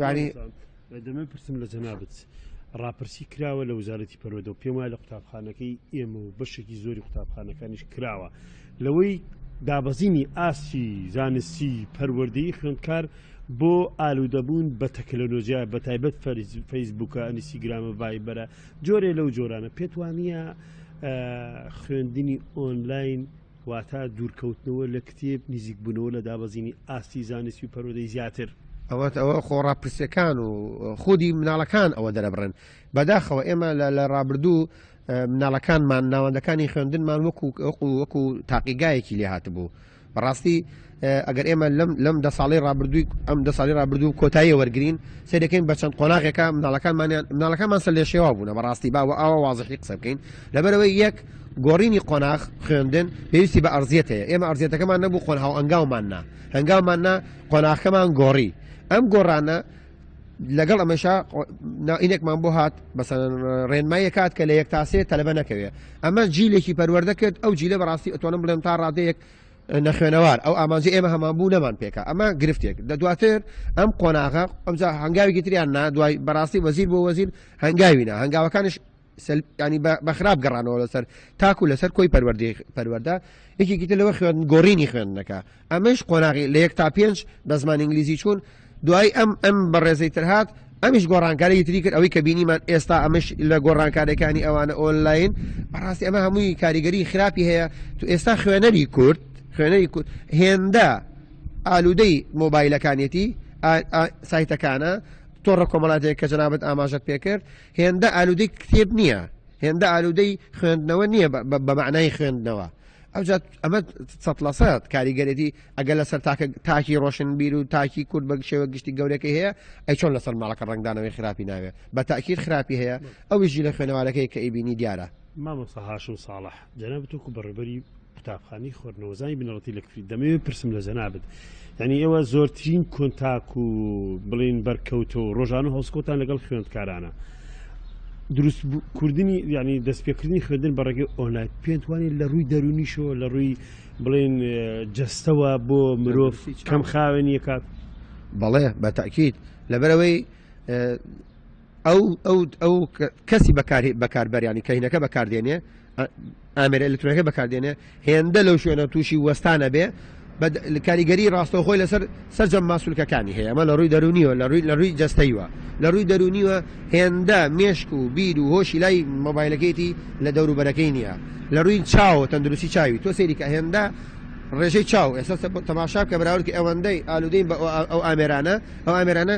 ینی دەمە پرسم لە جەنابت ڕاپرسی کراوە لە وزارەتی پەروەردە و پێم وایە لە قوتابخانەکەی ئێمە و بەشێکی زۆری قوتابخانەکانیش کراوە لەوەی دابەزینی ئاستی زانستی پەروەردەیی خوێندکار بۆ ئالوودەبوون بە تەکنەلۆژیا بە تایبەت فەیسبووکە ئەنیسیگرامە ڤایبەرە جۆرێ لەو جۆرانە پێت وانە خوێندنی ئۆنلاین و. واتە دوورکەوتنەوە لە کتێب، نزیکبوونەوە لە دابەزینی ئاستی زانستی و پەروەردەی زیاتر. ئەوە ئەوە خۆ ڕاپرسیەکان و خودی مناڵەکان ئەوە دەرەبڕن. بەداخەوە ئێمە لە ڕابردوو مناڵەکانمان ناوەندەکانی خوێندنمان وەکو وەکو وەکو تاقیگایەکی لێ هاتبوو. بەڕاستی ئەگەر ئێمە لەم لەم دە ساڵی ڕابردووی ئەم دە ساڵی ڕابردوو کۆتایی وەرگین سەیرەکەین بە چەند قۆناغێکە مناڵەکانمانیان مناڵەکانمان سەر لێ شێوا بوونە بەڕاستی با ئاوا وازحی قسە بکەین لەبەرەوەی یەک گۆڕینی قۆناغ خوێندن پێویستی بە ئەرزیەت هەیە ئێمە ئەرزیەتەکەمان نەبوو قۆن هاو ئەنگاومان نا هەنگاومان نا قۆناغەکەمان گۆڕی ئەم گۆڕانە لەگەڵ ئەمەشا نائینێکمان بۆ هات بەسەن ڕێنمایەک هات کە لە یەک تا سێ تەلەبە نەکەوێ ئەمە جیلێکی پەروەردە کرد ئەو جیلە بەڕاستی ئەتوانم بڵێم تا ڕادەیەک نەخوێنەوار ئەو ئامانجی ئێمە هەمان بوو نەمان پێکا ئەمە گرفتێک لە دواتر ئەم قۆناغە ئەمجا هەنگاوێکی تریان نا دوای بەڕاستی وەزیر بۆ وەزیر هەنگاوی نا هەنگاوەکانش ینی بە خراپ گەڕانەوە لەسەر تاکو لەسەر کۆی پەروەردەی پەروەردە یەکێکی تر لەوە خوێن گۆڕینی خوێندنەکە ئەمەش قۆناغی لە یەک تا پێنج بە زمان ئینگلیزی چوون دوای ئەم ئەم بەڕێزەی تر هات ئەمیش گۆڕانکاری تری کرد ئەوەی کە بینیمان ئێستا ئەمەش لە گۆڕانکاریەکانی ئەوانە ئۆنلاین بەڕاستی ئەمە هەمووی کاریگەری خراپی هەیە تو ئێستا خوێنەری کورد خوێنەری کورد هێندە ئالوودەی مۆبایلەکانیەتی سایتەکانە تۆڕە کۆمەڵاتێک کە جەنابەت ئاماژەت پێکرد هێندە ئالوودەی کتێب نییە هێندە ئالوودەی خوێندنەوە نییە بە معنای خوێندنەوە ئەوجا ئەمە سەد لە سەد کاریگەرێتی ئەگەر لەسەر تاکە تاکی ڕۆشنبیر و تاکی کورد بە شێوە گشتی گەورەکەی هەیە ئەی چۆن لەسەر ماڵەکە ڕەنگدانەوەی خراپی ناوێ بە تاکیل خراپی هەیە ئەویشی لە خوێنەوارەکەی کە ئەیبینی دیارە. مامۆستا هاشم ساڵح جەنابت وەکو بەڕێوبەری قوتابخانەی خۆرنەوەزانی بنەڕەتی لە کفری دەمەوێت پرسم لە جەنابت یعنی ئێوە زۆرترین کۆنتاک و بڵین بەرکەوتە و ڕۆژانە هەڵسکۆتان لەگەڵ خوێندکارانە دروست کوردنی یعنی دەستپێکردنی خوێندن بە ڕێگەی ئۆنلاین پێتوانێت لە ڕووی دەرونیشەوە لە ڕووی بڵێن جەستەوە بۆ مرۆڤ کەم خاوێنیە کات بەڵێ بە تاکیید لەبەرەوەی ئەو ئەو ئەو کەسی بەکاری بەکاربەریانی کەینەکە بەکاردێنێ ئامێرە ئەلکترۆنەکە بەکاردێنێ هێندە لەو شوێنە تووشی وەستانە بێ کاریگەری ڕاستەوخۆی لەسەر سەرجەم ماسولکەکانی هەیە ئەمە لە ڕووی دەرونیەوە لە ڕووی لە ڕووی جەستەیوە لە ڕووی دەرونیوە هێندە مێشک و بیر و هۆشی لای مۆبایلەکەیتی لە دەوروبەرەکەی نییە لە ڕووی چاوە تەندروستی چاوی تۆ سەیری کە هێندە ڕێژەی چاو ئێستا تەماشا بکە بەراورد کە ئەوەندەی ئالوودەین بە ئەو ئامێرانە ئەو ئامێرانە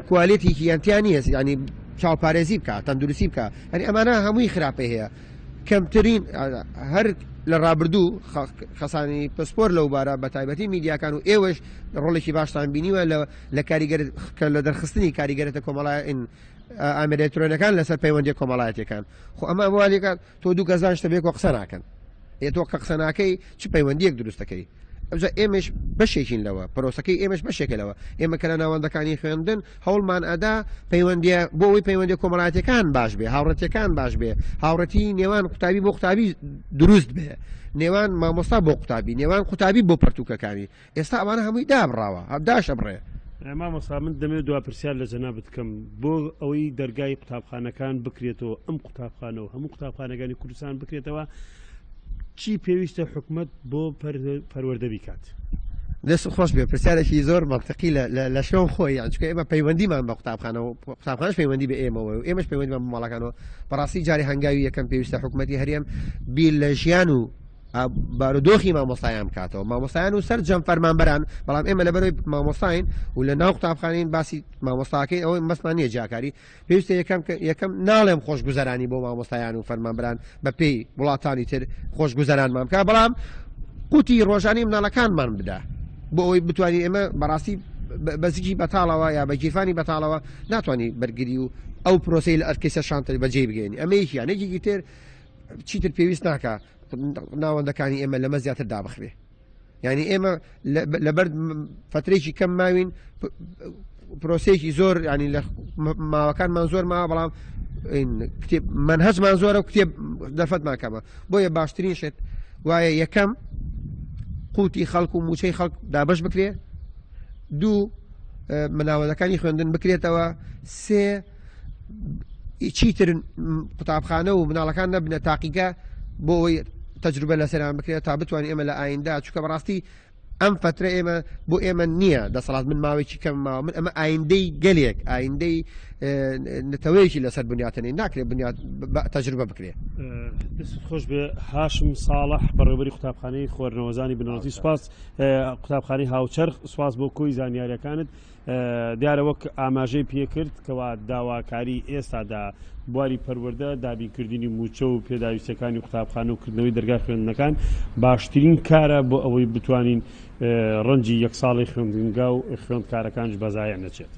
کوالێتیکی یان تیا نییە ینی چاوپارێزی بکە تەندروستی بکە ئەنی ئەمانە هەمووی خراپەی هەیە کەمترین هەر لە ڕابردوو خەسانی پسپۆر لەو بارە بە تایبەتی میدیاکان و ئێوەش ڕۆڵێکی باشتان بینیوە لە کاریگەر کە لە دەرخستنی کاریگەرێتە کۆمەڵای ئامێرەترۆنەکان لەسەر پەیوەندی کۆمەڵایەتەکان خۆ ئەمە والیکات تۆ دوو کەس دانیشتە بەیەکەوە قسە ناکەن ئێ تۆ کە قسە ناکەی چ پەیوەندیەک دروست دەکەی ئەوجا ئێمەش بەشێکین لەوە پرۆسەکەی ئێمەش بەشێکە لەوە ئێمە کە لە ناوەندەکانی خوێندن هەوڵمان ئەدا پەیوەندیە بۆ ئەوەی پەیوەندی کۆمەڵاتەکان باش بێ هاوڕەتەکان باش بێ هاوڕەتی نێوان قوتابی بۆ قوتابی دروست بێ نێوان مامۆستا بۆ قوتابی نێوان قوتابی بۆ پەرتوکەکانی ئێستا ئەوانە هەمووی دابڕاوە داشەبڕێ. مامۆستا من دەمەوێت دوا پرسیار لە جەنابت بکەم بۆ ئەوەی دەرگای قوتابخانەکان بکرێتەوە ئەم قوتابخانە و هەموو قوتابخانەکانی کوردستان بکرێتەوە چی پێویستە حکومت بۆ پەروەردە بیکات؟ دەست خۆش بێ پرسیارێکی زۆر مەنتقی لە شوێن خۆی یان چونکە ئێمە پەیوەندیمان بە قوتابخانەوە قوتابخانەش پەیوەندی بە ئێمەوە و ئێمەش پەیوەندیمان بە ماڵەکانەوە بەڕاستی جاری هەنگاوی یەکەم پێویستە حکومەتی هەرێم بیر لە ژیان و بارودۆخی مامۆستایان بکاتەوە مامۆستایان و سەرجەم فەرمانبەران بەڵام ئێمە لەبەرەوەی مامۆستاین و لە ناو قوتابخانین باسی مامۆستاکەی ئەوەی مەسمان نییە جیاکاری پێویستە یەکەم یەکەم ناڵێم خۆشگوزەرانی بۆ مامۆستایان و فەرمانبەران بە پێی وڵاتانی تر خۆشگوزەرانمان بکە بەڵام قوتی ڕۆژانی مناڵەکانمان بدا بۆ ئەوەی بتوانین ئێمە بەڕاستی بەزیکی بەتاڵەوە یا بە گیرفانی بەتاڵەوە ناتوانانی بەرگری و ئەو پرۆسی لە ئەرکەی سەر شانتر بەجێ بگەێنی ئەمە یەکیان یەکێکی تر چیتر پێویست ناکە ناوەندەکانی ئێمە لەمە زیاتر دابخرێ یعنی ئێمە لەبەر فترێکی کەم ماوین پرۆسەیەکی زۆر ینی لە ماوەکانمان زۆر ماوە بەڵام کتێب منهجمان زۆرە و کتێب دەرفەتمان کەمە بۆیە باشترین شت وایە یەکەم قوتی خەڵک و موچەی خەڵک دابش بکرێ دوو مناوەندەکانی خوێندن بکرێتەوە سێ چیتر قوتابخانە و مناڵەکان نەبنە تاقیگە بۆ ئەوەی تەجروبە لەسەران بکرێت تا بتوانین ئێمە لە ئایندا چونکە بەڕاستی ئەم فترە ئێمە بۆ ئێمە نییە دەسەڵات من ماوەیەکی کەم ماوە من ئەمە ئایندەی گەلێک ئایندەی نەتەوەیەکی لەسەر بنیاتەنی ناکرێت بنیات تەجروبە بکرێ. دەستت خۆش بێ هاشم ساڵح بەڕێوەبەری قوتابخانەی خۆرنەوەزانی بنەڕەتی سوپاس قوتابخانەی هاوچەرخ سوپاس بۆ کۆی زانیاریەکانت دیارە وەک ئاماژەی پێکرد کەوا داواکاری ئێستادا بواری پەروەردە دابینکردنی موچە و پێداویستەکانی قوتابخانە و کردنەوەی دەرگای خوێندنەکان باشترین کارە بۆ ئەوەی بتوانین ڕەنجی یەک ساڵی خوێندنگا و خوێندکارەکانش بەزایە نەچێت.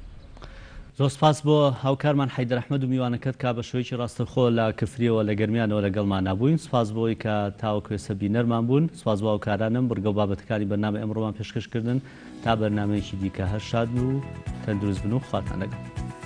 زۆر سپاس بۆ هاوکارمان حەیدەر ئەحمەد و میوانەکەت کە بە شێوەیەکی ڕاستەوخۆ لە کفریەوە لە گەرمیانەوە لەگەڵمانا بووین. سپاس بۆ ئەوەی کە تاوەکو ئێستا بینەرمان بوون. سپاس بۆ هاوکارانم بڕگە و بابەتەکانی بەرنامەی ئەمڕۆمان پێشکەش کردن. تا بەرنامەیەکی دیکە هەر شادن و تەندروست بن و خواتان لەگەڵ.